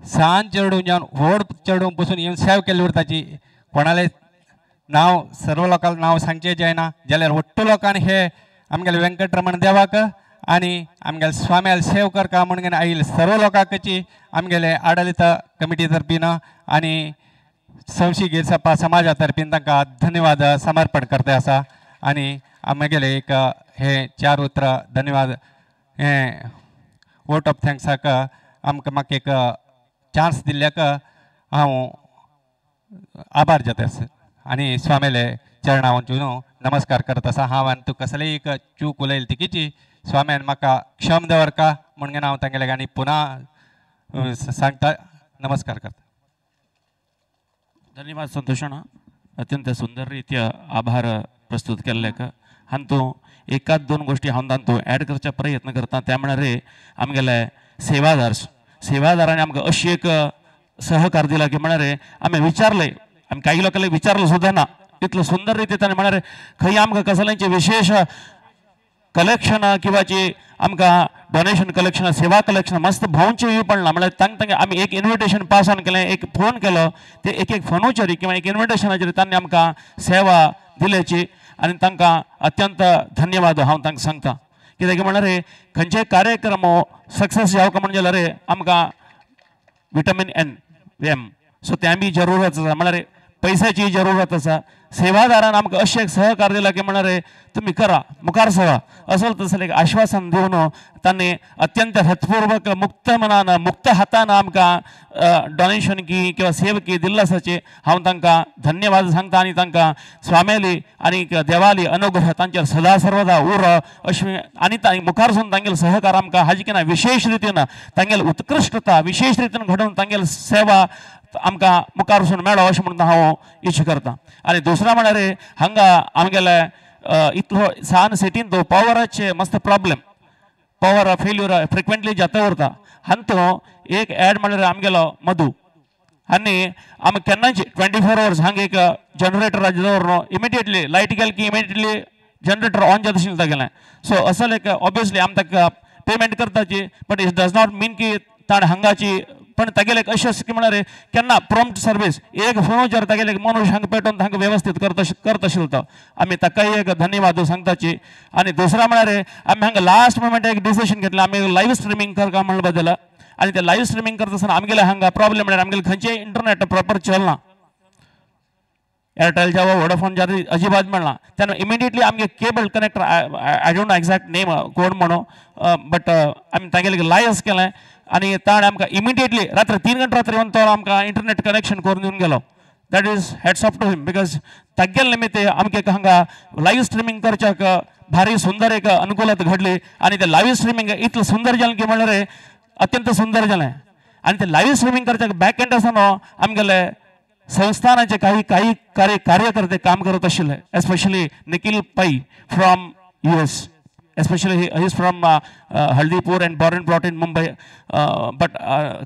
सान चेडूं जावन व्हड चेडूं पसून येवन सेव केल्ले उरताची कोणाले नांव सर्व लोकांक नांव सांगचें जायना जाल्यार वट्टू लोकांनी हे आमगेले व्यंकटरमण देवाक आनी आमगेले स्वाम्याल सेव करका म्हणून आयिल्ले सर्व लोकांची आमगेले आडळीत कमिटी तर्फीन आनी संशी गिरसप्पा समाजा तर्फीन तांकां धन्यवाद समर्पण करते आसा. आनी आमगेले एक हे चार उतरां धन्यवाद हे वोट ऑफ थँक्साक आमकां म्हाका एक चान्स दिल्ल्याक हांव आभार जाता आसा आनी स्वामीले चरणां वचून नमस्कार करत आसा. हांव आनी तूं कसलेय एक चूक उलयली तिकीची स्वाम्यान म्हाका क्षम दवरका म्हणून हांव तांगेले आनी पुन्हा सांगता नमस्कार करता. धन्यवाद संतोषणा अत्यंत सुंदर रित्या आभार प्रस्तुत केल्ल्याक. हांतू एकाच दोन गोष्टी हांव तांतू ॲड करचा प्रयत्न करता त्या म्हळ्यार आमगेले सेवादार सेवादारांनी आमकां अशी एक सहकार दिला की म्हळ्यार आमी विचारले आमी काही लोकांनी विचारलं सुद्दां ना इतलं सुंदर रितीन ताणें म्हळ्यार खंय आमकां कसल्यांचे विशेष कलेक्शन किंवा जी आमकां डोनेशन कलेक्शन सेवा कलेक्शन मस्त भोंवचें पडलां म्हळ्यार तांकां तांकां आमी एक इन्विटेशन पास ऑन केलें एक फोन केलो ते एक एक फोनूचेर किंवा एक इन्विटेशनाचेर तांणी आमकां सेवा दिल्याची आनी तांकां अत्यंत धन्यवाद हांव तांकां सांगता. कित्याक म्हळ्यार खंयचेय कार्यक्रम सक्सेस जावका म्हणून जाल्यार आमकां विटामीन एन एम सो तें बी जरुरत आसा म्हळ्यार पैशाची जरुरत आसा. सेवादारान आमकां अशें एक सहकार दिला की म्हळ्यार तुमी करा मुखार सरा असो तसलें एक आश्वासन दिवन तांणी अत्यंत हृत्पूर्वक मुक्त मनान मुक्त हातान आमकां डोनेशन की किंवा सेव की दिल्लो आसाची हांव तांकां धन्यवाद सांगता आनी तांकां स्वाम्याली आनी देवाली अनुग्रह तांचेर सदा सर्वदा उर अशें आनी मुखार सून तांगेलो सहकार आमकां हाजी केन्ना विशेश रितीन तांगेली उत्कृश्टता विशेश रितीन घडोवन तांगेली सेवा आमकां मुखार वचून मेळो अशें म्हणून हांव इच्छा करता. आनी दुसरा म्हळ्यार हांगा आमगेले इतलो सान सिटीन तो पावराचे मस्त प्रॉब्लेम पावर फेल्यूर फ्रिक्वेंटली जाता उरता. हांतू एक एड म्हळ्यार आमगेलो मधू आनी आमी केन्नाच 24 अवर्स हांगा एक जनरेटर दवरून इमिडिएटली लायट गेली की इमिडिएटली जनरेटर ऑन जाता आशिल्लें तागेलें. सो असो एक ऑब्वियसली आमी ताका payment करताची but it does not mean की ताणें हांगाची पण तागेले एक अशें की म्हळ्यार केन्ना प्रॉम्प्ट सर्वीस एक फोनाचेर तागेले एक मनुष्य हांगा पेटोवन तांकां वेवस्थीत करत आशिल्लो तो आमी ताकाय एक धन्यवाद सांगताची. आनी दुसरा म्हळ्यार आमी हांगा लास्ट मोमेंट एक डिसिजन घेतलें आमी लायव्ह स्ट्रिमींग करता म्हणून बदल आनी ते लायव्ह स्ट्रिमींग करता आसतना आमगेले हांगा प्रॉब्लेम म्हळ्यार आमगेले खंयचेय इंटरनेट प्रॉपर चलना एअरटेल जावं वोडाफोन जावं अजिबात मेळना तेन्ना इमिडिएटली आमगे cable connector I don't know exact name कोण म्हणून बट आमी तागेले लायस केलें आनी ताणें आमकां इमिडिएटली रात्री 3 घंटे रात्री येवन तो आमकां इंटरनेट कनेक्शन करून दिवन गेलो. That is hats off to him because तागेले निमित्ते आमकां हांगा लायव्ह स्ट्रिमींग करच्याक भारी सुंदर एक अनुकूलता घडली आनी ते लायव्ह स्ट्रिमींग इतलें सुंदर जालें की म्हणल्यार अत्यंत सुंदर जालें आनी ते लायव्ह स्ट्रिमींग करच्याक बॅक एंड आसा आमगेले संस्थानाचे काही काही कार्यकर्ते काम करत आशिल्ले, especially Nikhil Pai from US, especially he is from Haldipur and born and brought in Mumbai, but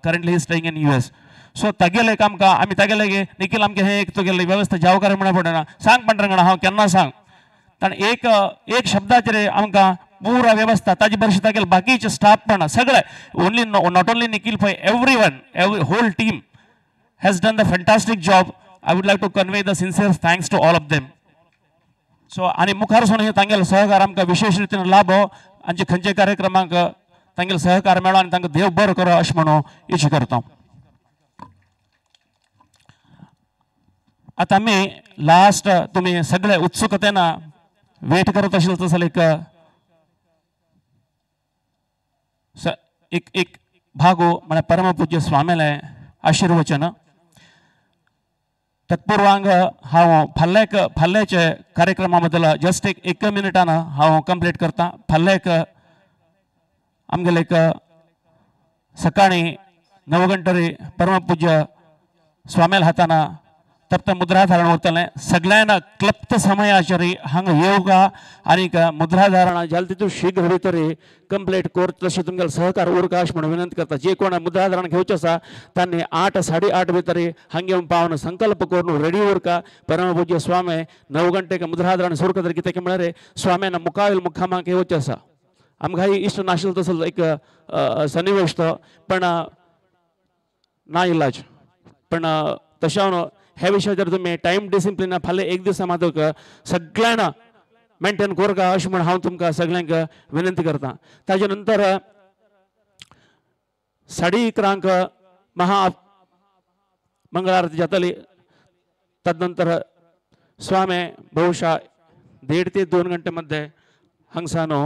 currently he is staying in US. So तागेले एक आमकां आमी तागेले निखिल आमगे हे एक तुगेले वेवस्था जावकार म्हणून पडना सांग पंडरंगणा हांव केन्ना सांग कारण एक एक शब्दाचेर आमकां पुरा वेवस्था ताजे बरशी तागेले बाकीचे स्टाफ पण सगळे only not only Nikhil Pai, every one every whole team has done the fantastic job. I would like to convey the sincere thanks to all of them. So आनी मुखार सून हे तांगेलो सहकार आमकां विशेष रितीन लाभ आमचे खंयचे कार्यक्रमांक तांगेलो सहकार मेळो आनी तांकां देव बरो करो अशें म्हणून इच्छा करता. आतां आमी लास्ट तुमी सगळे उत्सुकतेन वेट करत आशिल्ले तसो एक एक एक भागो म्हळ्यार परमपूज्य स्वामीले आशिर्वचन. तत्पूर्वांग हांव फाल्याक फाल्याचे कार्यक्रमा बद्दल जस्ट एक एक मिनिटान हांव कंप्लीट करता. फाल्याक आमगेले एक सकाळी 9 गंटेर परमपूज्य स्वामील हातान तप्त मुद्राधारण उरतलें. सगळ्यांना क्लप्त समयाचेर हांगा येवका आनीक मुद्राधारणा जालें तितून शीघ्र भितर कंप्लीट कर तशें तुमगेलो सहकार उरका अशें म्हणून विनंती करता. जे कोण मुद्राधारण घेवचें आसा तांणी 8 साडे 8 भितर हांगा येवन पावन संकल्प करून रेडी उरका. परमपूज्य स्वामी 9 गंटेक मुद्राधारण सुरू करता. कित्याक म्हळ्यार स्वाम्यान मुखावेल मुखामाक येवचें आसा. आमकां इश्ट नाशिल्लो तसो एक सन्निवेश तो, पण ना इलाज. पण तशें ह्या विशयाचेर तुमी टायम डिसिप्लीन फाल्यां एक दिसा मातूक सगळ्यांना मेंटेन करका अशें म्हण हांव तुमकां सगळ्यांक विनंती करता. ताजे नंतर 11:30 महा मंगळ आरती जातली. तदनंतर स्वामी बहुशा 1.5 ते 2 घंटे मध्ये हांगसानो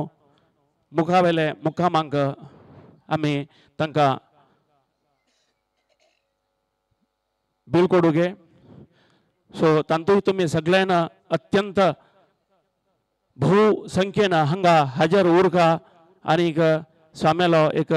मुखावेले मुखामांक आमी तांकां बिल कोडुगे. सो तांतूय तुमी सगळ्यांना अत्यंत बहुसंख्येन हांगा हजर उरका आनीक स्वाम्यालो एक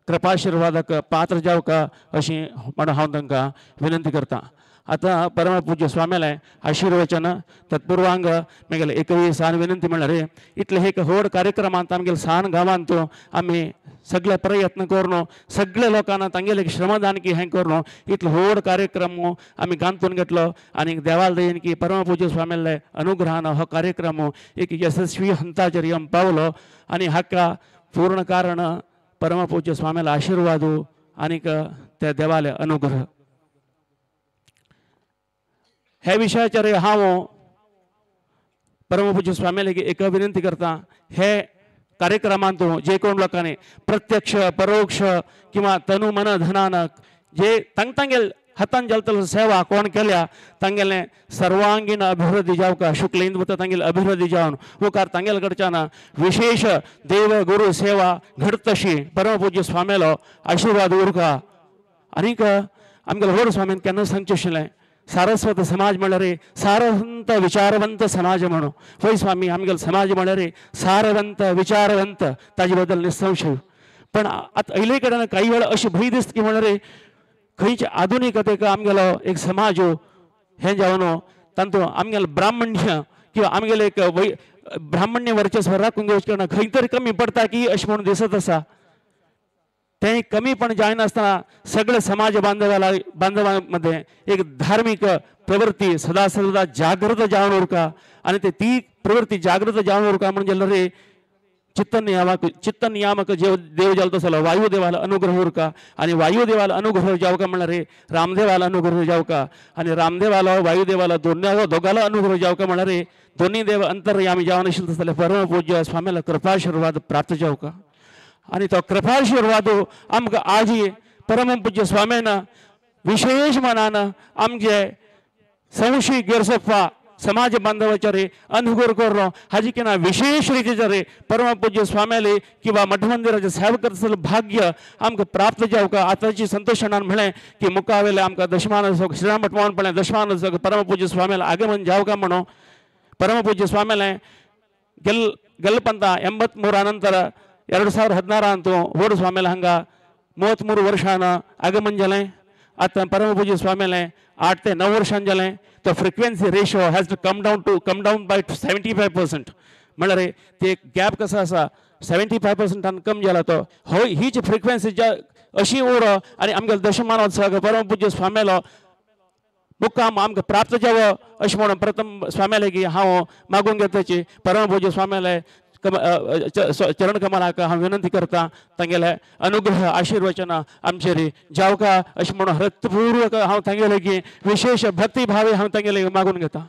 कृपाशिर्वादक पात्र जावका अशी म्हणून हांव तांकां विनंती करता. आतां परमपूज्य स्वाम्यालें आशिर्वचन. तत्पूर्वांग मागीर एकवी सान विनंती म्हणल्यार इतले एक व्हड कार्यक्रमांत आमगेले सान गांवांत आमी सगळे प्रयत्न करून सगळे लोकांना तांगेले श्रमदान की हें करून इतलो व्हड कार्यक्रम आमी गांथून घेतलो आनी देवाल दयेन की परमपूज्य स्वामीले अनुग्रहान हो कार्यक्रम एक यशस्वी हंताचेर येवन पावलो आनी हाका पूर्ण कारण परमपूज्य स्वामीले आशिर्वाद आनीक त्या देवाले अनुग्रह. ह्या विशयाचेर हांव परमपूज्य स्वामीले एक विनंती करता. हे कार्यक्रमांत जे कोण लोकांनी प्रत्यक्ष परोक्ष किंवा तनु मन धनान जे तांग तांगेल हातान जालतलो सेवा कोण केल्या तांगेले सर्वांगीण अभिवृद्धी जावका शुक्लेंद्र तांगेले अभिवृद्धी जावन मुखार तांगेले कडच्यान विशेष देव गुरु सेवा घडतशी परमपूज्य स्वामीलो आशिर्वाद उरका. आनीक आमगेले व्हड स्वामीन केन्ना सांगचें आशिल्लें सारस्वत समाज म्हणल्यार सारवंत विचारवंत समाज म्हणून. वय स्वामी आमगेलो समाज म्हणल्यार सारवंत विचारवंत ताजे बद्दल निसंशय. पण आतां अयले कडेन काही वेळ अशी भंय दिसता की म्हणल्यार खंयचे आधुनिकतेक आमगेलो एक समाज हें जावन तातूंत आमगेलो ब्राह्मण्य किंवा आमगेले एक वै ब्राह्मण्य वर्चस्व राखून घेवचे कारणान खंय तरी कमी पडटा की अशें म्हणून दिसत आसा. तें कमीपण जायनासतना सगळे समाज बांधवांमध्ये एक धार्मिक प्रवृत्ती सदा सर्वदा जागृत जावन उरका आनी ते ती प्रवृत्ती जागृत जावन उरका म्हणजे रे चित्त नियामक जे देव जालो तसो वायुदेवाला अनुग्रह उरका आनी वायुदेवाला अनुग्रह जावका म्हणल्यार रे रामदेवाला अनुग्रह जावका आनी रामदेवाला वायुदेवाला दोन्ही दोगाला अनुग्रह जावका म्हणल्यार रे दोन्ही देव अंतर्यामी जावन आशिल्ले तसले परमपूज्य स्वामीला कृपाशिर्वाद प्राप्त जावका. आनी तो कृपाशिर्वाद आमकां आजी परमपूज्य स्वामीन विशेष मनान आमचे संशी गेरसप्पा समाज बांधवाच्या अनुग्रह करून हाजी केना विशेष रीतीचे परमपूज्य स्वाम्याले किंवा मठमंदिराचे सेवा करतले भाग्य आमकां प्राप्त जावका. आतांची संतोषणान म्हळें की मुखावेले आमकां दशमान श्रीराम भट पळें दशमान परमपूज्य स्वाम्याले आगमन जावका म्हणून परमपूज्य स्वाम्याले ಗೆಲ್ಪಂತ 83 ನಂತರ 2016 ಅಂತೂ ಓಡು ಸ್ವಾಮಿಲೆ ಹಂಗ 33 ವರ್ಷಾನ ಆಗಮन जालें. आतां परमपूज्य स्वामीले 8 ते 9 वर्षां जालें. तो frequency ratio has to come down by 75%. म्हळ्यार ते गॅप कसो आसा 75%आन कम जाला. तो हो हीच फ्रिक्वेन्सी अशी उर आनी आमगेलो दशमानोत्सव परमपूज्य स्वामीलो मुक्काम आमकां प्राप्त जावो अशें म्हणून प्रथम स्वाम्याले की हांव मागून घेताची. परमपूज्य स्वाम्याले चरण कमलाक हांव विनंती करता तांगेले अनुग्रह आशीर्वचन आमचेर जावका अशें म्हणून हृतपूर्वक हांव तांगेले की विशेष भक्तिभावे हांव तांगेले मागून घेता.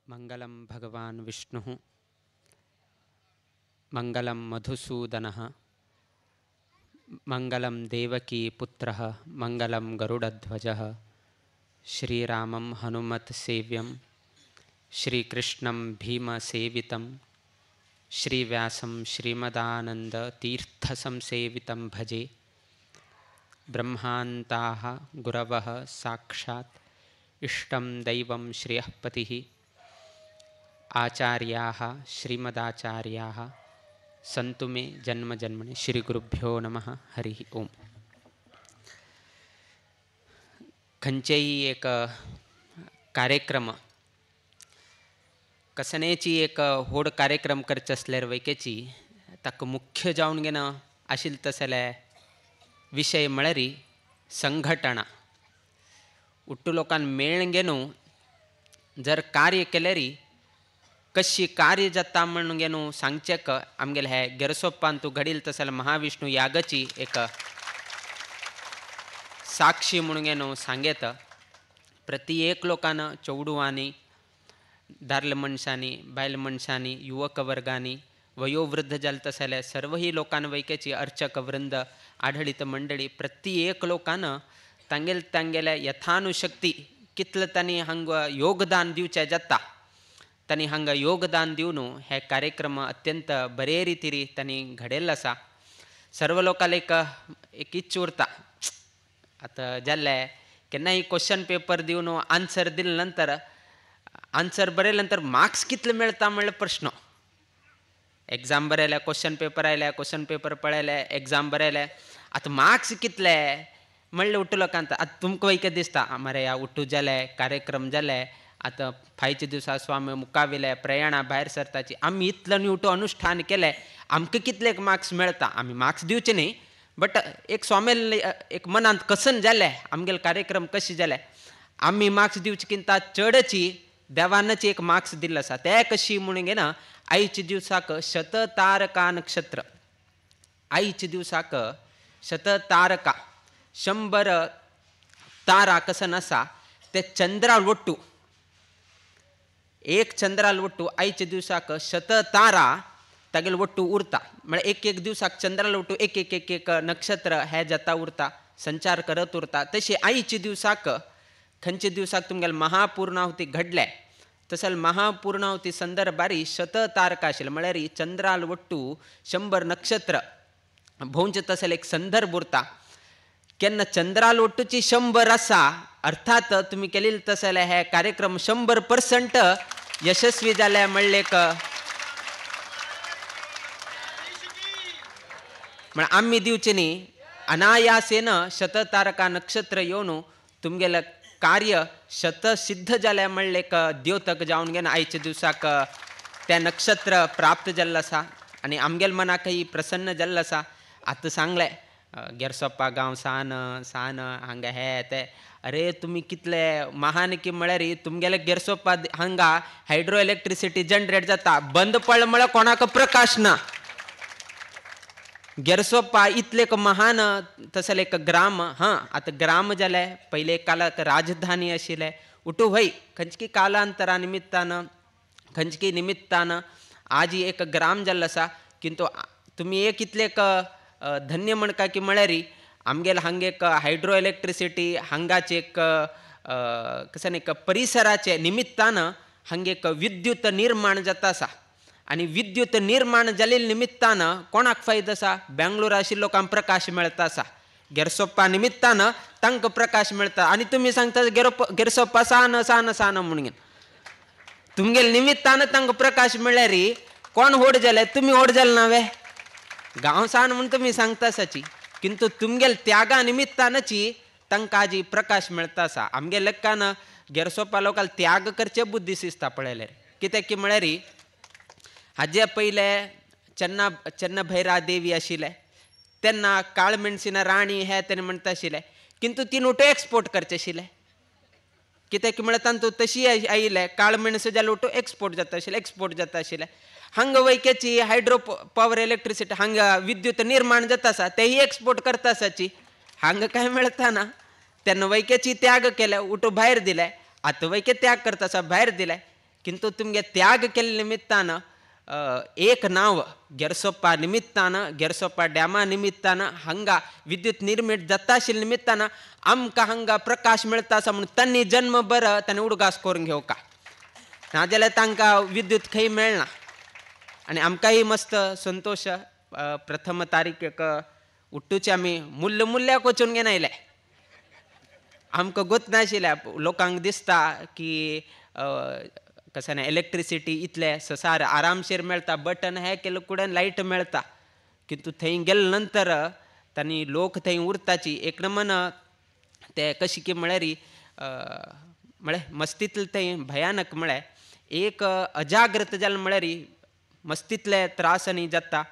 मंगलम भगवान विष्णुः मंगलम मधुसूदनः मंगलम देवकी पुत्रः मंगलम गरुडध्वजः श्रीरामं हनुमत्सेव्यं श्रीकृष्णं भीमसेवितं श्रीव्यासं श्रीमदानन्दतीर्थसंसेवितं भजे. ब्रह्मान्ताः गुरवः साक्षात् इष्टं दैवं श्रेयःपतिः आचार्याः श्रीमदाचार्याः सन्तु मे जन्म जन्मनि. श्री गुरुभ्यो नमः. हरिः ओम. खंयचेय एक कार्यक्रम कसनेची एक व्हड कार्यक्रम करचे आसल्यार वैकेची ताका मुख्य जावन घेना आशिल्लें तसले विशय म्हळ्यार संघटना. उट्टू लोकांक मेळ्ळें घेवन जर कार्य केल्यार कशी कार्य जाता म्हणून घेवन सांगचें आमगेले हे गेरसोप्पांतू घडील तसले महाविष्णू यागाची एक साक्षी म्हणून घेवन सांगेत. प्रति एक लोकान चेडवांनी दादले मनशांनी बायल मनशांनी युवक वर्गांनी वयोवृद्ध जाले तसले सर्वही लोकान वैकेची अर्चक वृंद आढळीत मंडळी प्रति एक लोकान तांगेले तांगेले यथानुशक्ती कितलें तांणी हांगा योगदान दिवचें जाता तांणी हांगा योगदान दिवन हे कार्यक्रम अत्यंत बरे रितीन तांणी घडयल्लो आसा. सर्व लोकांक एक एक इच्छ उरता आतां जाल्लें केन्नाय क्वेश्चन पेपर दिवन आन्सर दिले नंतर आन्सर बरयले नंतर मार्क्स कितले मेळटा म्हणल्यार प्रश्न. एग्जाम बरयल्या क्वेश्चन पेपर आयल्या क्वेश्चन पेपर पळयले एग्जाम बरयले आतां मार्क्स कितले म्हणलें उट्टू लोकांक. आतां तुमकां वयके दिसता मरे ह्या उट्टू जाले कार्यक्रम जाले आतां फायच्या दिवसा स्वामी मुखावेले प्रयाणा भायर सरताची आमी इतलो न्ही उठो अनुष्ठान केलें आमकां कितले मार्क्स मेळटा. आमी मार्क्स दिवचे न्ही बट एक स्वामेल एक मनांत कसन जालें आमगेले कार्यक्रम कशें जाले आमी मार्क्स दिवचे किंता चडची देवानच एक मार्क्स दिल्लो आसा. ते कशी म्हणून घेना आयच्या दिवसाक शततारका नक्षत्र आयच्या दिवसाक शततारका 100 तारा कसन आसा ते चंद्रा वट्टू एक चंद्राल वट्टू आयच्या दिवसाक शततारा तागेले वट्टू उरता. म्हळ्यार एक एक दिवसाक चंद्राल वट्टू एक एक एक एक नक्षत्र हे जाता उरता संचार करत उरता. तशें आयच्या दिवसाक खंयच्या दिवसाक तुमगेले महापूर्णाहुती घडले तशें महापूर्णाहुती संदर्भारी शततारका आशिल्लें म्हळ्यार चंद्राल वट्टू 100 नक्षत्र भोंवचें तसले एक संदर्भ उरता. केन्ना चंद्राल वट्टूची 100 आसा अर्थात तुमी केलेले तसले हे कार्यक्रम 100% यशस्वी जाले म्हणलें म्हळ्यार आमी दिवचे न्ही अनायासेन शततारका नक्षत्र येवन तुमगेलें कार्य शतसिद्ध जालें म्हणलें एक द्योतक जावन घेवन आयच्या दिवसाक तें नक्षत्र प्राप्त जाल्लें आसा आनी आमगेले मनाकय प्रसन्न जाल्लें आसा. आतां सांगलें गेरसोप्पा गांव सान सान हांगा हे ते अरे तुमी कितले महान की म्हळ्यार तुमगेले गेरसोप्पा हांगा हायड्रो इलेक्ट्रिसिटी जनरेट जाता बंद पडलें म्हळ्यार कोणाक प्रकाश ना. गेरसोप्पा इतले एक महान तसले एक ग्राम. हां आतां ग्राम जाले पयले कालाक राजधानी आशिल्लें उठू वय खंयची कालांतरा निमित्तान खंयची निमित्तान आजी एक ग्राम जाल्लो आसा. किंतु तुमी एक इतले एक धन्य म्हणका की म्हळ्यार आमगेले हांगा एक हायड्रो इलेक्ट्रिसिटी हांगाचे एक कशें एक परिसराचे निमित्तान हांगा एक विद्युत निर्माण जाता आसा. आनी विद्युत निर्माण जाल्ले निमित्तान कोणाक फायदो आसा? बेंगलोर आशिल्ल्या लोकांक प्रकाश मेळता आसा. गेरसोप्पा निमित्तान तांकां प्रकाश मेळता. आनी तुमी सांगता गेरसोप्पा सान सान सान म्हणून तुमगेले निमित्तान तांकां प्रकाश मेळ्ळ्यार कोण व्हड जाले? तुमी व्हड जाले ना वे? गांव सान म्हूण तुमी सांगता आसाची, किंतु तुमगेले त्यागा निमित्तानची तांकां आजी प्रकाश मेळता आसा. आमगे लेखान गेरसोप्पा लोकांक त्याग करचे बुद्दी दिसता पळयल्यार. कित्याक की म्हळ्यार हाजे पयले चन्ना चन्नभैरा देवी आशिल्ले तेन्ना काळमेणसिना राणी हे तेन्ना म्हणटा आशिल्ले, किंतु ती नोटो एक्सपोर्ट करचे आशिल्ले. कित्याक की म्हळ्यार तांतू तशी आयिल्ले काळमेणस जाल्यार नोटो एक्सपोर्ट जाता आशिल्ले, एक्सपोर्ट जाता आशिल्ले. हांगा वैक्याची हायड्रो पावर इलेक्ट्रिसिटी हांगा विद्युत निर्माण जाता आसा तेही एक्सपोर्ट करता आसाची, हांगा कांय मेळटा ना. तेन्ना वैक्याची त्याग केले, उठो भायर दिले. आतां वैक्य त्याग करता आसा भायर दिले, किंतु तुमगे त्याग केल्ले निमित्तान एक नांव गेरसोप्पा निमित्तान गेरसोप्पा डॅमा निमित्तान हांगा विद्युत निर्मित जाता आशिल्ल्या निमित्तान आमकां हांगा प्रकाश मेळटा आसा म्हणून तांणी जन्म बरो तांणी उडगास करून घेवका, नाजाल्यार तांकां विद्युत खंय मेळना. आनी आमकांय मस्त संतोश. प्रथम तारीख उट्टूचे आमी मुल्ल मुल्ल्याक वचून घेवन आयले. आमकां गोत नाशिल्लें. लोकांक दिसता की कशें ना इलेक्ट्रिसिटी इतले ससार आरामशीर मेळटा, बटन हे केले कुडेन लायट मेळटा. किंतु थंय गेले नंतर तांणी लोक थंय उरताची एक नमन ते कशी की म्हळ्यार म्हळ्यार मस्तींतले थंय भयानक म्हळ्यार एक अजाग्रत जालें म्हळ्यार मस्तींतले त्रास आनी जाता.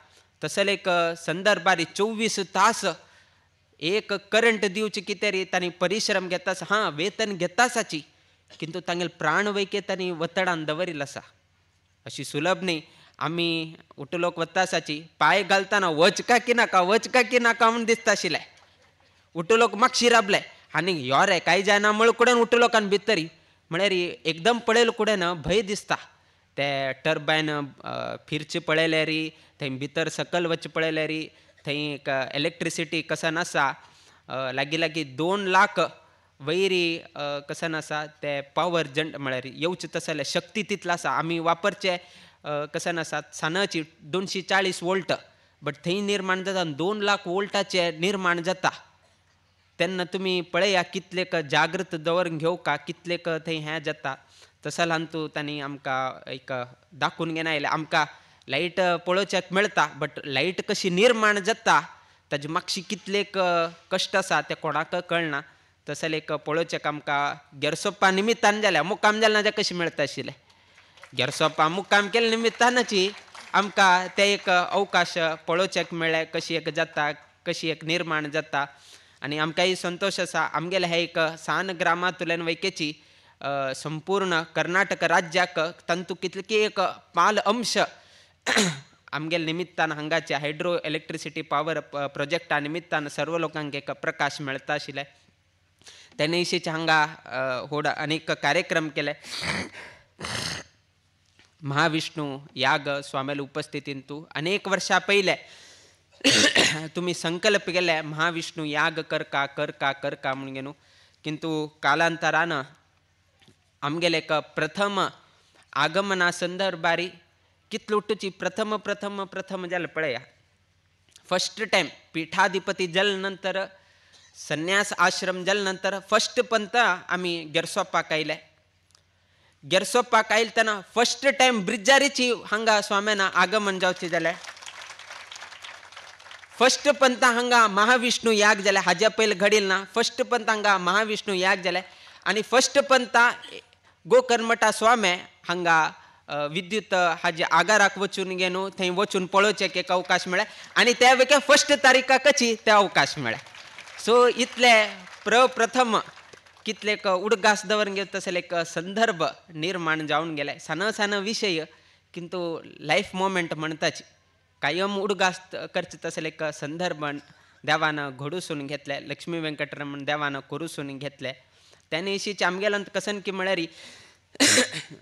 तसले एक संदर्भार 24 तास एक करंट दिवचे कितें रे तांणी परिश्रम घेता, हां वेतन घेता आसाची, किंतु तांगेले प्राण वैके तांणी वतडान दवरिल्लो आसा. अशी सुलभ न्ही. आमी उठलोक वता आसाची पांय घालतना वच का की नाका वच का की नाका म्हूण दिसता आशिल्लें. उठलोक मागशी राबले आनी यो रे कांय जायना म्हळ कुडेन उठलोकान भितरी म्हळ्यार एकदम पळयले कुडेन भंय दिसता. ते टर्बायन फिरचे पळयल्यार थंय भितर सकल वचचे पळयल्यार थंय एक इलेक्ट्रिसिटी कसन आसा लागीं लागीं 2 लाख वैरी कसन आसा ते पावर जन म्हळ्यार येवचें तशें जाल्यार शक्ती तितली आसा. आमी वापरचे कसन आसा सानाची 240 वोल्ट बट थंय निर्माण जाता 2 लाख वोल्टाचे निर्माण जाता. तेन्ना तुमी पळया कितले जागृत दवरून घेवका कितले थंय हें जाता. तसो ल्हान तांणी आमकां एक दाखोवन घेवन आयलें. आमकां लायट पळोवच्याक मेळटा बट लायट कशी निर्माण जाता ताजे मागशी कितले कश्ट आसा ते कोणाक कळना. तसलें एक पळोवच्याक आमकां गेरसोप्पा निमित्तान जालें. मुक्काम जालें ना जाल्यार कशें मेळटा आशिल्लें? गेरसोप्पा मुक्काम केले निमित्तानची आमकां ते एक अवकाश पळोवच्याक मेळ्ळें कशी एक जाता कशी एक निर्माण जाता. आनी आमकांय संतोश आसा आमगेले हे एक सान ग्रामांतल्यान वैकेची संपूर्ण कर्नाटक राज्याक तांतू कितले की एक पाल अंश आमगेले निमित्तान हांगाचे हायड्रो इलेक्ट्रिसिटी पावर प्रोजेक्टा निमित्तान सर्व लोकांक एक प्रकाश मेळटा आशिल्लें. तेणे विशींचे हांगा व्हड अनेक कार्यक्रम केले. महाविष्णू याग स्वाम्याले उपस्थितींतू अनेक वर्षां पयले तुमी संकल्प केले महाविष्णू याग करका करका करका म्हणून न्हू, किंतु कालांतरान आमगेले एक प्रथम आगमना संदर्भारी कितलो उठची प्रथम प्रथम प्रथम जालें पळया. फर्स्ट टायम पीठाधिपती जाले नंतर संन्यास आश्रम जाले नंतर फर्स्ट पंत आमी गेरसोप्पाक आयले. गेरसोप्पाक आयले तेन्ना फर्स्ट टायम ब्रिजारीची हांगा स्वाम्यान आगमन जावचें जालें. फर्स्ट पंत हांगा महाविष्णू याग जाले, हाज्या पयलीं घडिल ना. फर्स्ट पंत हांगा महाविष्णू याग जाले आनी फर्स्ट पंत गोकर्णमठा स्वामे हांगा विद्युत हाजे आगाराक वचून गे न्हू थंय वचून पळोवचें एक अवकाश मेळ्ळें आनी त्या वेळार फर्स्ट तारीखाकची ते अवकाश मेळ्ळें. सो इतले प्रथम कितले उडगास दवरून घेत तसले एक संदर्भ निर्माण जावन गेले. सान सान विशय किंतु लायफ मोमेंट म्हणटाची कायम उडगास करचे तसले एक संदर्भ देवानं घडूसून घेतले, लक्ष्मी व्यंकटरमण देवानं करूसून घेतले. त्याने इशीच आमगेल्यान कसन की म्हळ्यार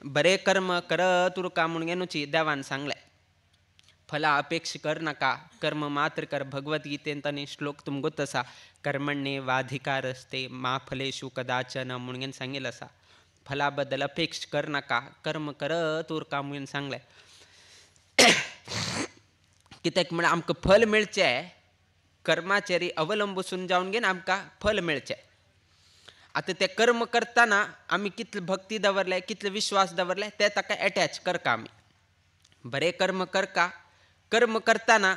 बरे कर्म करत उरका म्हणून घेनुची देवान सांगले. फला अपेक्षा कर नका, कर्म मात्र कर. भगवद्गीतेन ताणी श्लोक तुमगोत आसा, कर्मण्ये वाधिकार असते मा फलेषु कदाचन म्हणून सांगेल आसा. फला बद्दल अपेक्षा कर नका, कर्म करत उरका म्हणून सांगले. कित्याक म्हळ्यार आमकां फल मेळचें कर्माचेर अवलंबसून जावन घेवन आमकां फल मेळचें. आतां तें कर्म करतना आमी कितले भक्ती दवरले, कितले विश्वास दवरले ते ताका एटॅच करका. आमी बरें कर्म करका, कर्म करतना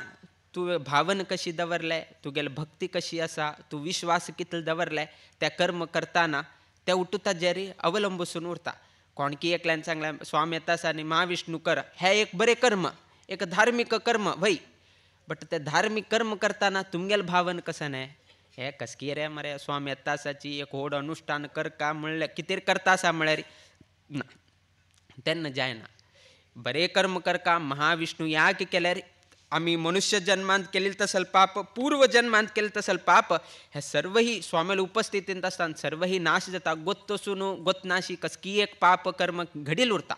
तूं भावन कशी दवरले, तुगेली भक्ती कशी आसा, तूं विश्वास कितलो दवरले त्या कर्म करतना ते उठुता जेरी अवलंबसून उरता. कोणकी एकल्यान सांगलें स्वामी येता आसा आनी महाविष्णू कर, हें एक बरें कर्म, एक धार्मीक कर्म वय. बट ते धार्मीक कर्म करतना तुमगेलें भावन कसं न्हय, हे कसकी रे मरे स्वामी येता आसाची एक व्हड अनुष्ठान करका म्हणल्यार कितें करता आसा म्हळ्यार ना, तेन्ना जायना. बरें कर्म करका, महाविष्णू याग केल्यार आमी मनुष्य जन्मांत केलें तसल पाप, पूर्व जन्मांत केलें तसल पाप हे सर्वही स्वामीले उपस्थितींत आसतना सर्वही नाश जाता. गोत्तसून गोतनाशी कसकी एक पाप कर्म घडील उरता.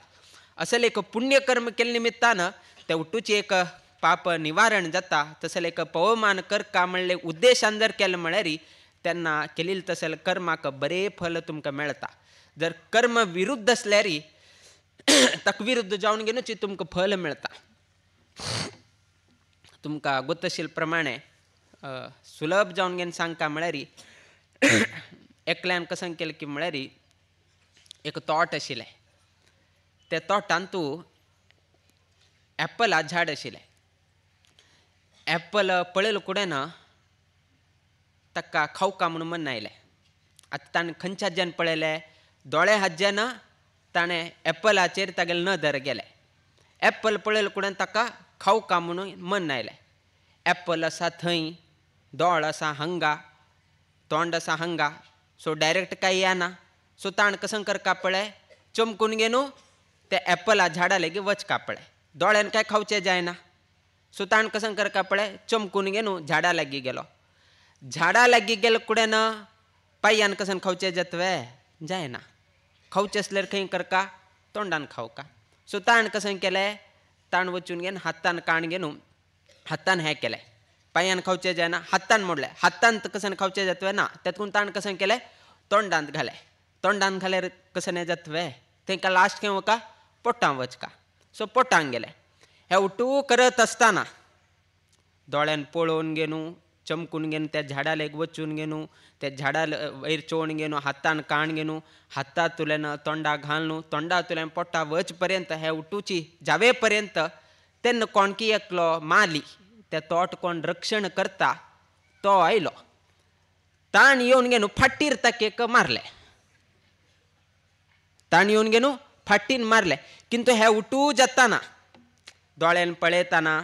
असल एक पुण्यकर्म केले निमित्तान ते उठूची एक पाप निवारण जाता. तसल एक पवमान करका म्हणले उद्देशान जर केलें म्हळ्यार तेन्ना केलें तसल कर्माक बरें फल तुमकां मेळटा. जर कर्म विरुद्ध आसल्यार ताका विरुद्ध जावन घेवनूच तुमकां फल मेळटा. तुमकां गोतशील प्रमाणे सुलभ जावन घेवन सांगता म्हळ्यार एकल्यान कसं केलें की म्हळ्यार एक तोट आशिल्लें, त्या तोटांत तूं एप्पला झाड आशिल्लें. एप्पल पळयलें कुडें ना ताका खावका म्हणून मन आयलें. आतां ताणें खंयच्या हाज्यान पळयलें, दोळे हाज्यान ताणें एप्पलाचेर तागेलें नदर गेलें. एप्पल पळयलें कुडें ताका खावका म्हणून मन आयलें. एप्पल आसा थंय, दोळ आसा हांगा, तोंड आसा हांगा, सो डायरेक्ट कांय येना. सो ताण कसं करका पळय, चमकून घेवन त्या एप्पला झाडा लेगीत वचका पळय, दोळ्यान कांय खावचें जायना. सो ताण कसं करका पळय, चमकून घेवन झाडा लागीं गेलो. झाडा लागीं गेलो कुडें ना पांयान कसन खावचें जातवे जायना. खावचें आसल्यार खंय करका, तोंडान खावका. सो ताण कसं केलें, ताण वचून घेवन हातान काण घेवन हातान हें केलें, पांयान खावचें जायना हातान मोडलें, हातान कसन खावचें जातवे ना, तेतून ताण कसं केलें तोंडांत घालें. तोंडांत घाल्यार कसन जातवे, तेंकां लास्ट खंय वका पोटां वचका. सो पोटांक गेलें. हे उठू करत आसतना दोळ्यान पळोवन घेवन चमकून घेवन त्या झाडा लेग वचून घेवन त्या झाडा वयर चोवन घेवन हातान काण घेवन हातांतल्यान तोंडा घालून तोंडांतल्यान पोटा वच पर्यंत हे उठूची जावे पर्यंत तेन्ना कोणकी एकलो माली त्या तोट कोण रक्षण करता तो आयलो. ताण येवन घेवन फाटीर ताका एक मारलें, ताण येवन घेवन फाटीन मारलें. किंतु हे उठू जाताना दोळ्यान पळयताना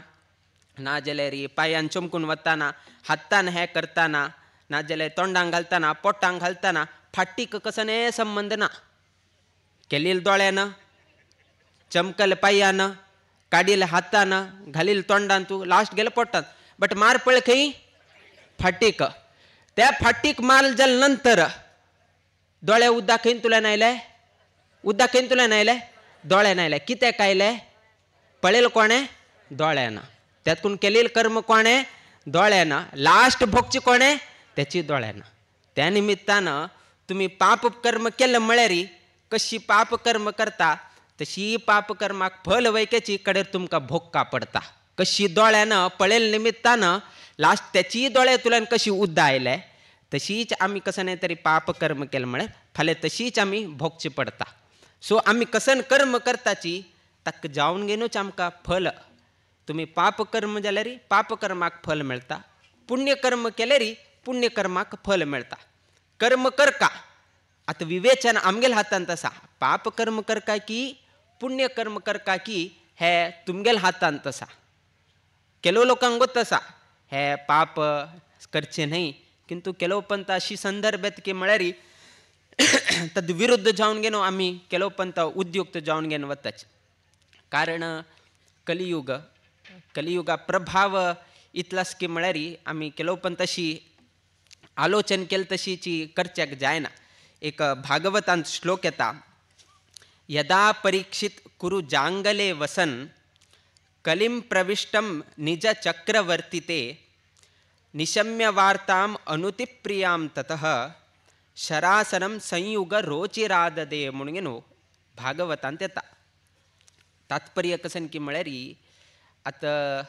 ना जाल्यार पांयान चमकून वताना हातान हें करताना ना जाल्यार तोंडांक घालताना पोटांक घालताना फाटीक कसने संबंद ना. केलील दोळ्यान, चमकल पांयान, काडील हातान, घालील तोंडान, तूं लास्ट गेले पोटान, बट मार पळ खंय फाटीक. त्या फाटीक मार जाले नंतर दोळे उदक खंय तुल्यान आयले, उदक खंय तुल्यान आयले, दोळ्यान आयले. कित्याक आयले, पळयलें कोणें, दोळ्यान. त्यातून केलेलं कर्म कोणें, दोळ्यान. लास्ट भोगची कोणें, त्याची दोळ्यान. त्या निमित्तानं तुम्ही पाप कर्म केलं म्हळ्यार कशी पाप कर्म करता तशी पाप कर्माक फल वैक्याची कडेर तुमकां भोगका पडता. कशी दोळ्यान पळयले निमित्तानं लास्ट त्याची दोळे तुल्यान कशी उद्दा आयले तशीच आमी कसं न्ही तरी पाप कर्म केलं म्हळ्यार फाल्यां तशीच आमी भोगची पडता. सो आमी कसन कर्म करताची ताका जावन घेवनूच आमकां फल. तुम्ही पापकर्म जाल्यार पापकर्माक फल मेळटा, पुण्यकर्म केल्यार पुण्यकर्माक फल मेळटा. कर्म करका आतां विवेचन आमगेल्या हातांत आसा, पापकर्म करका की पुण्यकर्म करका की हे तुमगेल्या हातांत आसा. ಕೆಲವು लोकांक गोत आसा हे पाप करचें न्हय, किंतु ಕೆಲವು पंत अशी संदर्भ येता की म्हळ्यार तद विरुद्ध जावन घेवन आमी ಕೆಲವು पंत उद्युक्त जावन घेवन वताच. कारण कलियुग कलियुगा प्रभाव इतलास की म्हळ्यार आमी केलो पण तशी आलोचन केल तशीची करच्याक जायना. एक भागवतांत श्लोक येता, यदा परीक्षित कुरु जांगले वसन कलिम प्रविष्टम निज चक्रवर्तिते निशम्य वार्ताम अनुतिप्रियां ततः शरासनम संयुग रोचिराददे म्हणून भागवतांत येता. तात्पर्य कसन की म्हळ्यार आतां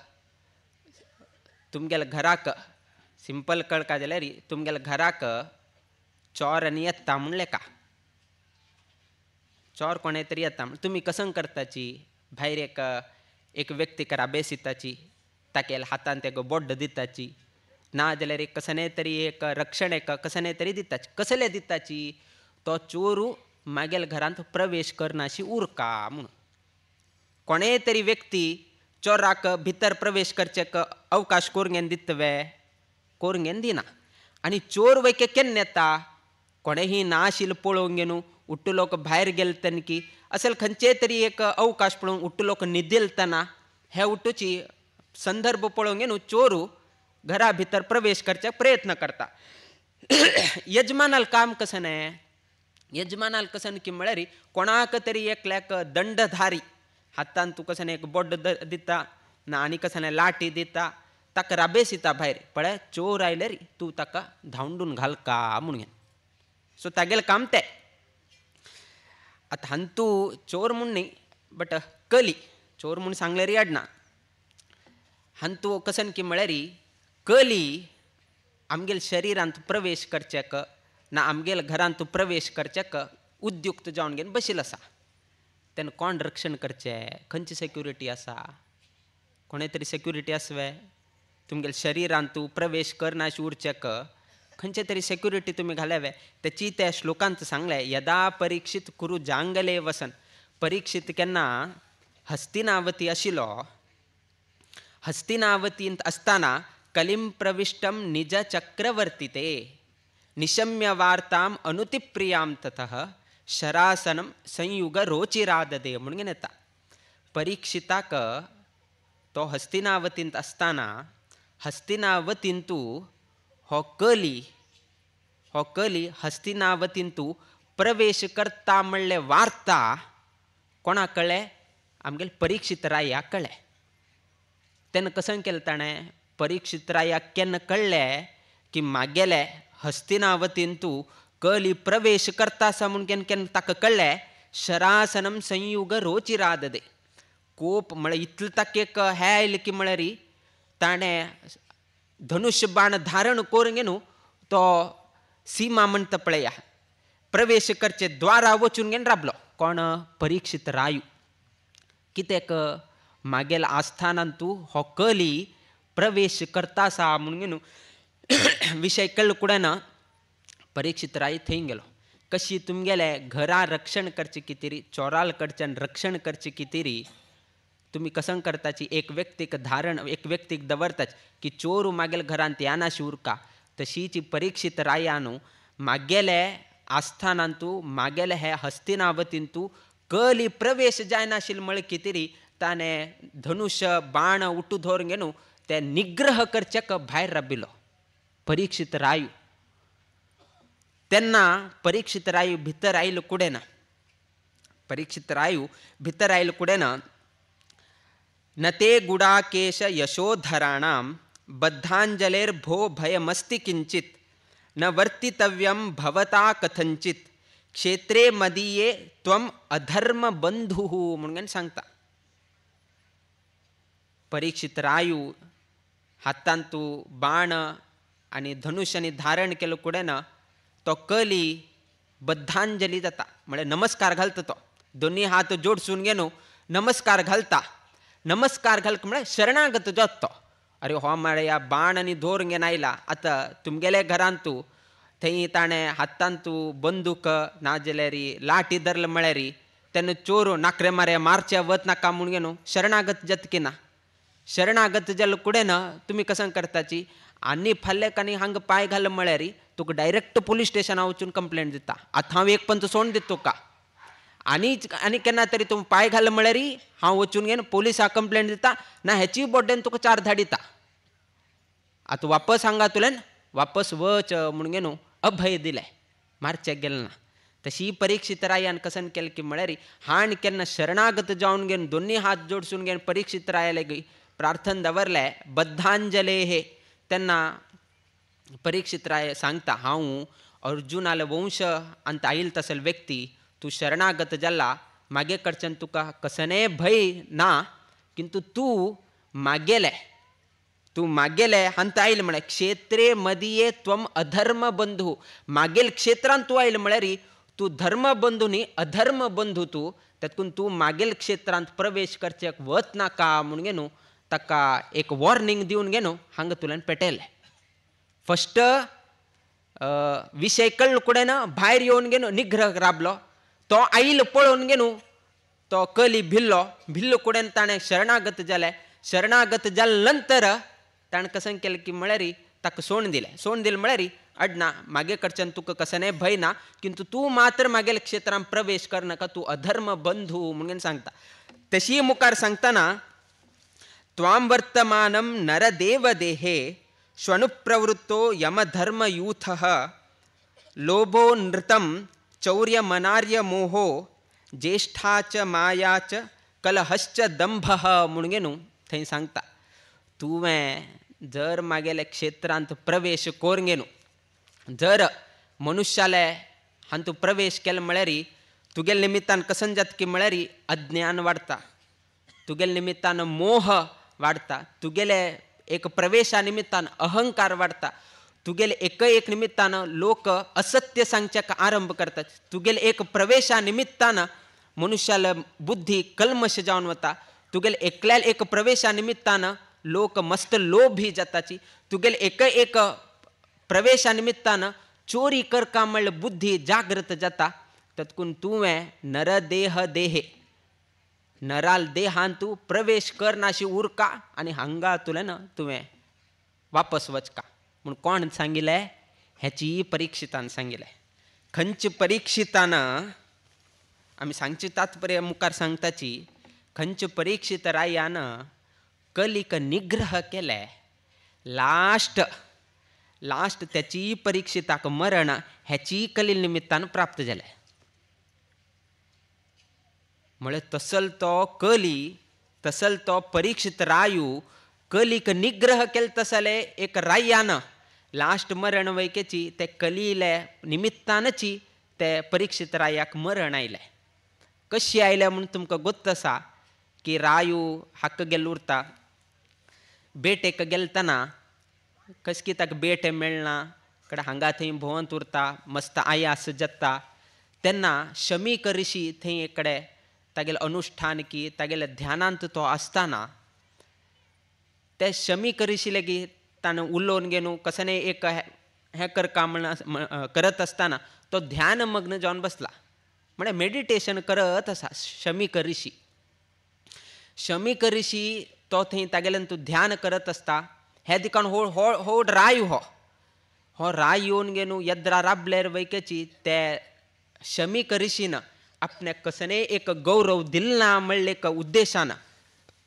तुमगेल्या घराक सिंपल कळका जाल्यार तुमगेल्या घराक चोर आनी येता म्हूण लेखा, चोर कोणें तरी येता म्हण तुमी कसं करताची, भायर एक एक व्यक्ती राबेस दिताची, ताकेल हातान तेगो बोड्ड दिताची, ना जाल्यार एक कसने तरी एक रक्षण एक कसने तरी दिताची. कसले दिताची तो चोरू मागेल घरांत प्रवेश करनाशी उरका म्हणून. कोणेय तरी व्यक्ती चोराक भितर प्रवेश करचेक अवकाश कोरगेन दितवे, कोरगेन दिना. आनी चोर वैके केन्ना येता, कोणेही नाशील पळोवंक घेवन उट्टू लोक भायर गेले तनकी असल खंयचे तरी एक अवकाश पळोवन उट्टू लोक निदेलतना हे उट्टूची संदर्भ पळोवंक घेवन चोरू घरा भितर प्रवेश करचे प्रयत्न करता. यजमानाल काम कसं न्हय, यजमानाल कसं की म्हळ्यार कोणाक तरी एकल्याक दंडधारी हातान तूं कसं एक बोड्ड दिता ना आनी कसं न्हय लाठी दिता, ताका राबेस दिता भायर, पळय चोर आयले रे तूं ताका धांवडून घाल का म्हणून. सो तागेलें काम तें. आतां हांतू चोर म्हूण न्ही बट कली, चोर म्हूण सांगल्यार याडना. हांतू कसन की म्हळ्यार कली आमगेल शरिरांत प्रवेश करचेक ना आमगेल घरांत प्रवेश करचेक उद्युक्त जावन घेवन बशील आसा. तेन्ना कोण रक्षण करचें, खंयची सेक्युरिटी आसा, कोणे तरी सेक्युरिटी आसवे, तुमगेल शरिरांत प्रवेश करनाशी उरचेक खंयचे तरी सेक्युरिटी तुमी घाल्यावे. तेची त्या श्लोकांत सांगलें, यदा परीक्षित कुरु जांगले वसन. परीक्षित केन्ना हस्तिनावती आशिल्लो, हस्तिनावतींत आसतना कलिम प्रविष्टम निज चक्रवर्तिते निशम्य वार्ताम अनुतिप्रियां ततः शरासनम संयुग रोचिराददे म्हणून येता. परीक्षिताक तो हस्तिनावतींत आसतना हस्तिनावतींतू हो कली हस्तिनावतींतू प्रवेश करता म्हणले वार्ता कोणा कळ्ळें, आमगेले परीक्षित रायाक कळ्ळें. तेन्ना कसं केलें ताणें, परीक्षित रायाक केन्ना कळ्ळें की मागेले हस्तिनावतींतू कली प्रवेश करता आसा म्हूण केन्ना केन्ना ताका कळ्ळें, शरासनम संयुग रोचिराददे. कोप म्हळ्यार इतलें ताका एक हें आयलें की म्हळ्यार ताणें धनुष्य बाण धारण करून घेवन तो सीमा म्हणटा पळया प्रवेश करचे द्वारा वचून घेवन राबलो. कोण, परीक्षित रायू. कित्याक मागेल आस्थानांतू हो कली प्रवेश करता आसा म्हणून घेवन विशय कळ्ळो कुडना परीक्षित राय थंय गेलो. कशी तुमगेले घरा रक्षण करचे कितेरी, चोराल कडच्यान रक्षण करचे कितेरी तुमी कसं करताची, एक व्यक्तीक धारण एक व्यक्तीक दवरताच की चोर मागेल घरांत यानाशी उरका, तशीची परीक्षित रायानू मागेले आस्थानांतू मागेले हे हस्तिनावतींतू कली प्रवेश जायनाशील म्हळ कितेरी ताणें धनुष्य बाण उठू धरून घेवन ते निग्रह करचेक भायर राबिल्लो परीक्षित रायू. तेन्ना परीक्षित रायू भितर आयलो कुडेना, परीक्षित रायू भितर आयलो कुडेना न ते गुडाकेश यशोधराणां बद्धांजलेर्भो भयमस्ति किंचित न वर्तितव्यं भवता कथंचित क्षेत्रे मदीये त्वं अधर्म बंधुः म्हणून सांगता. परीक्षित रायू हातांतू बाण आनी धनुष्यानी धारण केलो कुडेना तो कली बद्धांजली जाता, म्हळ्यार नमस्कार घालता तो, दोन्ही हात जोडसून घेवन नमस्कार घालता. नमस्कार घालक म्हळ्यार शरणागत जाता तो. अरे हो म्हळ्यार बाण आनी दोर घेवन आयला, आतां तुमगेले घरांतू थंय ताणें हातांतू बंदूक नाजाल्यार लाठी धरले म्हळ्यार तेन्ना चोर नाकरे मारे मारचे वत नाका म्हूण घेवन शरणागत जाता की ना. शरणागत जाले कुडें ना तुमी कसं करताची आनी फाल्यां आनी हांगा पांय घाल म्हळ्यार तुका डायरेक्ट पोलीस स्टेशना वचून कंप्लेंट दिता. आतां हांव एक पंच सोडून दिता तुका. आनी आनी केन्ना तरी तूं पांय घाल म्हळ्यार हांव वचून घेवन पोलिसाक कंप्लेंट दिता ना हेची बोड्डेन तुका चार धाडिता. आतां वापस हांगा तुल्यान वापस वच म्हणून घेवन अभय दिलें, मारचें गेलें ना. तशी परीक्षित रायान कसन केलें की म्हळ्यार हाण केन्ना शरणागत जावन घेवन दोन्ही हात जोडसून घेवन परीक्षित रायाले प्रार्थन दवरलें बद्धांजले हे. तेन्ना परीक्षित राय सांगता हांव अर्जुनाले वंश आनी आयल तसल व्यक्ती, तूं शरणागत जाला, मागे कडच्यान तुका कसनेय भंय ना, किंतु तूं मागेले तूं मागेले हांत आयल म्हळ्यार क्षेत्रे मदिये त्वम अधर्म बंधू, मागेल क्षेत्रांत तूं आयल म्हळ्यार तूं धर्म बंधू न्ही अधर्म बंधू तूं, तातूंत तूं मागेल क्षेत्रांत प्रवेश करचें वच नाका म्हणून न्हू ताका एक वॉर्निंग दिवन गे न्हू हांगा तुल्यान पेटयलें. फस्ट विशय कळ्ळ कुडेन भायर येवन गे न्हू निग्रह राबलो, तो आयल पळोवन गे न्हू तो कली भिल्लो, भिल्लो कुडेन ताणें शरणागत जालें. शरणागत जाले नंतर ताणें कशें केलें की म्हळ्यार ताका सोण दिलें. सोण दिलें म्हळ्यार अडना मागे कडच्यान तुका कसनेय भंय ना, किंतु तूं मात्र मागेल क्षेत्रांत प्रवेश करनाका, तूं अधर्म बंधू म्हणून सांगता. तशी मुखार सांगतना त्वां वर्तमानं नरदेवदेहे श्वनुप्रवृत्तो यमधर्मयूथः लोभो नृतं चौर्यमनार्यमोहो ज्येष्ठा च माया च कलहश्च दंभः म्हणून न्हू थंय सांगता. तुवें जर मागेले क्षेत्रांत प्रवेश करून न्हू, जर मनुष्याले हांतू प्रवेश केलो म्हळ्यार तुगेले निमित्तान कसन जाता की म्हळ्यार अज्ञान वाडटा, तुगेले निमित्तान मोह वाडटा, तुगेले एक प्रवेशा निमित्तान अहंकार वाडटा, तुगेले एक एक निमित्तान लोक असत्य सांगच्याक आरंभ करतात, तुगेले एक प्रवेशा निमित्तान मनुष्याले बुद्धी कल्मश जावन वता, तुगेले एकल्या एक प्रवेशा निमित्तान लोक मस्त लोभी जाताची, तुगेले एक एक प्रवेशा निमित्तान चोरी करका म्हणल्यार बुद्धी जागृत जाता. तत्कून तुवें नरदेह देहे नराल देहान तूं प्रवेश करनाशी उरका आनी हांगा तुलें ना तुवें वापस वचका म्हूण कोण सांगिलें? हेची परिक्षितान सांगिलें. खंयचे परिक्षितान आमी सांगचे तात्पर्य मुखार सांगताची, खंयचे परिक्षित रायान कलीक निग्रह केले, लास्ट लास्ट त्याची परिक्षिताक मरण हेची कली निमित्तान प्राप्त जालें. म्हळ्यार तसल तो कली, तसल तो परीक्षित रायू कलीक निग्रह केले तसले एक रायान लास्ट मरण वैकेची ते कलीले निमित्तानची ते परीक्षित रायाक मरण आयलें. कशी आयलें म्हूण तुमकां गोत्त आसा की रायू हाका गेल्लो उरता, बेटेक गेलतना कसकी ताका बेट मेळना, कडेन हांगा थंय भोंवत उरता, मस्त आयास जाता. तेन्ना शमीक ऋषी थंय एक कडेन तागेलें अनुष्ठान की तागेल्या ध्यानांत तो आसतना ते शमीक ऋषी लेगीत ताणें उलोवन घेवन कसने एक हें करका म्हण करत आसतना तो ध्यानमग्न जावन बसला, म्हळ्यार मेडिटेशन करत आसा शमीक ऋषी. शमीक ऋषी तो थंय तागेल्यान तूं ध्यान करत आसता, हे दिकान हो हो राय हो हो राय येवन घेवन यद्रा राबल्यार वैकेची ते शमीक ऋषीन आपल्याक कसने एक गौरव दिलना म्हणले एक उद्देशान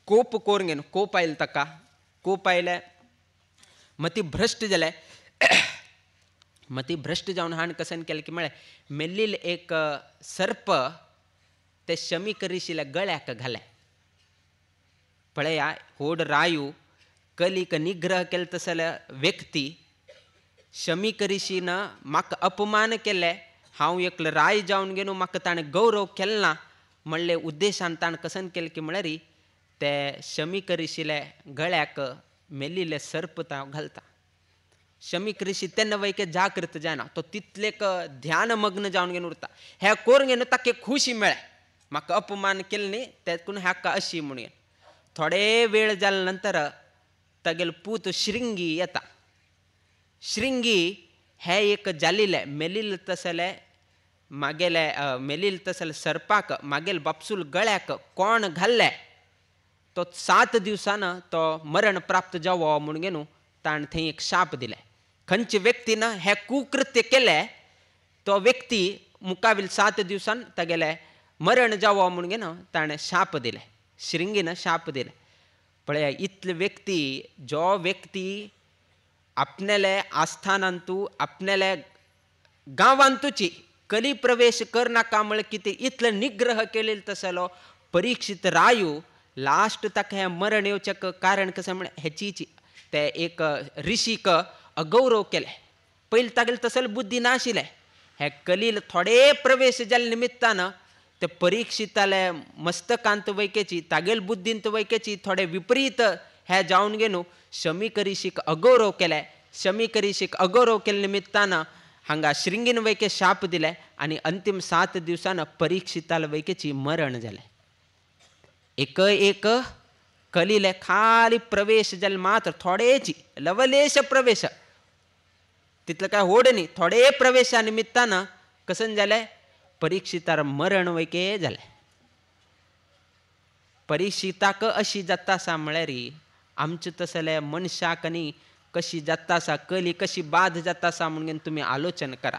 कोप कोरून घेवन कोप आयलो ताका, कोप आयले मती भ्रश्ट जाले. मती भ्रश्ट जावन हाण कसन केलें की म्हळें मेल्लील एक सर्प ते शमीक ऋषील्या गळ्याक घालें. पळया होड रायू कलीक निग्रह केले तसले व्यक्ती शमीक ऋषीन म्हाका अपमान केले, हांव एकलो राय जावन घेवन म्हाका ताणें गौरव केलो ना म्हणले उद्देशान ताणें कसन केलें की म्हळ्यार ते शमीक ऋषीले गळ्याक मेलिल्ले सर्प तांव घालता. शमीक ऋषी तेन्ना वैके जागृत जायना, तो तितलेक ध्यानमग्न जावन घेवन उरता. हें करून घेवन ताका खुशी मेळ्ळें, म्हाका अपमान केलो न्ही तेकून हाका अशी म्हणून. थोडे वेळ जाले नंतर तागेलो पूत श्रृंगी येता. श्रृंगी हे एक जालिले मेलिल्ले तसले मागेले मेलिल्ले तसले सर्पाक मागेले बापसूल गळ्याक कोण घाल्ले तो 7 दिवसान तो मरण प्राप्त जावो म्हणून घेवन ताणें थंय एक शाप दिले. खंयचे व्यक्तीन हें कुकृत्य केलें तो व्यक्ती मुखावेल 7 दिवसान तागेले मरण जावो म्हणून घेन ताणें शाप दिले, श्रृंगीन शाप दिले. पळया इतले व्यक्ती जो व्यक्ती आपणाले आस्थानांतू आपणाले गांवांतूची कली प्रवेश करनाका म्हळ्यार कितें इतले निग्रह केलेलो तसलो परीक्षित रायू लास्ट ताका हें मरण येवचें कारण कशें म्हळ्यार हेचीची ते एक ऋषीक अगौरव केलें. पयलीं तागेले तसले बुद्धी नाशिल्लें, हे कलील थोडे प्रवेश जाल्ले निमित्तान ते परीक्षिताले मस्तकांत वैकेची तागेल बुद्दींत वैकेची थोडे विपरीत हे जावन घेवन शमीक ऋषीक अगौरव केले. शमीक ऋषीक अगौरव केले निमित्तान हांगा श्रृंगीन वैके शाप दिले आनी अंतीम 7 दिवसान परीक्षिताले वैकेची मरण जालें. एक एक कलिले खाली प्रवेश जाले मात्र थोडेची लवलेश प्रवेश, तितले काय होड न्ही, थोडे प्रवेशा निमित्तान कसन जालें परीक्षितार मरण वैके जालें. परीक्षिताक अशी जाता आसा म्हळ्यार आमचे तसले मनशाक न्ही कशी जाता आसा कली कशी बाध जाता आसा म्हणून तुमी आलोचन करा.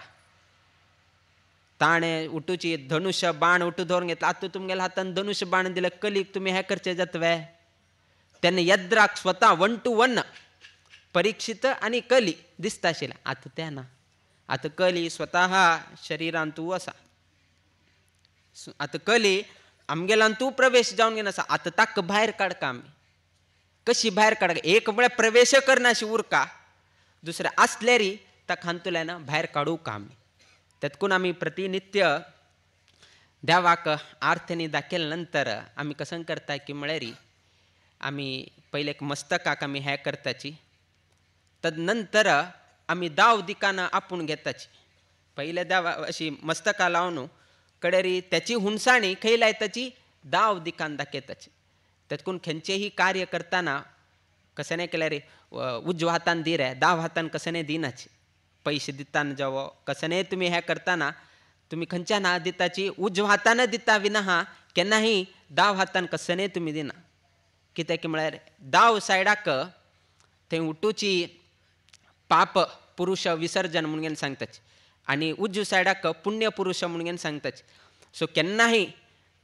ताणें उठूची धनुष्य बाण उठू धरून घेतला, आतां तुमगेल्या हातान धनुष्य बाण दिले कलीक तुमी हें करचें जातवे. तेन्ना यद्राक स्वता 1 to 1 Parikshit आनी कली दिसता आशिल्लें. आतां तें ना, आतां कली स्वता शरिरान तूं आसा, आतां कली आमगेल्यान तूं प्रवेश जावन घेवन आसा. आतां ताका भायर काडका आमी, कशी भायर काडका? एक म्हळ्यार प्रवेश करनाशी उरका, दुसरें आसल्यारी ताका हातूंतल्यान भायर काडूंक आमी. तेतकून आमी प्रतिनित्य देवाक आर्थनी दाखयले नंतर आमी कसं करता की म्हळ्यार आमी पयले एक मस्तकाक आमी हें करताची, तदनंतर आमी दाव दिकान आपूण घेताची. पयले दाव अशी मस्तका लावन कडेरी त्याची हुनसाणी खंय लायताची दाव दिकान दाखयताची. तेतकून खंयचेंही कार्य करतना कशें नाही केल्यार उजव्या हातान दी रे, दाव हातान कशें नाही दिनाची. पैसे दिताना जावो कशें नाही तुमी हें करतना तुमी खंयच्या ना दिताची उजव्या हातान दिता विना केन्नाही दाव हातान कशें नाही तुमी दिना. कित्याक म्हळ्यार दाव सायडाक थंय उठूची पाप पुरुष विसर्जन म्हणून सांगताची आनी उजव्या सायडाक पुण्य पुरुष म्हणून सांगताची. सो केन्नाही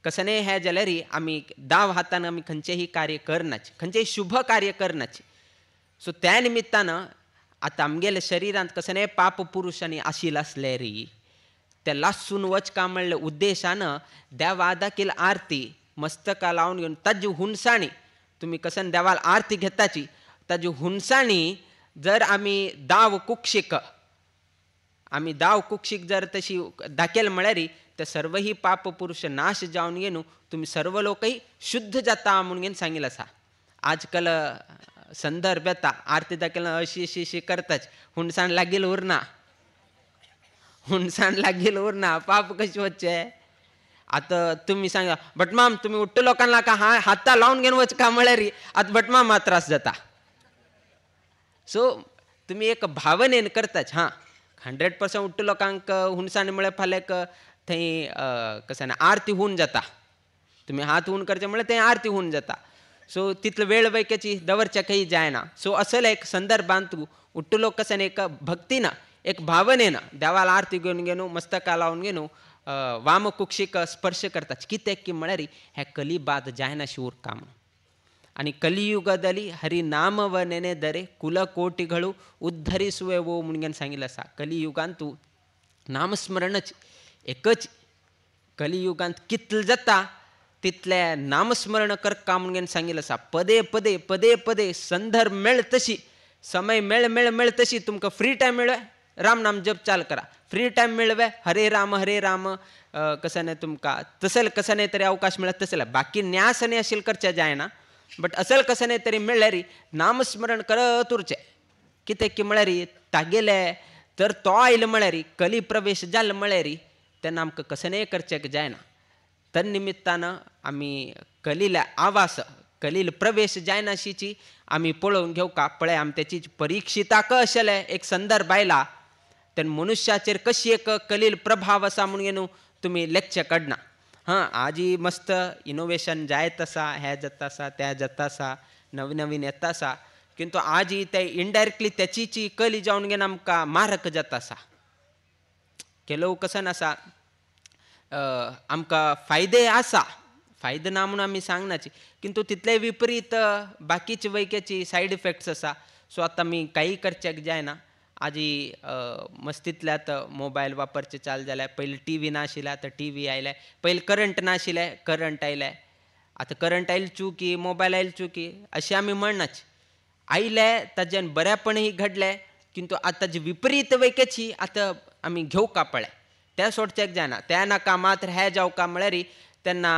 कसं नाही हें जाल्यार आमी दाव हातान आमी खंयचेंही कार्य करनाचे, खंयचेंय शुभ कार्य करनाचे. सो त्या निमित्तान आतां आमगेल्या शरिरांत कसं नाही पाप पुरुषांनी आशिल्लें आसलें री ते लासून वचका म्हणल्या उद्देशान देवा दाखयल आरती मस्तका लावन घेवन ताजी हुनसाणी तुमी कसं देवाल आरती घेताची ताजी हुनसाणी जर आमी दाव कुक्षीक आमी दाव कुक्षीक जर तशी दाखयल म्हळ्यार ते सर्वही पाप पुरुष नाश जावन घेवन तुमी सर्व लोकही शुद्ध जाता म्हणून घेवन सांगिल्लें आसा. आजकाल संदर्भ येता आरती दाखयल अशी अशी अशी करताच हुनसाण लागील उरना, हुनसाण लागील उरना, पाप कशें वचचें? आतां तुमी सांगा भटमाम तुमी उट्ट लोकांना का हा हाता लावन घेवन वचका म्हळ्यार आतां भटमामा त्रास जाता. सो तुमी एक भावनेन करताच हां 100% उट्ट लोकांक हुनसाण म्हळ्यार फाल्यां थंय कशें ना आरती होवन जाता, तुमी हात हून करचें म्हळ्यार थंय आरती होवन जाता. सो तितलो वेळ वैकेची दवरच्या खंय जायना. सो असले एक संदर्भांत उट्ट लोक कशें एक भक्तीन एक भावनेन देवाला आरती घेवन घेवन मस्तका लावन घेवन वामकुक्षीक स्पर्श करतात. कित्याक की म्हळ्यार हें कलिबाद जायना शिवर काम. आनी कलियुगದಲ್ಲಿ हरिनामव ನೆನೆದರೆ ಕುಲಕೋಟಿಗಳು ಉದ್ಧರಿಸುವೆವು म्हणून सांगिल्लें आसा. कलियुगांतू नामस्मरणच एकच कलियुगांत कितलें जाता तितलें नामस्मरण करका म्हणून सांगिल्लें आसा. पदे पदे पदे पदे संदर्भ मेळ तशी समय मेळ मेळ मेळ तशी तुमकां फ्री टायम मेळ्ळे राम नाम जप चाल करा, फ्री टायम मेळवे हरे राम हरे राम कसं नाही तुमकां तसेल कसं नाही तरी अवकाश मेळत तसेल बाकी न्यास आनी अशील करचें जायना बट असेल कसं नाही तरी मेळ्ळ्यार नामस्मरण करत उरचें. कित्याक की म्हळ्यार तागेले तर तो आयलो म्हळ्यार कली प्रवेश जालो म्हळ्यार तेन्ना आमकां कसं नाही करचें जायना. तन्निमित्तान आमी कलीला आवास कलील प्रवेश जायनाशीची आमी पळोवन घेवका. पळय आमी त्याची परीक्षिताक आशिल्लें एक संदर्भ आयला तेन्ना मनुष्याचेर कशी एक कलील प्रभाव आसा म्हणून न्हू तुमी लेक्चर काडना. हां आजी मस्त इनोवेशन जायत आसा, हें जाता आसा तें जाता आसा, नवीन नवीन येता आसा, किंतु आजी ते इनडायरेक्टली त्याचीची कली जावन घेवन आमकां मारक जाता आसा. ಕೆಲವು कसन आसा आमकां फायदे आसा, फायदे ना म्हणून आमी सांगनाची, किंतु तितले विपरीत बाकीचे वैक्याची सायड इफेक्ट्स आसा. सो आतां आमी काही करच्याक जायना. आजी मस्तींतल्यात मोबायल वापरचे चाल जाल्या. पयलीं टी व्ही नाशिल्ले, आतां टी व्ही आयले. पयलीं करंट नाशिल्ले, करंट आयले. आतां करंट आयले चुकी, मोबायल आयले चुकी अशें आमी म्हणनाची. आयले ताज्यान बऱ्यापणूय घडलें, किंतु आतां जी विपरीत वैक्याची आतां आमी घेवका पळय तें सोडचेक जायना. तें नाका मात्र हें जावका म्हळ्यार तेन्ना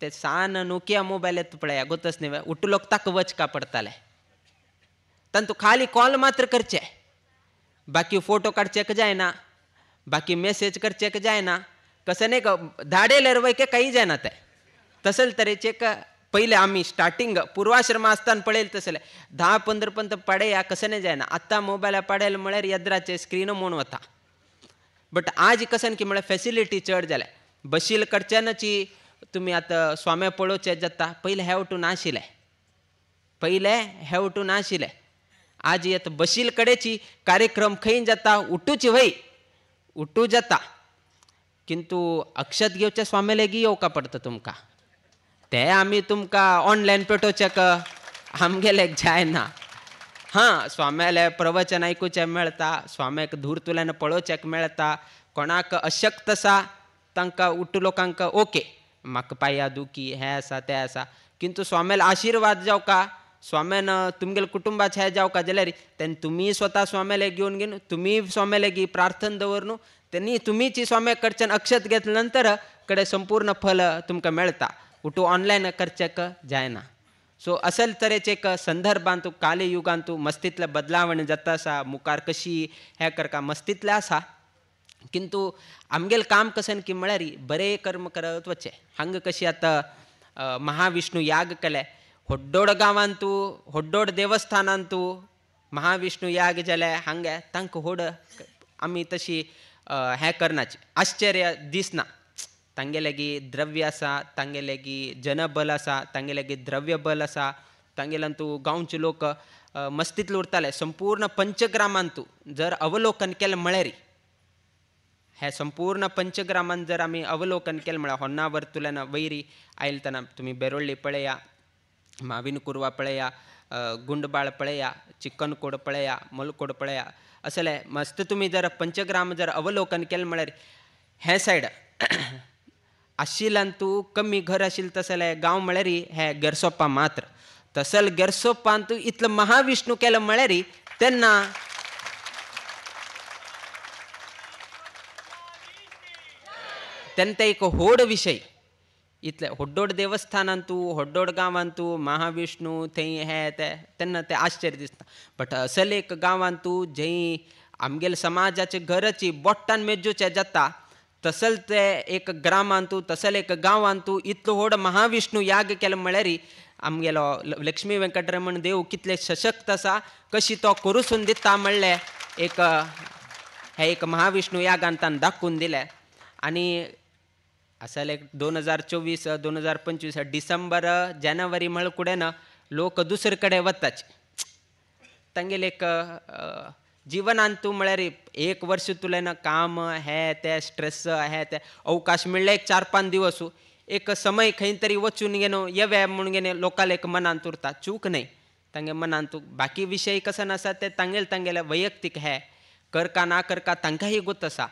ते सान नोकिया मोबायल येता पळय गोतच न्ही, उठलोक ताका वचका पडटाले. तांतू खाली कॉल मात्र करचे, बाकी फोटो काडचेक जायना, बाकी मेसेज करचेक जायना, कशें न्ही धाडेल्यार वयके काही जायना तें. तसले तरेचे एक पयलें आमी स्टार्टींग पुर्वाश्रमा आसतना पळयलें तसलें 10-15 पंत पाडया कशें न्ही जायना. आतां मोबायला पाडेल म्हळ्यार येद्राचे स्क्रीन म्हूण वता. बट आज कशें की म्हळ्यार फेसिलिटी चड जाल्या. बशील कडच्यानची तुमी आतां स्वामे पळोवचें जाता. पयलें हें वटून नाशिल्लें, पयलें हें वटून नाशिल्लें. आज येता बशील कडेची कार्यक्रम खंय जाता उठूची वय उठू जाता, किंतु अक्षत घेवचे स्वामे लेगी येवका पडटा तुमकां. ते आमी तुमकां ऑनलायन पेटोवचेक आमगेलेक जायना. हां, स्वाम्याले प्रवचन आयकुचें मेळटा, स्वाम्याक धूर तुल्यान पळोवचेक मेळटा. कोणाक अशक्त आसा तांकां उठू लोकांक ओके म्हाका पांया दुखी हें आसा तें आसा, किंतु स्वाम्याल आशिर्वाद जावका, स्वाम्यान तुमगेले कुटुंबाचे हें जावका जाल्यार तेन्ना तुमी स्वता स्वाम्याले घेवन घेवन तुमी स्वाम्याले प्रार्थना दवर न्हू, तेन्ना तुमीची स्वाम्या कडच्यान अक्षत घेतले नंतर कडेन संपूर्ण फल तुमकां मेळटा. उठू ऑनलायन करचेक जायना. सो असल तरेचे एक संदर्भांतू काले युगांतू मस्तींतलें बदलावण जाता आसा, मुखार कशी हें करका मस्तींतलें आसा, किंतु आमगेलें काम कशें की म्हळ्यार बरें कर्म करत वचचें. हांगा कशी आतां महाविष्णू याग केले होड्डोड गांवांतू, होड्डोड देवस्थानांतू महाविष्णू याग जाले हांगा तांकां होड आमी तशी हें करनाची आश्चर्य दिसना. तांगेलेगी द्रव्य आसा, तांगेलेगी जनबल आसा, तांगेलेगी द्रव्यबल आसा, तांगेल्यान तूं गांवचे लोक मस्तींतले उरताले. संपूर्ण पंचग्रामांतू जर अवलोकन केलें म्हळ्यार हे संपूर्ण पंचग्रामान जर आमी अवलोकन केलें म्हळ्यार होन्नावर तुल्यान वैरी आयलतना तुमी बेरोळ्ळी पळया, माविन कुरवा पळया, गुंडबाळ पळया, चिकनकोड पळया, मलकोड पळया, असले मस्त तुमी जर पंचग्राम जर अवलोकन केलें म्हळ्यार हे सायड आशिल्ल्यान तूं कमी घर आशिल्लें तसले गांव म्हळ्यार हे गेरसोप्पा मात्र. तसल गेरसोप्पान तूं इतलो महाविष्णू केलो म्हळ्यार तेन्ना तेन्ना ते एक व्हड विशय. इतले होड्डोड देवस्थानांतू होड्डोड गांवांतू महाविष्णू थंय हे ते तेन्ना ते आश्चर्य दिसता. बट असल एक गांवांतू जंय आमगेले समाजाचे घराची बोट्टान मेजूचे जाता तसल ते एक ग्रामांतू तसल एक गांवांतू इतलो व्हड महाविष्णू याग केलो म्हळ्यार आमगेलो लक्ष्मी वेंकटरमण देव कितले सशक्त आसा, कशी तो करूसून दिता म्हणलें एक हे एक महाविष्णू यागान ताणें दाखोवन दिलें. आनी असल एक 2024 2025 डिसेंबर जानेवारी म्हळ्यार कुडेन लोक दुसरे कडेन वताचे. तांगेले एक जिवनांत तूं म्हळ्यार एक वर्स तुलें काम हें तें स्ट्रेस हें तें अवकाश मेळ्ळें एक 4-5 दिवस एक समय खंय तरी वचून घेवन येवे म्हूण घेवन लोकांक एक मनांत उरता. चूक न्हय तांगे मनांत बाकी विशय कशें आसा ते तांगेले तांगेले वैयक्तीक हें करका ना करका तांकांय गोत आसा,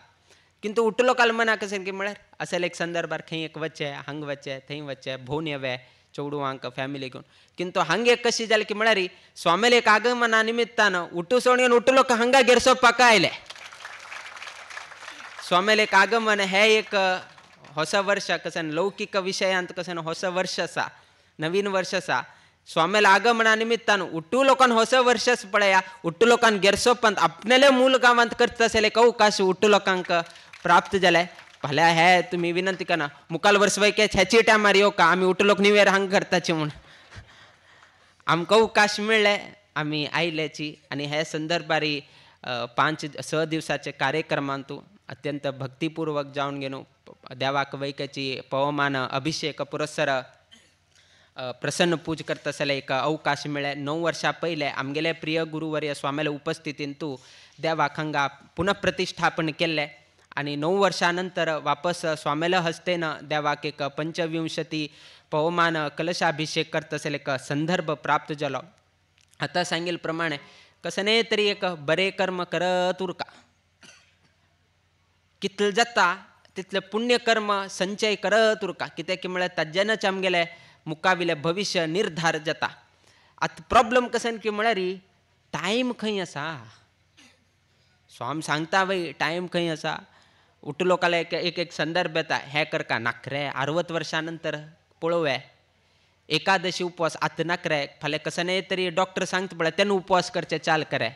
किंतु उठलो काल मनाक कशें की म्हळ्यार असल एक संदर्भार खंय एक वचचें हांगा वचचें थंय वचचें भोंवन येवे चेडवांक फॅमिली घेवन, किंतु हांगा एक कशी जालें की म्हळ्यार स्वामीले एक आगमना निमित्तान उठू सोडून उठलो हांगा गेरसोप्पाक आयले. स्वामीले एक आगमन हें एक होस वर्ष कशें लौकीक विशयांत कशें होस वर्ष आसा, नवीन वर्ष आसा. स्वामीले आगमना निमित्तान उठू लोकान होस वर्षच पळया, उठू लोकान गेरसोप्पांत आपणाले मूल गांवांत करता आसले एक अवकाश उठू लोकांक प्राप्त जालें. फाल्यां हे तुमी विनंती करना मुखाल वर्स वयके हेची टायमार येवका आमी उठू लोक न्यू इयर हांगा करताची म्हूण आमकां अवकाश मेळ्ळे आमी आयल्याची. आनी हे संदर्भारी 5-6 दिवसाचे कार्यक्रमांतू अत्यंत भक्तिपूर्वक जावन घेवन देवाक वैक्याची पवमान अभिषेक पुरस्सर प्रसन्न पूज करता आसले एक अवकाश मेळ्ळे. 9 वर्सां पयलें आमगेले प्रिय गुरुवर्य स्वाम्याले उपस्थितींतू देवाक हांगा पुनः प्रतिष्ठापन केल्लें. आनी 9 वर्षां नंतर वापस स्वामेल हस्तेन देवाक एक पंचविंशती पवमान कलशाभिषेक करतसले एक संदर्भ प्राप्त जालो. आतां सांगिल्ले प्रमाणे कसने तरी एक बरें कर्म करत उरका, कितलें जाता तितलें पुण्यकर्म संचय करत उरका, कित्याक म्हळ्यार ताज्यानच आमगेलें मुखाविलें भविश्य निर्धार जाता. आतां प्रॉब्लम कसन की म्हळ्यार टायम खंय आसा, स्वाम सांगता वय टायम खंय आसा. उठलो काल्यार एक एक संदर्भ येता, हें करका नाकरे 60 वर्षां नंतर पळोवया, एकादशी उपवास आतां नाकरे, फाल्यां कसने तरी डॉक्टर सांगता पळय तेन्ना उपवास करचे चाल करे,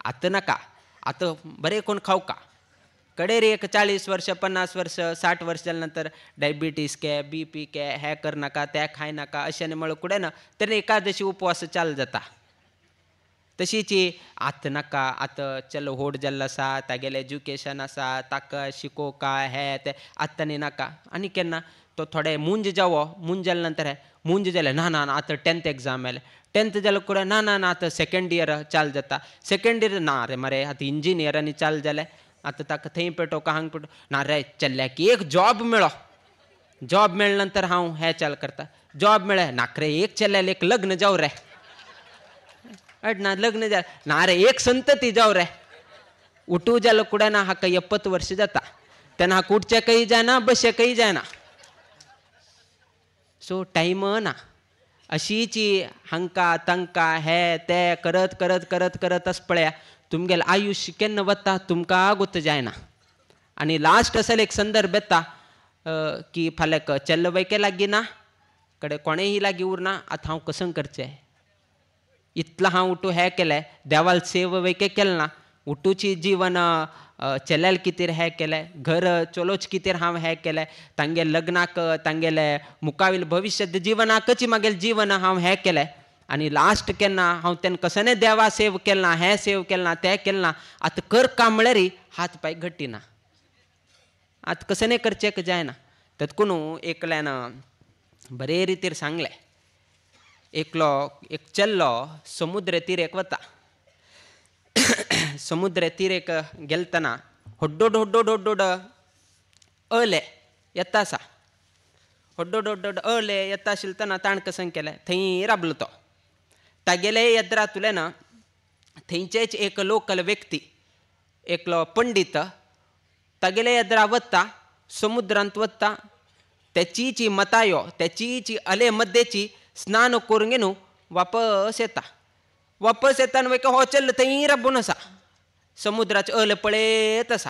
आतां नाका, आतां बरें कोण खावका. कडेर एक 40 वर्ष 50 वर्ष 60 वर्ष जाल्या नंतर डायबिटीज के बीपी के हें करनाका तें खाय नाका अशें न्ही म्हळ्यार कुडें ना तेन्ना एकादशी उपवास चाल जाता. तशीच आतां नाका, आतां चलो होड जाल्लो आसा, तागेलें एज्युकेशन आसा, ताका शिकोवका हें तें आतां न्ही नाका. आनी केन्ना तो थोडे मुंज जावो, मुंज जाल्या नंतर हें मुंज जालें ना ना आतां 10th exam आयलें, 10th जालें कुडें ना ना ना आतां सेकेंड इयर चाल जाता, सेकेंड इयर ना रे मरे आतां इंजिनियरांनी चाल जालें, आतां ताका थंय पेटोवका हांग पेटो ना रे चल्ल्या की एक जॉब मेळो, जॉब मेळ्ळे नंतर हांव हें चाल करता, जॉब मेळ्ळें नाकरे एक चल्ल्यार एक लग्न जावं रे, अड ना लग्न जालें ना रे एक संतती जावं रे. उठू जालो कुडें ना हाका 70 वर्ष जाता, तेन्ना हाका उठचेकय जायना बसचेकय जायना, सो टायम ना. अशीच हांकां तांकां हे ते करत करत करत करत अस पळया तुमगेलें आयुश्य केन्ना वता तुमकां गोत जायना. आनी लास्ट असल एक संदर्भ येता की फाल्यां चेल्ल वयके लागीं ना कडे कोणेंय लागीं उरना, आतां हांव कसं करचें, इतलो हांव उठू हें केलें देवाल सेव वयके केलें ना, उठूची जीवन चेल्याल कितें हें केलें, घर चलोच कितें हांव हें केलें, तांगे लग्नाक तांगेले मुखावेले भविश्य जिवनाकच म्हागेलें जीवन हांव हें केलें, आनी लास्ट केन्ना हांव तेन्ना कसने देवा सेव केलें ना, हें सेव केलें ना, तें केलें ना, आतां कर काम म्हळ्यार हात पांय घट्टी ना, आतां कसने करचें जायना. तत्कुनू एकल्यान बरे रितीर सांगलें, एकलो एक चल्लो समुद्र तिरेक वता, समुद्र तिरेक गेलतना होड्डोड होड्डोड होड्डोड अले येता आसा, होड्डोड होड्डोड अले येता आशिल्लतना ताण कसं केलें थंय राबलो तो, तागेले येद्रातुल्यान थंयचेच एक लोकल व्यक्ती एकलो पंडीत तागेले येद्रा वता, समुद्रांत वता, तेचीची मतायो तेचीची अले मध्येची स्नान करून घेवन वापस येता, वापस येता न्हय हो चल्ल थंय राबून आसा, समुद्राचे अल पळयत आसा.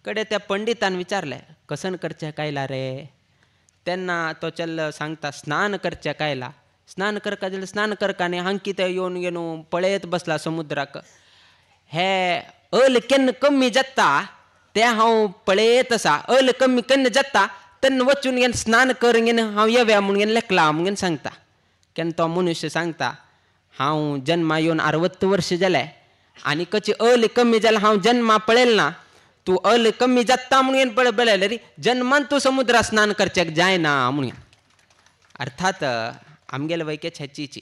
कडे त्या पंडितान विचारलें कसन करचें कायला रे, तेन्ना तो चल्ल सांगता स्नान करचें कायला, स्नान करका जाल्यार स्नान करका न्ही, हांग कितें येवन घेवन पळयत बसला समुद्राक, हे अल केन्ना कमी जाता तें हांव पळयत आसा, अल कमी केन्ना जाता तेन्ना वचून घेवन स्नान कर घेवन हांव येवया म्हूण घेवन लेखला म्हूण घेवन सांगता. केन्ना तो मनुष्य सांगता हांव जन्मा येवन 60 वर्ष जालें आनी कशी अल कमी जाल्यार हांव जन्मा पळयल ना, तूं अल कमी जाता म्हणून पळय पळयलें रे जन्मान तूं समुद्रा स्नान करचें जायना म्हणून. अर्थात आमगेले वयकेच हेचीची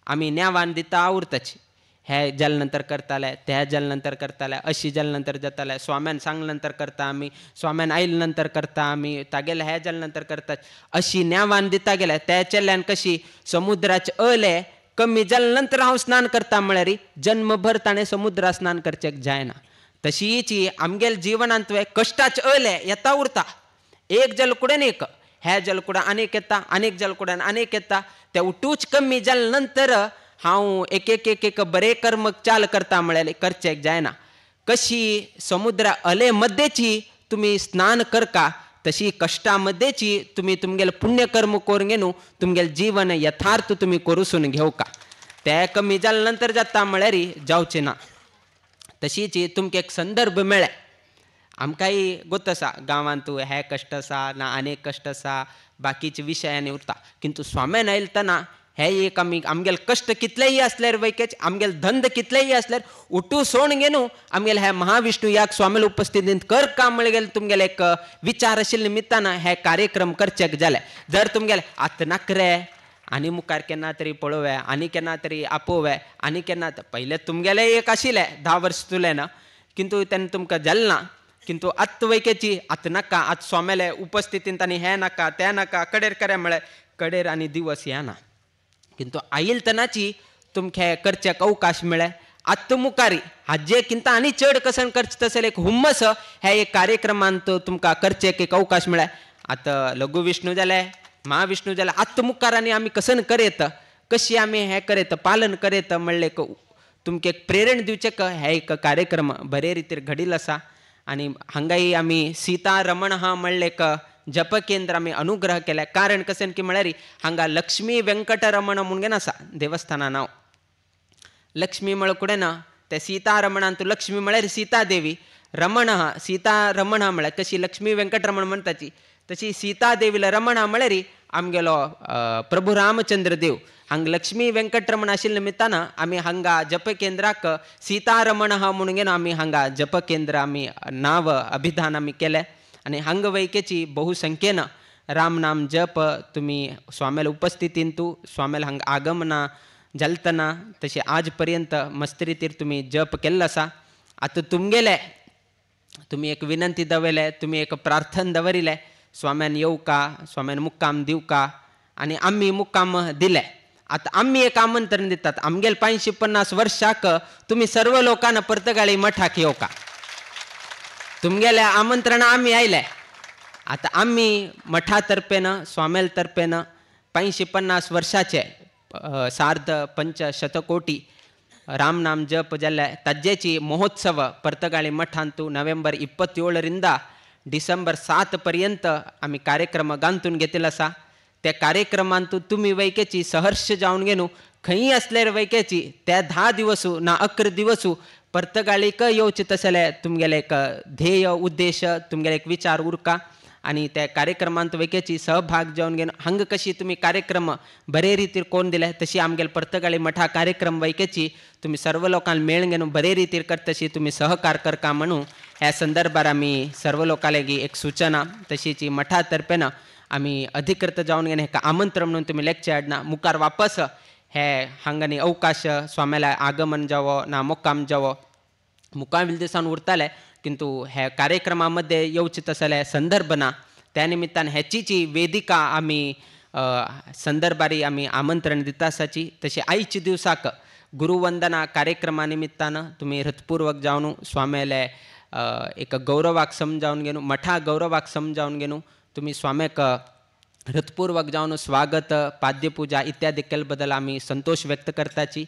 आमी न्यावान दिता उरताची, हे जाले नंतर करताले ते जाले नंतर करताले, अशी जाले नंतर जाताले, स्वाम्यान सांगले नंतर करता आमी, स्वाम्यान आयले नंतर करता आमी, तागेले हे जाले नंतर करता, अशी न्यावान दिता गेले त्या चेल्यान कशी समुद्राचे अले कमी जाले नंतर हांव स्नान करता म्हळ्यार जन्मभर ताणें समुद्रा स्नान करचें जायना. तशीच आमगेले जिवनांत कश्टाचे अले येता उरता, एक जलकुडेन एक ह्या जलकुडान आनीक येता, आनीक जलकुडान आनीक येता, ते उठूच कमी जाले नंतर हांव एक एक एक एक बरें कर्म चाल करता म्हळ्यार करचें जायना. कशी समुद्रा अले मध्येची तुमी स्नान करका तशी कश्टा मध्येची तुमी तुमगेलें पुण्यकर्म करून घेवन तुमगेलें जीवन यथार्थ तुमी करूसून घेवका, तें कमी जाले नंतर जाता म्हळ्यार जावचें ना. तशीच तुमकां एक संदर्भ मेळ्ळे, आमकांय गोत आसा गांवांत हे कश्ट आसा ना आनीक कश्ट आसा बाकीचे विशयांनी उरता, किंतु स्वाम्यान आयलतना हे एक आमी आमगेले कश्ट कितलेय आसल्यार वैकेच आमगेले धंद कितलेय आसल्यार उठू सोण घेवन आमगेले हे महाविष्णू याक स्वामीले उपस्थितींत कर काम म्हळ्यार गेले तुमगेले एक विचार आशिल्ले निमित्तान हे कार्यक्रम करचेक जाले. जर तुमगेले आतां नाकरे आनी मुखार केन्ना तरी पळोवया आनी केन्ना तरी आपोवया आनी केन्ना पयलें तुमगेलें एक आशिल्लें 10 वर्स तुलें ना, किंतु तेन्ना तुमकां जालें ना, किंतु आत्त वैकेची आतां नाका आत स्वाम्याले उपस्थितीन तांणी हें नाका तें नाका कडेर करें म्हळ्यार कडेर आनी दिवस येना किंतु आयल तनाची तुमकां करचेक अवकाश मेळ्ळे आत्त मुखारी हाजे किंता आनी चड कसन करचें तसले एक हुम्मस हे एक कार्यक्रमांत तुमकां करचेक एक अवकाश मेळ्ळे. आतां लघु विष्णू जाले महाविष्णू जाले आत्त मुखार आनी आमी कसन करेत कशी आमी हें करेत पालन करेत म्हणलें एक तुमकां एक प्रेरण दिवचें हे एक कार्यक्रम बरे रितीर घडील आसा. आनी हांगाय आमी सीता रमण हा म्हणलें एक जप केंद्र आमी अनुग्रह केल्या कारण कशें की म्हळ्यार हांगा लक्ष्मी वेंकटरमण म्हणून आसा देवस्थाना नांव लक्ष्मी म्हळ कुडें ना ते सीता रमणांतू लक्ष्मी म्हळ्यार सीता देवी रमण हा सीता रमण हा म्हळ्यार कशी लक्ष्मी वेंकटरमण म्हणटाची तशी सीता देवीला रमण हा म्हळ्यार आमगेलो प्रभू रामचंद्र देव हांगा लक्ष्मी वेंकटरमण आशिल्ल्या निमित्तान आमी हांगा जप केंद्राक सीतारमण हा म्हणून आमी हांगा जप केंद्र आमी नांव अभिधान आमी केलें आनी हांगा वैकेची बहुसंख्येन राम नाम जप तुमी स्वाम्याल्या उपस्थितींतू स्वाम्याला हांगा आगमना जालतना तशें आज पर्यंत मस्त रितीर तुमी जप केल्लो आसा. आतां तुमगेले तुमी एक विनंती दवरले तुमी एक प्रार्थना दवरिले स्वाम्यान येवका स्वाम्यान मुक्काम दिवका आनी आमी मुक्काम दिले. आतां आमी एक आमंत्रण दितात आमगेले 550 वर्षाक तुमी सर्व लोकांना पर्तगाळी मठाक येवका तुमगेले आमंत्रण आमी आयले. आतां आमी मठा तर्फेन स्वाम्याल तर्फेन 550 वर्षाचे सार्ध 500 कोटी राम नाम जप जाल्ले ताजेची महोत्सव पर्तगाळी मठांतू नोव्हेंबर 27 डिसेंबर 7 पर्यंत आमी कार्यक्रम गांतून घेतिल्लो आसा. त्या कार्यक्रमांतू तुमी वैकेची सहर्ष जावन घेवन खंय आसल्यार वैकेची त्या 10 दिवसू ना 11 दिवसू पर्तगाळीक येवचें तसले तुमगेले एक ध्येय उद्देश तुमगेले एक विचार उरका आनी त्या कार्यक्रमांत वैकेची सहभाग जावन घेवन हांगा कशी तुमी कार्यक्रम बरे रितीर कोण दिले तशी आमगेले पर्तगाळी मठा कार्यक्रम वैकेची तुमी सर्व लोकांक मेळून घेवन बरे रितीर करता तशी तुमी सहकार करका म्हणून ह्या संदर्भार आमी सर्व लोकां लागीं एक सूचना तशीची मठा तर्फेन आमी अधिकृत जावन घेवन हेका आमंत्रण म्हणून तुमी लेक्चर हाडना मुखार वापस हे हांगांनी अवकाश स्वाम्याला आगमन जावो ना मुक्काम जावो मुक्काम दिसान उरताले किंतु हे कार्यक्रमा मध्ये येवचे तसले संदर्भ ना त्या निमित्तान हेचीची वेदिका आमी संदर्भारी आमी आमंत्रण दिता आसाची. तशी आयच्या दिवसाक गुरुवंदना कार्यक्रमा निमित्तान तुमी हृतपूर्वक जावन स्वाम्याले एक गौरवाक समजावन घेवन मठा गौरवाक समजावन घेवन तुमी स्वाम्याक हृतपूर्वक जावन स्वागत पाद्यपूजा इत्यादी केल्ले बद्दल आमी संतोष व्यक्त करताची.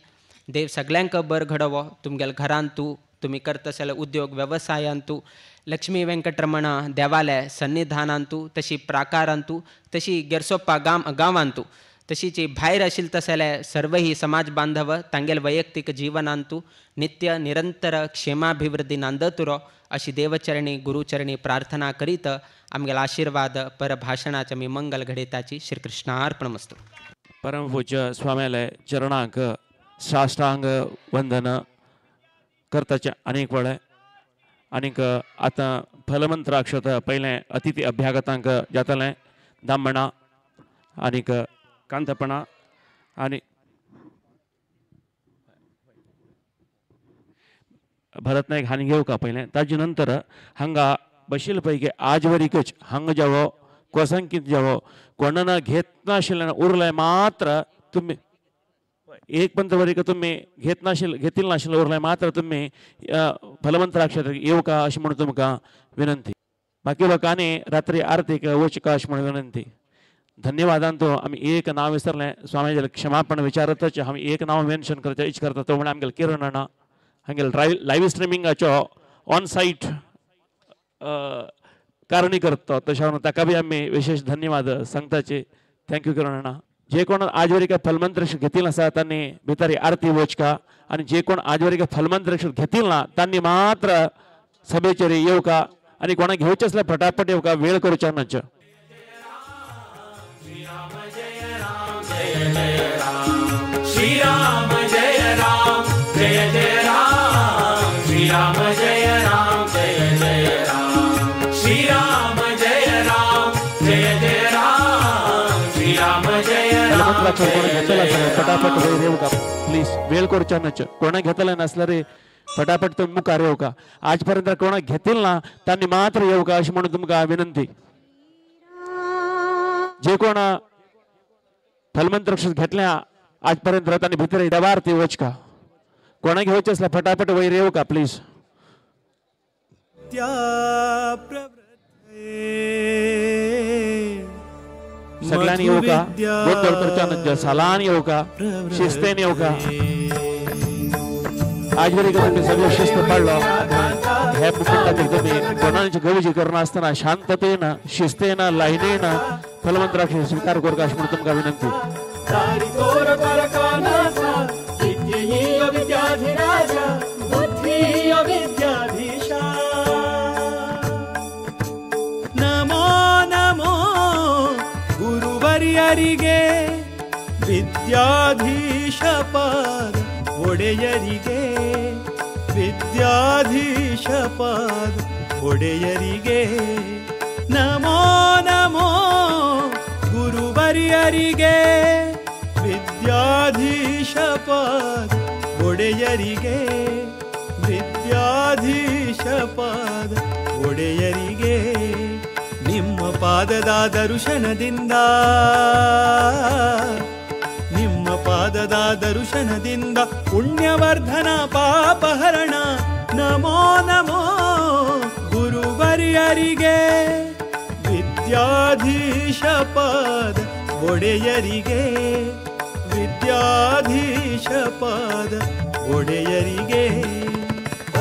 देव सगळ्यांक बर घडोवो तुमगेल्या घरांतू तुमी करता जाल्यार उद्योग वेवसायांतू लक्ष्मी वेंकटरमण देवालय सन्निधानांतू तशी प्राकारांतू तशी गेरसोप्पा गांवांतू तशीची भायर आशिल्ले तसले सर्वही समाज बांधव तांगेले वैयक्तीक जीवनांतू नित्य निरंतर क्षेमाभिवृद्धी नांदतुरो अशी देवचरणी गुरुचरणी प्रार्थना करीत आमगेला आशीर्वाद पर भाषणाचे मी मंगल घडयताची. श्रीकृष्णार्पणमस्तु. परमपूज्य स्वाम्याले चरणांक साष्टांग वंदन करताचे अनेक वेळे आनीक आतां फलमंत्राक्षत पयलें अतिथी अभ्यागतांक जातलें दामणा आनीक कांतपणा आनी भरत नायक हांणी घेवका पयलें ताजे नंतर हांगा बशिल्ले पैकी आजवरीकच हांगा जावो कोसंकीत जावो कोणना घेतनाशिल्ल्यान उरलें मात्र तुमी एक पंत्र तुमी घेतनाशिल्ले घेतील नाशिल्लें उरलें मात्र तुमी फलमंत्राक्षर येवका अशें म्हणून तुमकां विनंती. बाकी लोकांनी रात्री आरतीक वचका अशें म्हणून विनंती. धन्यवादांतो आमी एक नांव विसरलें स्वामीचे क्षमापण विचारतच आमी एक नांव मेन्शन करचें इच करता तो म्हणल्यार आमगेले किरण अण्णा हांगेले लायव्ह स्ट्रिमिंगाचो ऑन सायट कारणी करता तशें ताका बी आमी विशेष धन्यवाद सांगताचे. Thank you किरण अण्णा. जे कोण आजवरी काय फलमंत्र घेतील आसा तांणी भितर आरती वचका आनी जे कोण आजवरी काय फलमंत्र घेतील ना तांणी मात्र सभेचेर येवका आनी कोणाक घेवचें आसल्यार फटाफट येवका वेळ करच्या नाच्या. श्री राम जय राम जय जय राम श्री राम जय राम जय जय राम श्री राम जय राम जय जय राम श्री राम जय राम. कोण घेतला फटाफट वयर येवका प्लीज वेळ करच्या नाच्या. कोणा घेतले नासल्यार फटाफट तुम्ही मुखार येवका. आजपर्यंत कोणाक घेतील ना त्यांनी मात्र येवका अशी म्हणून तुमकां विनंती. जे कोण फलमंत्र घेतल्या आजपर्यंत त्यांनी भितर डबार ते वचका. कोणा घेवचे असल्या फटाफट वयर येवका प्लीज. सगळ्यांनी येवका, गोंधळ करच्या सालान येवका, शिस्तेन येवका. आज बरी तुम्ही सगळं शिस्त पाडलो हे मुकुटातील तुम्ही कोणाची गवजी करणार असताना शांततेन शिस्तेन लाईनेन फलमंत्राक्षर स्वीकार करका अशी म्हणून तुमकां विनंती. नमो नमो गुरुवर्यರಿಗೆ ವಿದ್ಯಾಧೀಶ ಪಾದ ಒಡೆಯರಿಗೆ, ವಿದ್ಯಾಧೀಶ ಪಾದ ಒಡೆಯರಿಗೆ. ನಮೋ ನಮೋ ಗುರುವರ್ಯರಿಗೆ ವಿದ್ಯಾಧೀಶ ಪಾದ ಒಡೆಯರಿಗೆ, ವಿದ್ಯಾಧೀಶ ಪಾದ ಒಡೆಯರಿಗೆ. ನಿಮ್ಮ ಪಾದದ ದರ್ಶನದಿಂದ, ನಿಮ್ಮ ಪಾದದ ದರ್ಶನದಿಂದ ಪುಣ್ಯವರ್ಧನ ಪಾಪಹರಣ. ನಮೋ ನಮೋ ಗುರುವರ್ಯರಿಗೆ ವಿದ್ಯಾಧೀಶ ಪಾದ ಒಡೆಯರಿಗೆ, ವಿದ್ಯಾಧೀಶ ಪಾದ ಒಡೆಯರಿಗೆ.